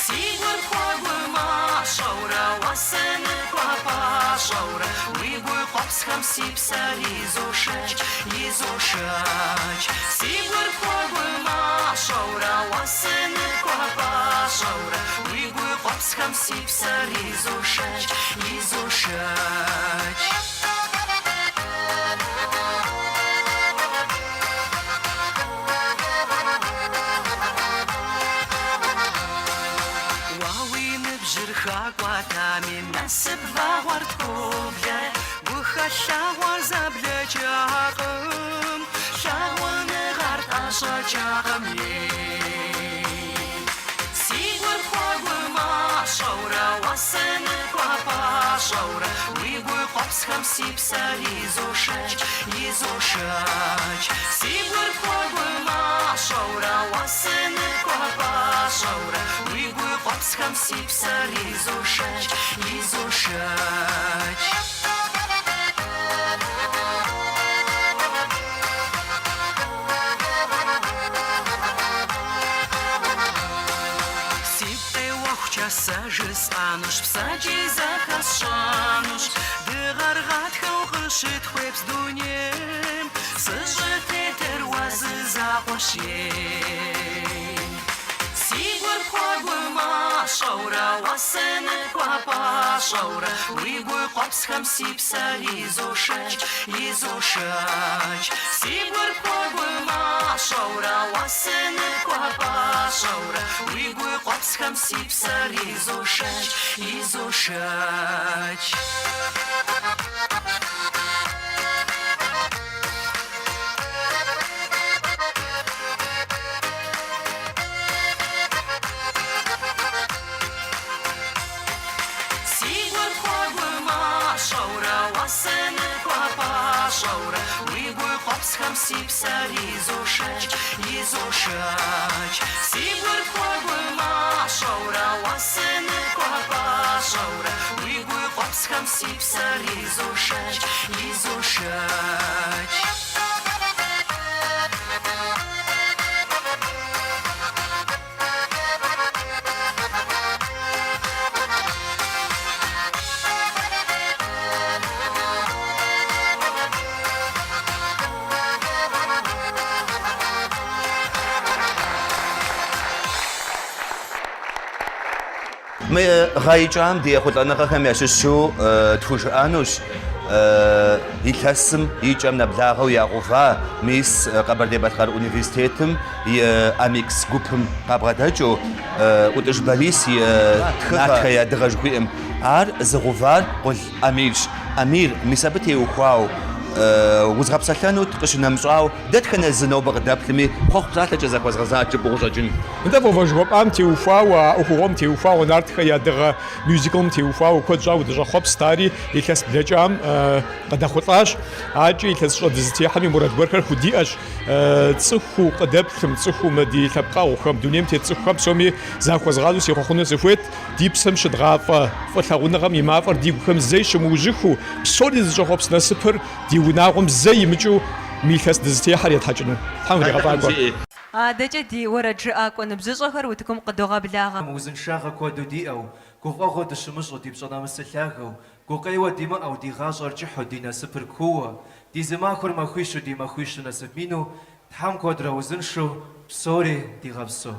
Си гур пхуэгумащӏэурэ, уэ сыныпхуэпӏащӏэурэ, уи гу къуэпсхэм си псэр изошэкӏ, изошэкӏ. Си гур пхуэгумащӏэурэ, уэ сыныпхуэпӏащӏэурэ, уи гу къуэпсхэм си псэр изошэкӏ, изошэкӏ. Уэ уи ныбжьыр хэкӏуэтами, насып вагъуэр тхуоблэ, гухэлъ лъагъуэр зэблэкӏакъым, лъагъуныгъэр тӏэщӏэкӏакъым, ей. Си гур пхуэгумащӏэурэ, уэ сыныпхуэпӏащӏэурэ, уи гу къуэпсхэм си псэр изошэкӏ, изошэкӏ. Си гур пхуэгумащӏэурэ, уэ сыныпхуэпӏащӏэурэ, уи гу къуэпсхэм си псэр изошэкӏ, изошэкӏ. Сигу къеуэхукӏэ сэ жысӏэнущ, псэкӏи зэхэсщӏэнущ, дыгъэр гъатхэу къыщытхуепс дунейм, сыщӏытетыр уэ зы закъуэщ, ей. Си гур пхуэгумащӏэурэ, уэ сыныпхуэпӏащӏэурэ, уи гу къуэпсхэм си псэр изошэкӏ, изошэкӏ. Си гур пхуэгумащӏэурэ, уэ сыныпхуэпӏащӏэурэ, уи гу къуэпсхэм си псэр изошэкӏ, изошэкӏ. Си гур пхуэгумащӏэурэ, уэ сыныпхуэпӏащӏэурэ, уи гу къуэпсхэм си псэр изошэкӏ, изошэкӏ. Си гур пхуэгумащӏэурэ, уэ сыныпхуэпӏащӏэурэ, уи гу къуэпсхэм си псэр изошэкӏ, изошэкӏ. Мы гъэ икӏам ди ехъулӏэныгъэхэм ящыщу тхужыӏэнущ илъэсым и кӏэм нэблагъэу ягъэува мис Къэбэрдей-Балъкъэр университетым и Амикс гупым къабгъэдэкӏыу ӏутӏыж Борис и Нартхэ я дыгъэ жыхуиӏэм. Ар зыгъэувар Къул Амирщ. Амир, мис абы теухуауэ узгъэпсэлъэнут, къыщынэмыщӏауэ, дэтхэнэ зы нобэ къыдэплъми, хъуэхъу псалъэкӏэ захуэзгъэзат жыпӏэу къыщӏэкӏын. Нтӏэ, Вовэ, жыхуэпӏам теухуауэ, а ӏуэхугъуэм теухуауэ, Нартхэ я дыгъэ мюзиклым теухуауэ куэд щӏауэ дыщӏэхъуэпст, ари илъэс блэкӏам къыдэхъулӏащ. Акӏэ илъэсыщӏэ дызытехьэми мурад гуэрхэр худиӏэщ. Цӏыхуу къыдэплъым, цӏыхуу мы ди лъэпкъэгъухэм, дунейм тет цӏыхухэм псоми захуэзгъазэу сехъуэхъуну сыхуейт. Ди псэм щыдгъафӏэ фӏылъагъуныгъэм и мафӏэр дигухэм зэи щымыужьыхыу, псори дызыщӏэхъуэпс насыпыр ди унагъуэм зэи имыкӏыу мы илъэс дызытехьэр етхьэкӏыну. Тхьэм фригъэфӏакӏуэ. Адэкӏэ ди уэрэджыӏакӏуэ ныбжьыщӏэхэр утыкум къыдогъэблагъэ. Узыншагъэ куэду диӏэу, гуфӏэгъуэ дыщымыщӏэу, ди пщӏэ нэмысыр лъагэу, Гукъеуэ димыӏэу, ди гъащӏэр кӏыхьу, ди насыпыр кууэ, ди зы махуэр махуищу, ди махуищыр насып мину, Тхьэм куэдрэ узыншэу псори дигъэпсэу.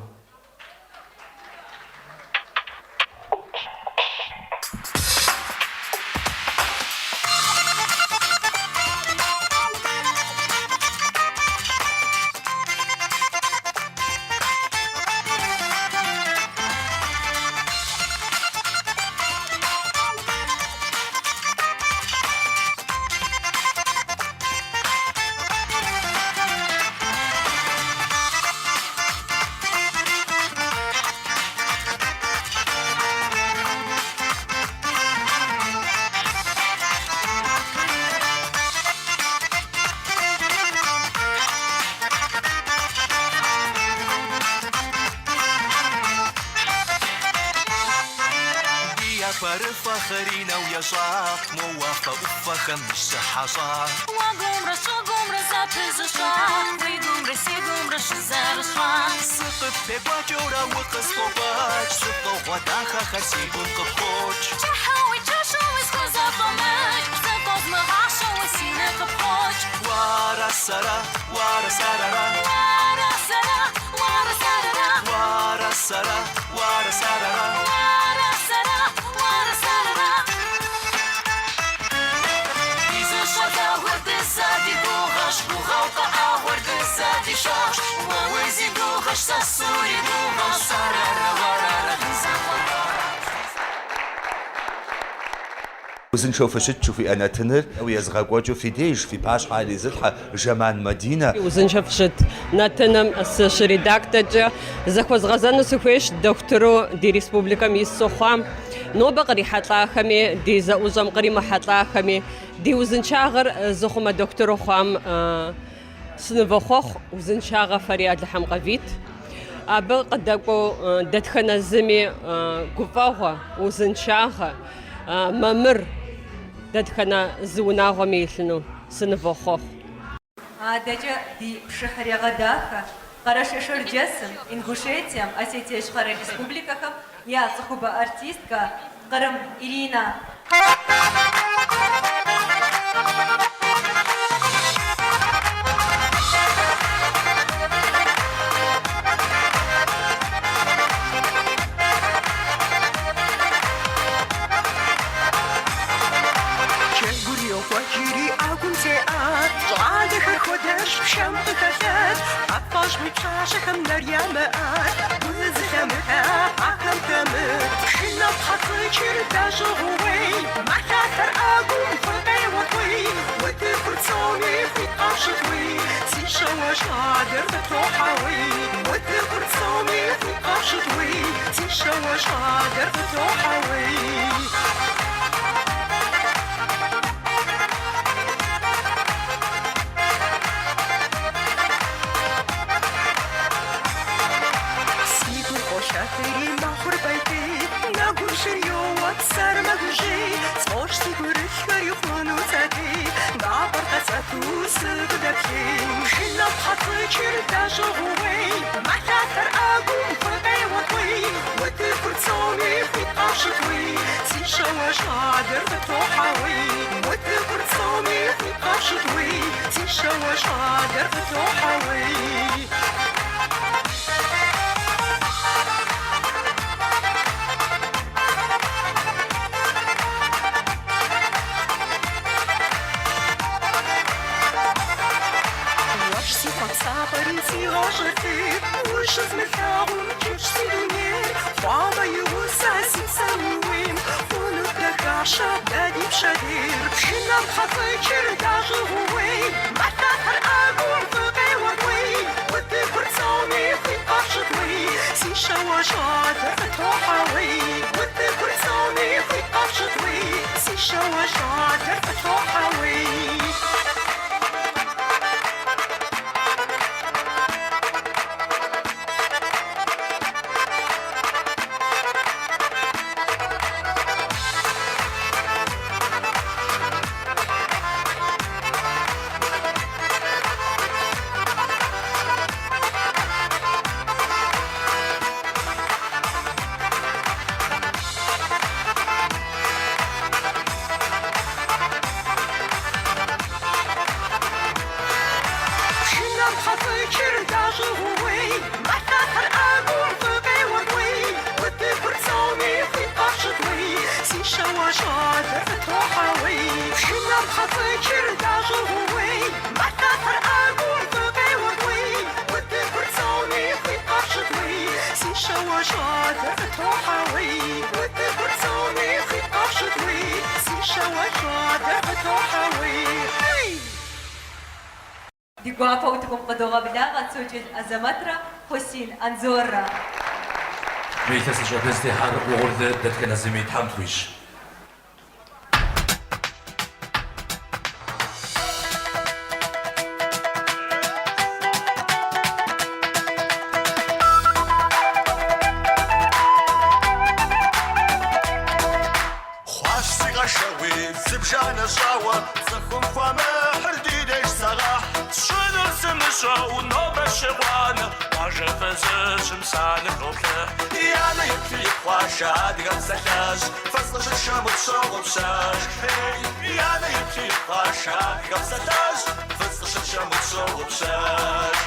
Пшапэрыфэ хъыринэу ещӏа, мо уафэ ӏуфэхэм ныщыхьэщӏа. Уэгумрэ щӏыгумрэ зэпызыщӏа, уи гумрэ си гумрэ щызэрыщӏа. Сыкъыппекӏуэкӏыурэ укъысфӏокӏуэкӏ, зы фӏыгъуэ дахэхэр си гум къыпхуокӏ. Кӏыхьэуи кӏэщӏуи схузэфӏэмыкӏ, зыфӏэзмыгъащӏэуи си нэ къыпхуокӏ. Уарэ сэрэ, уарэ сэрэрэ. Уарэ сэрэ, уарэ сэрэрэ. Уарэ сэрэ, уарэ сэрэрэ. Уарэ сэрэ, уарэ сэрэрэ. Ди зы щӏалэгъуэр дызэдигугъэщ, гугъэу къэӏэгъуэр дызэдищӏащ. Уэ узигугъэщ, сэ суригугъэщ, сэрэрэ уэрэрэ дызэхъуэкӏуащ. Узыншэу фыщыт жыхуиӏэ нэтыныр езыгъэкӏуэкӏыу фи деж, фи пащхьэ ар изылъхьэ Жэман Мадинэ. Узыншэ фыщыт нэтыным сыщыредакторкӏэ зэхуэзгъэзэну сыхуейщ дохутыру ди республикэм ису хъуам. Нобэ кърихьэлӏахэми, ди зэӏущӏэм къримыхьэлӏахэми, ди узыншагъэр зыхъумэ дохутыру хъуам сынывохъуэхъу, узыншагъэ фэри Алыхьым къывит. Абы къыдэкӏуэу дэтхэнэ зыми гуфӏэгъуэ, узыншагъэ, мамыр дэтхэнэ зы унагъуэми илъыну сынывохъуэхъу. Адэкӏэ ди пшыхьыр егъэдахэ Къэрэшей-Шэрджэсым, Ингушетием, Осетие Ищхъэрэ республикэхэм я цӏыхубэ артисткэ Кърым Иринэ. Джэгур йокӏуэкӏри ӏэгум зеӏэт, щӏалэхэр хуэдэщ пшэм къыхэлъэт, къапфӏэщӏми пщащэхэм нэр ямыӏэт, гу зылъамытэ ахэм хэмыт. Пшынэ пхъэцӏычыр дэщӏыгъууей, мэлъалъэр ӏэгум фыкъеуэт уей, утыкур псоми хуит къафщӏыт уей, си щауэ щӏалэр къытохьэ уей. Утыкур псоми хуит къафщӏыт уей, си щауэ щӏалэр къытохьэ уей. Си гур къолъэтри мэхъур пӏейтей, нэгум жьыр йоуэ, псэр мэгужьей, сфӏощӏ си гурылъхэри хъуну сэтей, напӏэр къэсӏэту сыкъыдэплъей. Пшынэ пхъэцӏычыр дэщӏыгъууей, мэлъалъэр ӏэгум фыкъеуэт уей, утыкур псоми хуит къафщӏыт уей, си щауэ щӏалэр къытохьэ уей. Утыкур псоми хуит къафщӏыт уей, си щауэ щӏалэр къытохьэ уей. Уэрщ си хъуэпсапӏэри си гъащӏэр тет, ущызмылъагъум кӏыфӏщ си дунейр, хъуамэ и гъусэ си псэм ууейм, хъунут дахащэ дэ ди пщэдейр. Пшынэ пхъэцӏычыр дэщӏыгъууей, мэлъалъэр ӏэгум фыкъеуэт уей, утыкур псоми хуит къафщӏыт уей, си щауэ щӏалэр къытохьэ уей. Утыкур псоми хуит къафщӏыт уей, си щауэ щӏалэр къытохьэ уей. Пшынэ пхъэцӏычыр дэщӏыгъууей, мэлъалъэр ӏэгум фыкъеуэт уей, утыкур псоми хуит къафщӏыт уей, си щауэ щӏалэр къытохьэ уей. Пшынэ пхъэцӏычыр дэщӏыгъууей, мэлъалъэр ӏэгум фыкъеуэт уей, утыкур псоми хуит къафщӏыт уей, си щауэ щӏалэр къытохьэ уей. Утыкур псоми хуит къафщӏыт уей, си щауэ щӏалэр къытохьэ уей. Ди гуапэу утыкум къыдогъэблагъэ Цокӏыл Азэмэтрэ Хъусин Анзоррэ. Мы илъэсыщӏэ дызытехьар угъурлы дэтхэнэ зыми Тхьэм тхуищӏ. жэщым саныхоплъыхь. И анэ еплъи ипхъуашэ адыгэ псалъэжь, фыз къыщышэм утщогъупщэж. Ей, и анэ еплъи ипхъуашэ адыгэ псалъэжь, фыз къыщышэм утщогъупщэж.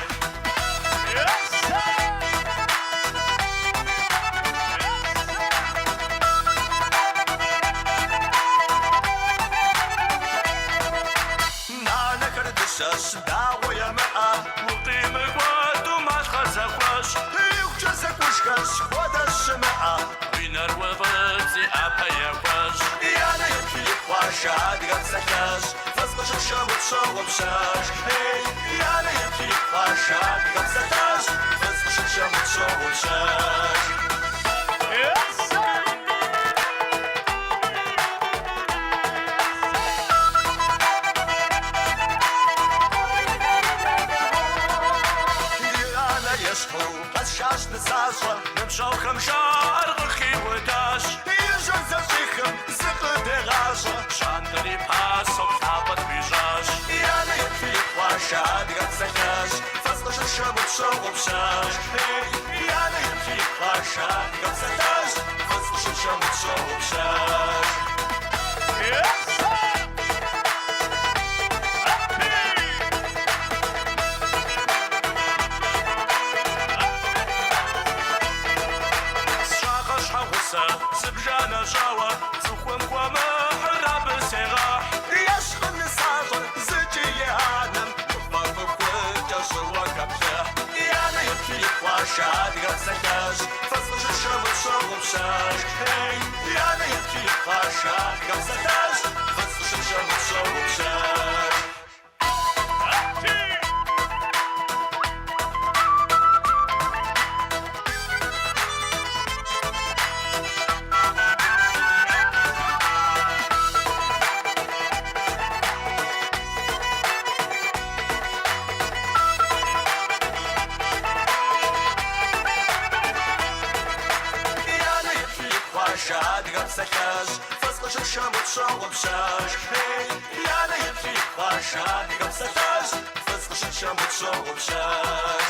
Нанэхэр дыщэщ, дагъуэ ямыӏэ. Укъимыкӏуэту малъхъэ зэхуэщӏ. Игукӏэ зэкӏужхэщ, хуэдэ щымыӏэ. Уи нэр уфӏыцӏи ӏэпэ яхуэщӏ. И анэ еплъи ипхъуашэ адыгэ псалъэжь, фыз къыщышэм утщогъупщэж. Ей, и анэ еплъи ипхъуашэ адыгэ псалъэжь, фыз къыщышэм утщогъупщэж. И анэ ещхьу къэсшащ нысащӏэ, ныбжьэгъухэм жаӏэр къыхиудащ. И жьэр зэщӏихым зыкъыдегъащӏэ, пщӏантӏэри пасэу плъапӏэ тхуищӏащ. И анэ еплъи ипхъуашэ адыгэ псалъэжь, фыз къыщышэм утщогъупщэж. Ей, и анэ еплъи ипхъуашэ адыгэ псалъэжь, фыз къыщышэм утщогъупщэж. Сщӏакъэ щхьэгъусэ зыбжанэ щӏауэ, цӏыхум хуэмыхьыр абы сегъэхь. Ещхькъым нысащӏэр зыкӏи и анэм, къыфӏэфӏыхукӏэ щӏыуэ хэплъыхь. И анэ еплъи ипхъуашэ адыгэ псалъэжь, фыз къыщышэм утщогъупщэж. Ей, и анэ еплъи ипхъуашэ адыгэ псалъэжь, фыз къыщышэм утщогъупщэж. И анэ еплъи ипхъуашэ адыгэ псалъэжь, фыз къыщышэм утщогъупщэж. Ей, и анэ еплъи ипхъуашэ адыгэ псалъэжь, фыз къыщышэм утщогъупщэж.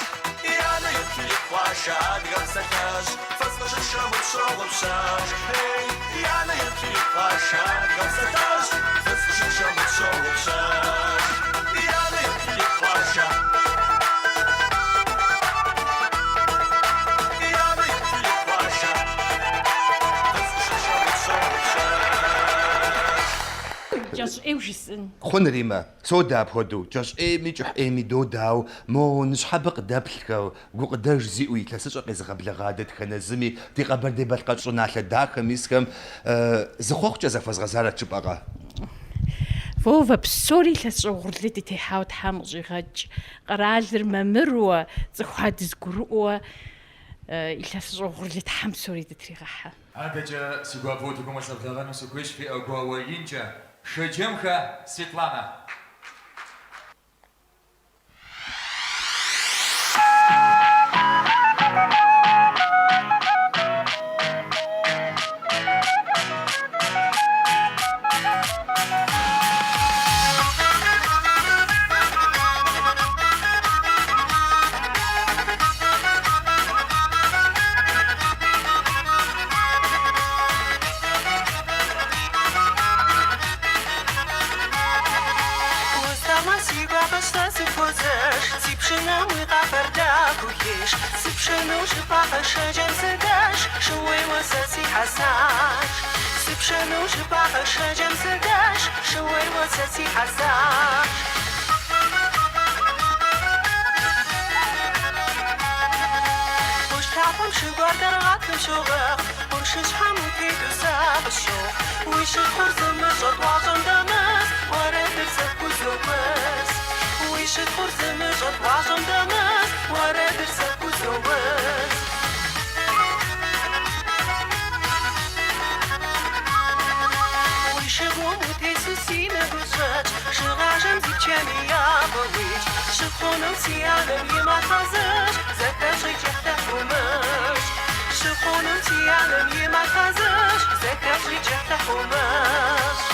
И анэ еплъи ипхъуашэ адыгэ псалъэжь, фыз къыщышэм утщогъупщэж. Ей, и анэ еплъи ипхъуашэ адыгэ псалъэжь, фыз къыщышэм утщогъупщэж. И анэ еплъи ипхъуашэ. И анэ еплъи ипхъуашэ, фыз къыщышэм утщогъупщэж. Кӏэщӏ ӏейуэ жысӏэн. Хъун, Римэ, содэ апхуэдэу, кӏэщӏ ӏейми кӏыхь ӏейми додэ, ауэ мо ныщхьэбэ къыдэплъхэу, гукъыдэж зиӏэу илъэсыщӏэ къезыгъэблэгъа дэтхэнэ зыми ди Къэбэрдей-Балъкъэр щӏыналъэ дахэм исхэм зы хъуэхъукӏэ захуэзгъэзарэт жыпӏэкъэ? Вовэ, псори илъэсыщӏэ угъурлы дытехьауэ Тхьэм къыщӏигъэкӏ. Къэралыр мамыруэ, цӏыхухэр дызэгурыӏуэуэ илъэсыщӏэ угъурлы Тхьэм псори дытригъэхьэ. Адэкӏэ си гуапэу утыкум къезгъэблэгъэну сыхуейщ фи ӏэгуауэ инкӏэ Шэджэмхэ Светланэ. Уэстамэ си гуапэщ, сэ сыхуозэш, си пшынэм уи къафэр дахэу хеш. Сыпшэну жыпӏакъэ Шэджэм сыдэш, шууейуэ сэ си Хьэсанш. Сыпшэну жыпӏакъэ Шэджэм сыдэш, шууейуэ сэ си Хьэсанш. Къурш лъапэм шы гуартэр гъатхэм щогъэгъ, къуршыщхьэм утету сэ къысщохъу. Уи щытхъур зымыщӏэ тӏуащӏэм дэмыс, уэрэдыр сэ пхузоус. Уи щытхъур зымыщӏэ тӏуащӏэм дэмыс, уэрэдыр сэ пхузоус. Уи шыгум утесу си нэгу щӏэтщ, шыгъажэм зипчами япэ уитщ. Щыхъуну си анэм и малъхъэзыщ, зэхэщӏи кӏыхь тӏэкӏу умыщӏ. Щыхъуну си анэм и малъхъэзыщ, зэхэщӏи кӏыхь тӏэкӏу умыщӏ.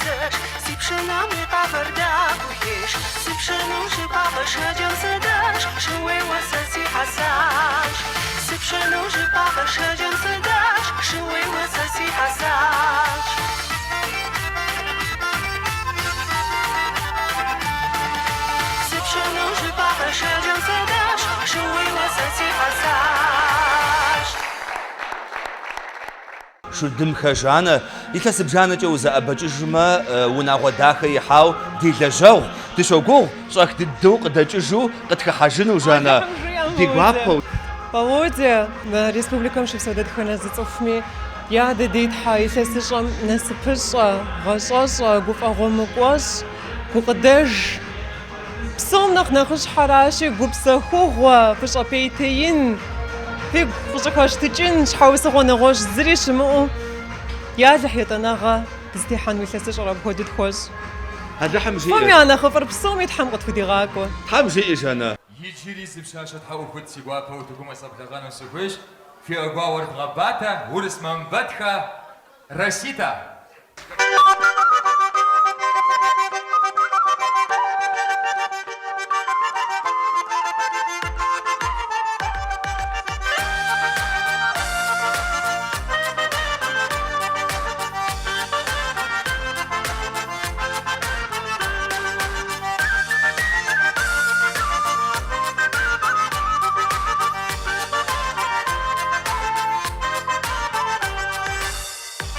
сыхуэзэш, Си пшынэм и къафэр дахэу хеш. Сыпшэну жыпӏакъэ Шэджэм сыдэш, Шууейуэ сэ сихьэсащ. Сыпшэну жыпӏакъэ Шэджэм сыдэш, Шууейуэ сэ сихьэсащ. Сыпшэну жыпӏакъэ Шэджэм сыдэш, Шууейуэ сэ сихьэсащ. Шурдымхэ Жаннэ, илъэс зыбжанэкӏэ узэӏэбэкӏыжмэ, унагъуэ дахэ ихьау ди лэжьэгъу, дыщогугъ, щӏэх дыдэу къыдэкӏыжу къытхыхьэжыну, Жаннэ, ди гуапэу. Володя, республикэм щыпсэу дэтхэнэ зы цӏыхуми я дэ ди Тхьэ илъэсыщӏэм насыпыщӏэ, гъащӏэщӏэ, гуфӏэгъуэ мыкӏуэщӏ, гукъыдэж. Псом нэхъ нэхъыщхьэращи, гупсэхугъуэ, фыщӏэпӏейтеин, фигу фыщӏыхэщтыкӏын, щхьэусыгъуэ нэгъуэщӏ зыри щымыӏэу, Ялыхь етӏанэгъэ дызытехьэну илъэсыщӏэр апхуэдэу тхуэщӏ. Алыхьым Фӏым жиӏэ. я нэхъыфӏыр псоми Тхьэм къытхудигъакӏуэ. Тхьэм жиӏэ, Жаннэ. Иджыри зы пщащэ тхьэӏухуд си гуапэу утыкум къезгъэблэгъэну сыхуейщ. Фи ӏэгуауэр дгъэбатэ, Урысмамбэтхэ Расита!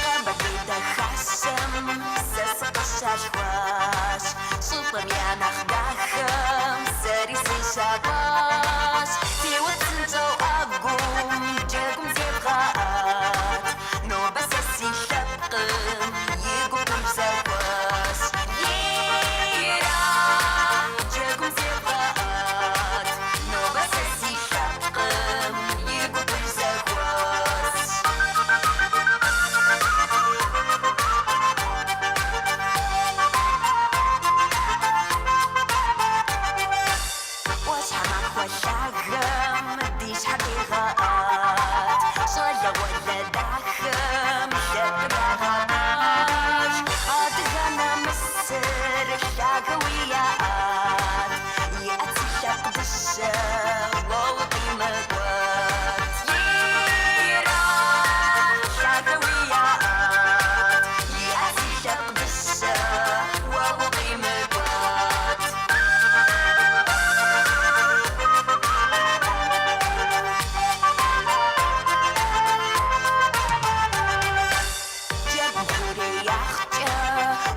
Къэбэрдей дахащэм сэ сыкъыщалъхуащ, щӏыпӏэм я нэхъ дахэм сэри сыщапӏащ. Феуэт псынщӏэу ӏэгум, джэгум зевгъэӏэт, нобэ сэ си лъэпкъым и гупыр зэхуэс. Ейра, джэгум зевгъэӏэт, нобэ сэ си лъэпкъым и гупыр зэхуэс. ӏуащхьэмахуэ лъагэм ди щхьэр дегъэӏэт, щӏалэгъуалэ дахэм лъэпкъыр ягъэпэж. Адыгэ нэмысыр лъагэуи яӏэт, иӏэт си лъэпкъ дыщэ, уэ укъимыкӏуэт. Ейра, лъагэуи яӏэт, иӏэт си лъэпкъ дыщэ, уэ укъимыкӏуэт. Джэгу хъуреягъкӏэ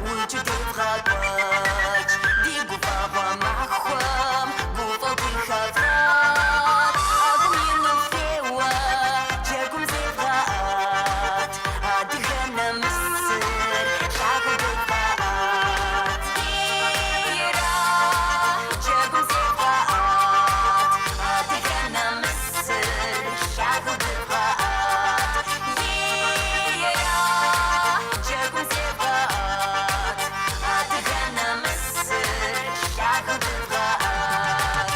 уджу девгъэкӏуэкӏ, ди гуфӏэгъуэ махуэм гуфӏэу дыхэвгъэт. ӏэгум ину феуэ, джэгум зевгъэӏэт, адыгэ нэмысыр лъагэу девгъэӏэт. Ейра, джэгум зевгъэӏэт, адыгэ нэмысыр лъагэу девгъэӏэт. Ейра, джэгум зевгъэӏэт, адыгэ нэмысыр лъагэу девгъэӏэт.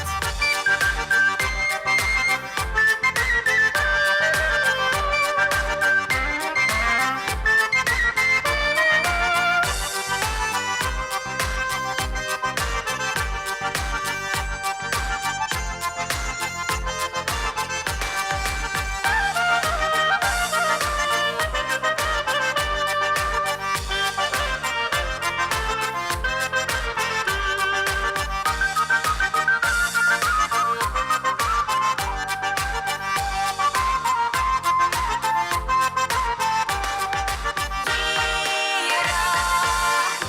Ейра,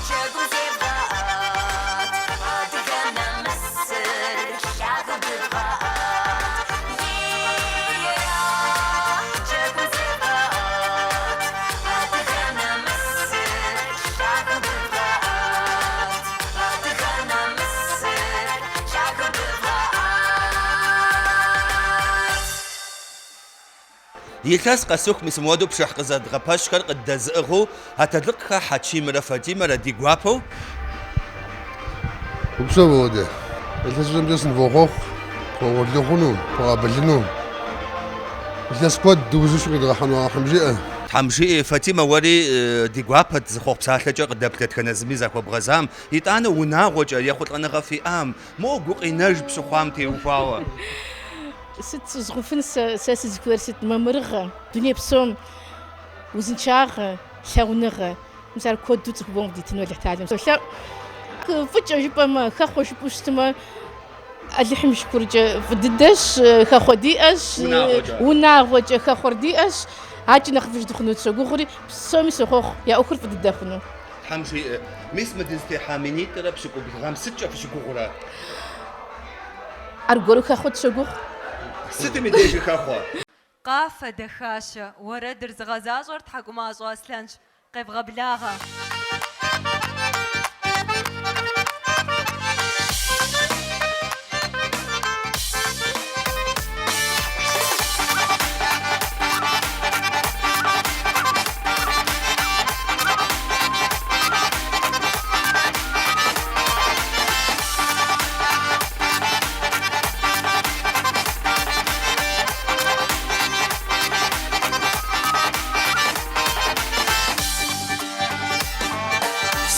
джэгум зевгъэӏэт, адыгэ нэмысыр лъагэу дывгъэӏэт. Ейра, джэгум зевгъэӏэт, адыгэ нэмысыр лъагэу дывгъэӏэт. Адыгэ нэмысыр лъагэу дывгъэӏэт. Илъэс къэсыху мис мыуэду пшыхь къызэдгъэпэщхэр къыддэзыӏыгъыу Атэлыкъхэ Хьэчимрэ Фатимэрэ ди гуапэу. Упсэу, Володя. Илъэсыщӏэмкӏэ сынывохъуэхъу, фыугъурлы хъуну, фыкъабылыну. Илъэс куэд дыузыншэу къидгъэхьэну Алыхьым жиӏэ. Тхьэм жиӏи, Фатимэ, уэри ди гуапэт зы хъуэхъу псалъэкӏэ къыдэплъ дэтхэнэ зыми захуэбгъэзам, итӏанэ унагъуэкӏэ ехъулӏэныгъэ фиӏам, мо гукъинэж пщыхъуам теухуауэ. Сыт щӏызгъуфын сэ, сэ сызыхуейр сыт? Мамырыгъэ, дуней псом узыншагъэ, лъагъуныгъэ. Мис ар куэду цӏыхубэм къыдитыну Алыхьталэм солъэӏу. Фӏыкӏэ жыпӏэмэ, хэхъуэ жыпӏэу щытмэ, Алыхьым и шыкуркӏэ фӏы дыдэщ, хэхъуэ диӏэщ, унагъуэкӏэ хэхъуэр диӏэщ, акӏи нэхъыфӏыж дыхъуну дыщогугъри, псоми сохъуэхъу, я ӏуэхур фӏы дыдэ хъуну. Тхьэм жиӏэ, мис мы дызытехьа минитӏрэ пщыкӏубл гъэм сыткӏэ фыщыгугъурэ? Аргуэру хэхъуэ дыщогугъу. Сытым и дежи хэхъуэ? Къафэ дахащэ, уэрэдыр зыгъэзащӏэр Тхьэкӏумащӏэ Аслъэнщ. Къевгъэблагъэ.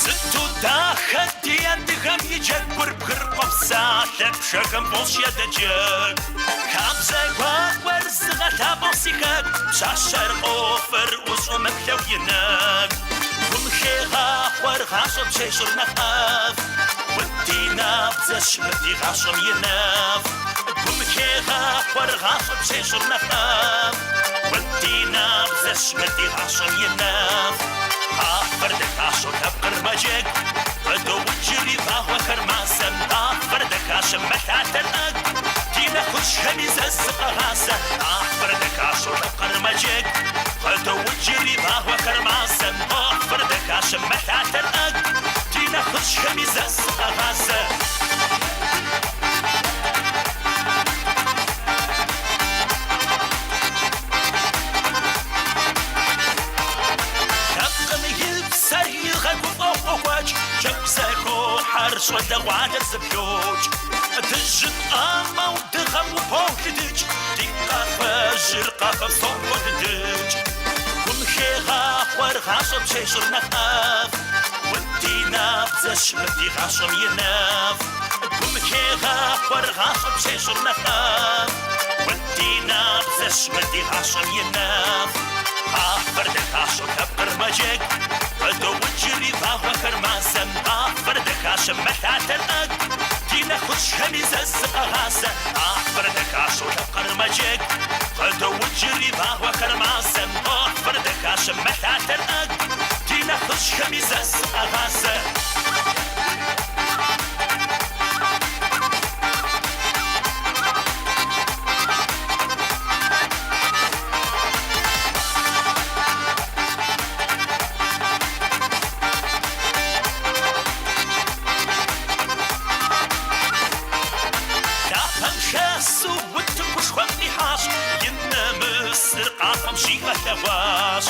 Сыту дахэ ди адыгэм и джэгур бгыр къопсалъэ пшэхэм фӏощӏ ядэджэгу. Хабзэ гуакӏуэр зыгъэлъапӏэу си хэку пщащэр къофэр ущӏэмыплъэу и нэгу. Гум хегъахъуэр гъащӏэм пщещӏыр нэхъ ӏэфӏ. Удинабдзэщ мыр ди гъащӏэм и нэфӏ. Гум хегъахъуэр гъащӏэм пщещӏыр нэхъ ӏэфӏ. Удинабдзэщ мыр ди гъащӏэм и нэфӏ. Къафэр дахащэу лъэпкъыр мэджэгу. Къыдоуджри вагъуэхэр мазэм. Къафэр дахащэм мэлъатэр ӏэгу. Ди нэхъыжьхэми зэ зыкъагъазэ. Къафэр дахащэу лъэпкъыр мэджэгу. Къыдоуджри вагъуэхэр мазэм. Къафэр дахащэм мэлъатэр ӏэгу. Ди нэхъыжьхэми зэ зыкъагъазэ. Лъэпкъым и псэр игъэгуфӏэу къокӏуэкӏ, джэгу зэхохьэр щӏалэгъуалэр зэблокӏ. Дыжьын къамэу дыгъэм уполыдыкӏ, ди къафэжьыр къафэ псом холыдыкӏ. Гум хегъахъуэр гъащӏэм пщещӏыр нэхъ ӏэфӏ. Удинабдзэщ мыр ди гъащӏэм и нэфӏ. Гум хегъахъуэр гъащӏэм пщещӏыр нэхъ ӏэфӏ. Удинабдзэщ мыр ди гъащӏэм и нэфӏ. Къафэр дахащэу лъэпкъыр мэджэгу. Къыдоуджри вагъуэхэр мазэм. Къафэр дахащэм мэлъатэр ӏэгу. Ди нэхъыжьхэми зэ зыкъагъазэ. Къафэр дахащэу лъэпкъыр мэджэгу. Къыдоуджри вагъуэхэр мазэм. Къафэр дахащэм мэлъатэр ӏэгу. Ди нэхъыжьхэми зэ зыкъагъазэ. Лъапэм шэсу утыкушхуэм къихьащ, и нэмысыр къафэм щигъэлъэгъуащ.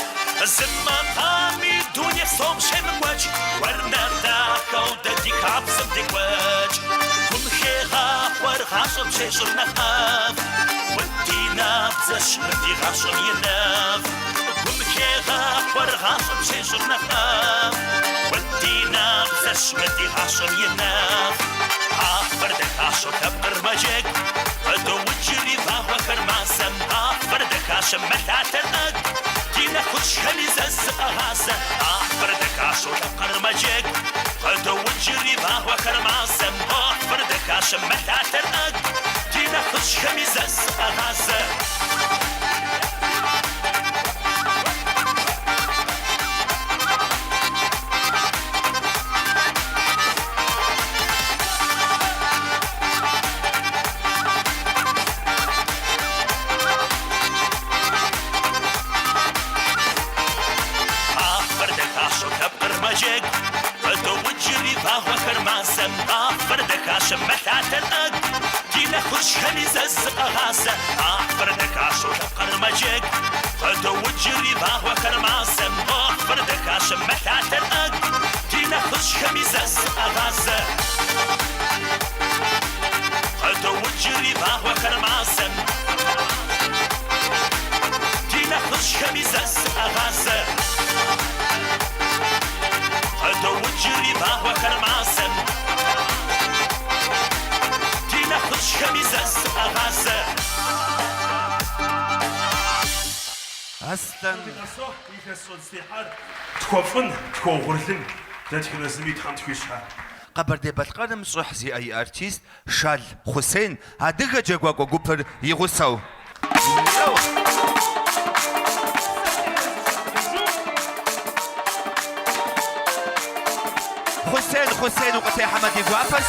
Зы макъами дуней псом щемыкӏуэкӏ, уэр нэхъ дахэу дэ ди хабзэм декӏуэкӏ. Гум хегъахъуэр гъащӏэм пщещӏыр нэхъ ӏэфӏ. Удинабдзэщ мыр ди гъащӏэм и нэфӏ. Гум хегъахъуэр гъащӏэм пщещӏыр нэхъ ӏэфӏ. Удинабдзэщ мыр ди гъащӏэм и нэфӏ. Къафэр дахащэу лъэпкъыр мэджэгу. Къыдоуджри вагъуэхэр мазэм. Къафэр дахащэм мэлъатэр ӏэгу. Ди нэхъыжьхэми зэ зыкъагъазэ. Къафэр дахащэу лъэпкъыр мэджэгу. Къыдоуджри вагъуэхэр мазэм. Къафэр дахащэм мэлъатэр ӏэгу. Ди нэхъыжьхэми зэ зыкъагъазэ. Къафэр дахащэу лъэпкъыр мэджэгу. Къыдоуджри вагъуэхэр мазэм. Къафэр дахащэм мэлъатэр ӏэгу. Ди нэхъыжьхэми зэ зыкъагъазэ. Къафэр дахащэу лъэпкъыр мэджэгу. Къыдоуджри вагъуэхэр мазэм. Къафэр дахащэм мэлъатэр ӏэгу. Ди нэхъыжьхэми зэ зыкъагъазэ. Къыдоуджри вагъуэхэр мазэм. Ди нэхъыжьхэми зэ зыкъагъазэ. зыкъегъазэ. Къыдоуджри вагъуэхэр мазэм. Ди нэхъыжьхэми зэ зыкъагъазэ. Аслъэн. Илъэсыщӏэ дызытехьар тхуэфӏын, тхуэугъурлын, дэтхэнэ зыми Тхьэм тхуищӏ. Къэбэрдей-Балъкъэрым щӏыхь зиӏэ и артист Шал Хъусен адыгэ джэгуакӏуэ гупыр и гъусэу. Хъусен, Хъусен, укъытехьэмэ ди гуапэщ.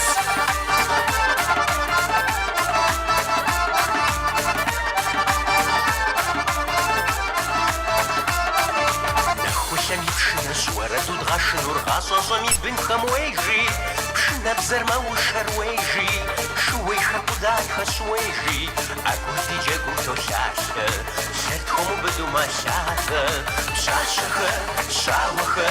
Нэхулъэм и пшынэщ уэрэду дгъэшынур гъащӏэщӏэм и бынхэм уейжи, Пшынэбзэр мэушэр уейжи, шууейхэр къуданхэщ уейжи, ӏэгур ди джэгум толъалъэ, лъэр тхуэмыубыду мэлъатэ. Пщащэхэ, щауэхэ,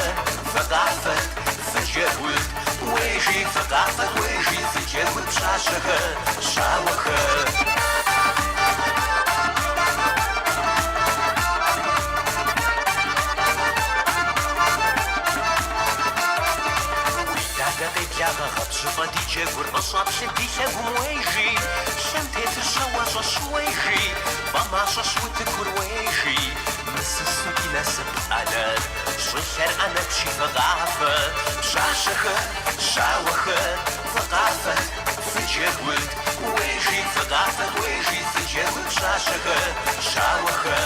фыкъафэт, фыджэгут, уейжи, фыкъафэт, уейжи, фыджэгут, пщащэхэ, щауэхэ. Уи дадэ къеблагъэ гъэбжьыфӏэ ди джэгур къыщӏэплъыр ди лъэгум уейжи, лъэм тетыр щауэщӏэщ уейжи, фӏэмащӏэщ утыкур уейжи, мысысу ди насып ӏэнэр, щӏылъэр ӏэнэтщи фыкъафэ, пщащэхэ, щауэхэ, фыкъафэт, фыджэгут, уейжи, фыкъафэт, уейжи, фыджэгут, пщащэхэ, щауэхэ.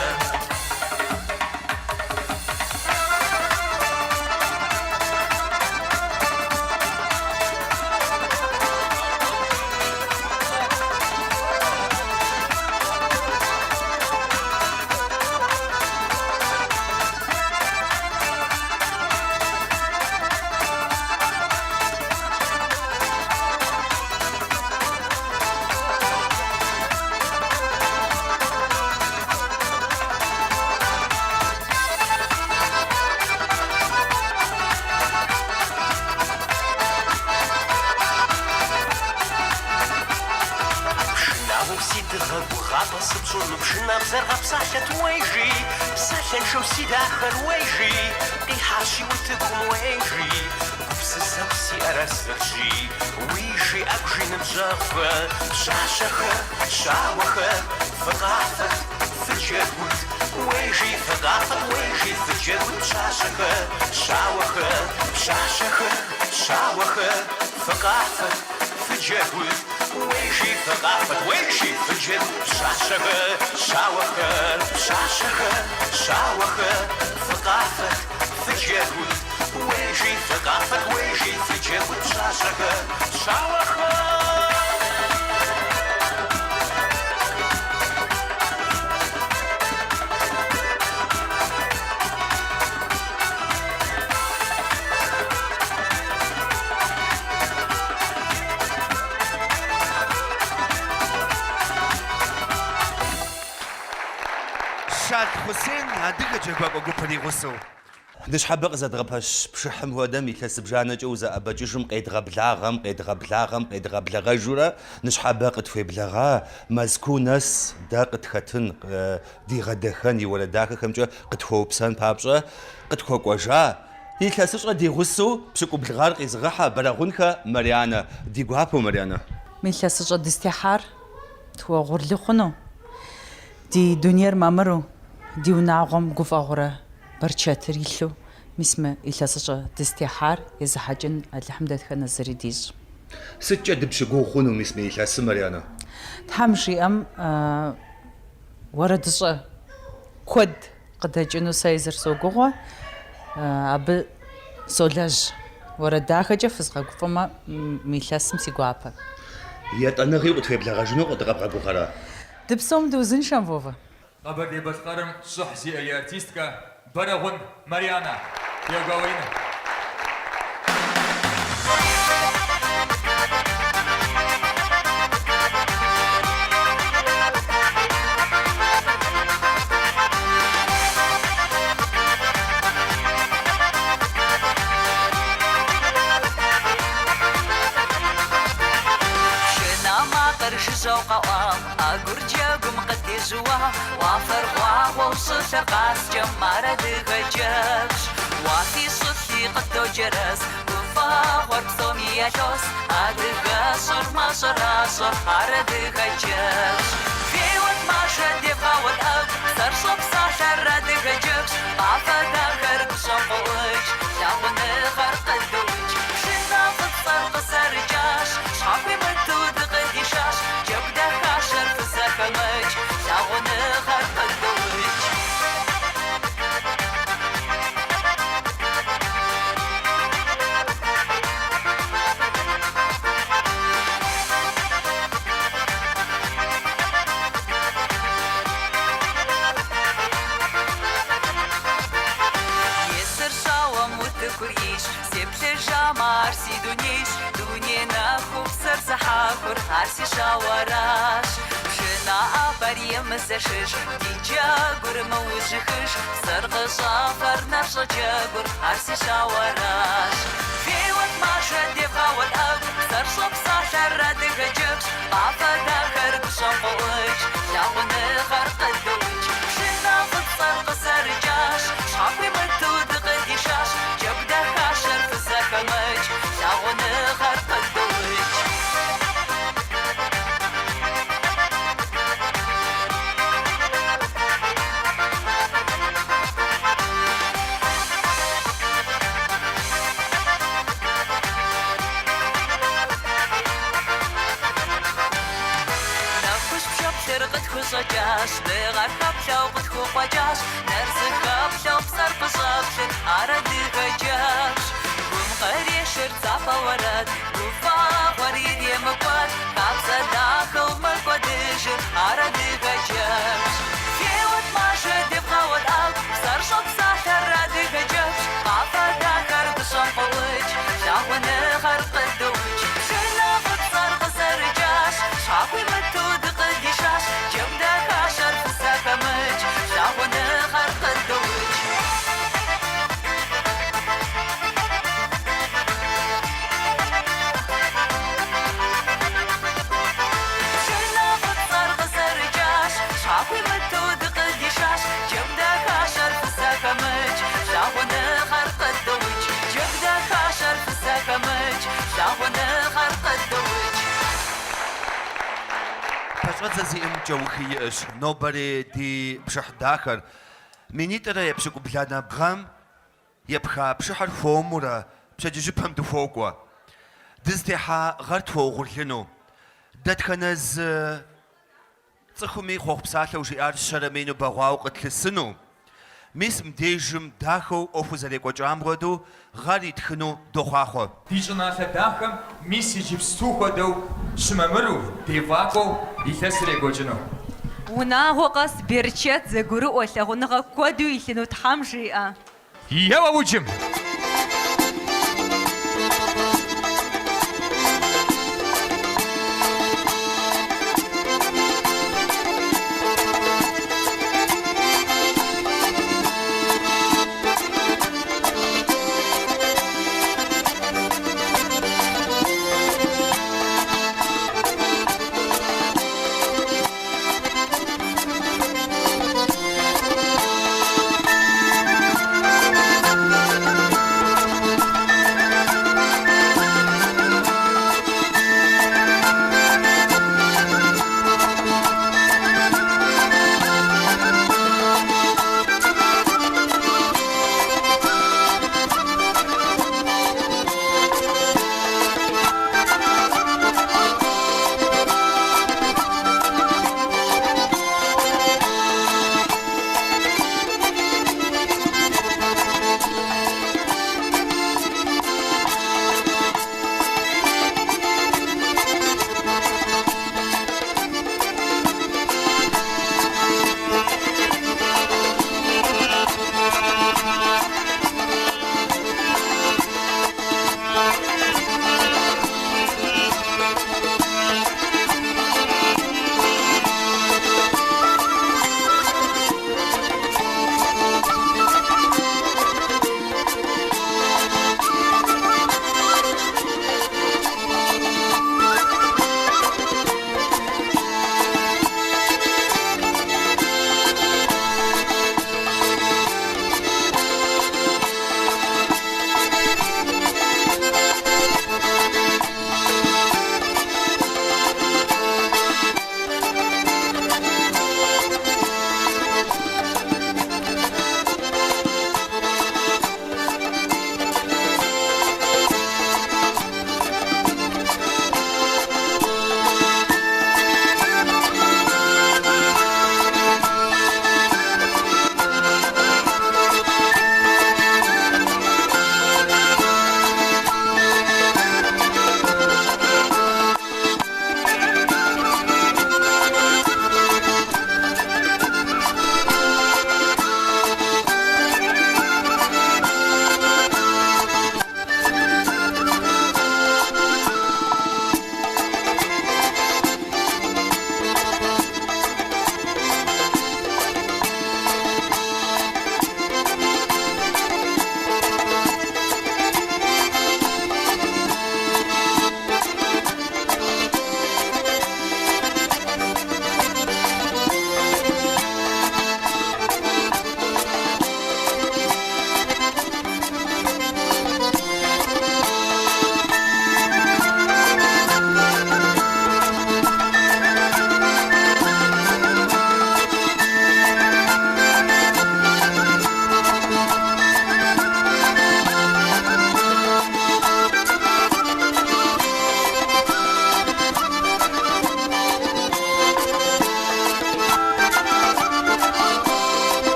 Пшынауэу си дыгъэ гугъапӏэ сыпщӏыну пшынэбзэр гъэпсалъэт уейжи, псалъэншэу си дахэр уейжи, къихьащи утыкум уейжи, гупсысэу сиӏэр а зырщи, уийжи ӏэгу жи ныбжьэгъухэ, пщащэхэ, щауэхэ, фыкъафэт, фыджэгут, уейжи, фыкъафэт, уейжи, фыджэгут, пщащэхэ, щауэхэ, пщащэхэ, щауэхэ, фыкъафэт, фыджэгут, уейжи, фыкъафэт, уейжи, фыджэгут, пщащэхэ, щауэхэ, пщащэхэ, щауэхэ, фыкъафэт, фыджэгут, уейжи, фыкъафэт, уейжи, фыджэгут, пщащэхэ, щауэхэ. Шал Хъусен адыгэ джэгуакӏуэ гупыр и гъусэу. Ныщхьэбэ къызэдгъэпэщ пшыхьым хуэдэм илъэс зыбжанэкӏэ узэӏэбэкӏыжым къедгъэблагъэм, къедгъэблагъэм, къедгъэблэгъэжурэ ныщхьэбэ къытхуеблэгъа Мэзкуу нэс дэ къытхэтын, дигъэдэхэн, и уэрэд дахэхэмкӏэ къытхуэупсэн папщӏэ къытхуэкӏуэжа, илъэсыщӏэ ди гъусэу пщыкӏубл гъэр къизыгъэхьэ Бэрэгъунхэ Марьянэ. Ди гуапэу, Марьянэ. Мы илъэсыщӏэ дызытехьар тхуэугъурлы хъуну, ди дунейр мамыру, ди унагъуэм гуфӏэгъурэ бэрчэтыр илъу, мис мы илъэсыщӏэ дызытехьар езыхьэкӏын Алыхьым дэтхэнэ зыри дищӏ. Сыткӏэ дыпщыгугъ хъуну мис мы илъэсым, Марьянэ? Тхьэм жиӏэм уэрэдыщӏэ куэд къыдэкӏыну сэ езыр согугъуэ, абы солэжь. Уэрэд дахэкӏэ фызгъэгуфӏэмэ, мы илъэсым си гуапэ. Етӏаныгъи къытхуеблэгъэжыну дыкъэбгъэгугъэрэ? Дыпсэум дыузыншэм, Вовэ. Къэбэрдей-Балъкъэрым щӏыхь зиӏэ и артисткэ Бэрэгъун Марьянэ. Фи ӏэгуауэ ин. Пшынэ макъыр жыжьэу Дахэу къэӏуам, ӏэгур джэгум къыдежьууам, Уафэр гъуагъуэу щӏылъэр къаскӏэм, ар адыгэ джэгущ. Уафи щӏылъи къыдоджэрэз, гуфӏэгъуэр псоми ялъос, Адыгэщӏыр мэщӏэращӏэ, ар адыгэ джэгущ. Феуэт маржэ, девгъауэт ӏэгу, Псэр щӏэпсалъэр адыгэ джэгущ, Къафэ дахэр гущӏэм къоӏукӏ, Лъагъуныгъэр къыдоудж. Пшынэ фӏыцӏэр къызэрыкӏащ, Щхьэхуимыту дыкъыдишащ, Джэгу дахащэр фызэхэмыкӏ, Лъагъуныгъэр къыдоудж. Есыр щауэм утыкур ейщ, сеплъыжамэ, ар си дунейщ, Дуней нэхуу псэр зыхьэхур ар си щауэращ. Пшынэ ӏэпэр емызэшыж, ди джэгур мыужьыхыж, Псэр къыщӏафэр нэр щӏэджэгур ар си щауэращ. Феуэт маржэ, девгъауэт ӏэгу, Псэр щӏэпсалъэр адыгэ джэгущ, Къафэ дахэр гущӏэм къоӏукӏ, Лъагъуныгъэр къыдоудж. Пшынэ фӏыцӏэр къызэрыкӏащ, Щхьэхуимыту дыкъыдишащ, Джэгу дахащэр фызэхэмыкӏ, Лъагъуныгъэр къыдоудж. Нэхущ пшэплъыр къытхущӏэкӏащ, дыгъэр хэплъэу къытхукъуэкӏащ, Нэр зыхэплъэу псэр къыщӏэплъыр ар адыгэ джэгущ. Гум кърешыр дзапэ уэрэд, гуфӏэгъуэр иремыкӏуэд, Хабзэ дахэу мыкӏуэдыжыр ар адыгэ джэгущ. Феуэт маржэ, девгъауэт ӏэгу, псэр щӏэпсалъэр адыгэ джэгущ, Къафэ дахэр гущӏэм къоӏукӏ, лъагъуныгъэр къыдоудж. Пшынэ фӏыцӏэр къызэрыкӏащ, щхьэхуимыту дыкъыдишащ, Джэгу дахащэр фызэхэмыкӏ, лъагъуныгъэр къыдоудж. Пшынэ фӏыцӏэр къызэрыкӏащ, щхьэхуимыту дыкъыдишащ, Джэгу дахащэр фызэхэмыкӏ, лъагъуныгъэр къыдоудж. Джэгу дахащэр фызэхэмыкӏ, лъагъуныгъэр къыдоудж. Пэщӏэдзэ зиӏэм кӏэухи иӏэщ нобэрей ди пшыхь дахэр. Минитӏрэ епщыкӏубланэ гъэм епха пшыхьыр хуэмурэ пщэдджыжьыпэм дыхуокӏуэ. Дызытехьа гъэр тхуэугъурлыну. Дэтхэнэ зы цӏыхуми хъуэхъу псалъэу жиӏар щэрэ мину бэгъуауэ къытлъысыну. Мис мыбдежым дахэу ӏуэхур зэрекӏуэкӏам хуэдэу гъэр итхыну дохъуахъуэ. Ди щӏыналъэ дахэм мис иджыпсту хуэдэу щымамыру, дефӏакӏуэу илъэсыр екӏуэкӏыну. Унагъуэ къэс берычэт, зэгурыӏуэ, лъагъуныгъэ куэду илъыну Тхьэм жиӏэ. Еуэ уджым!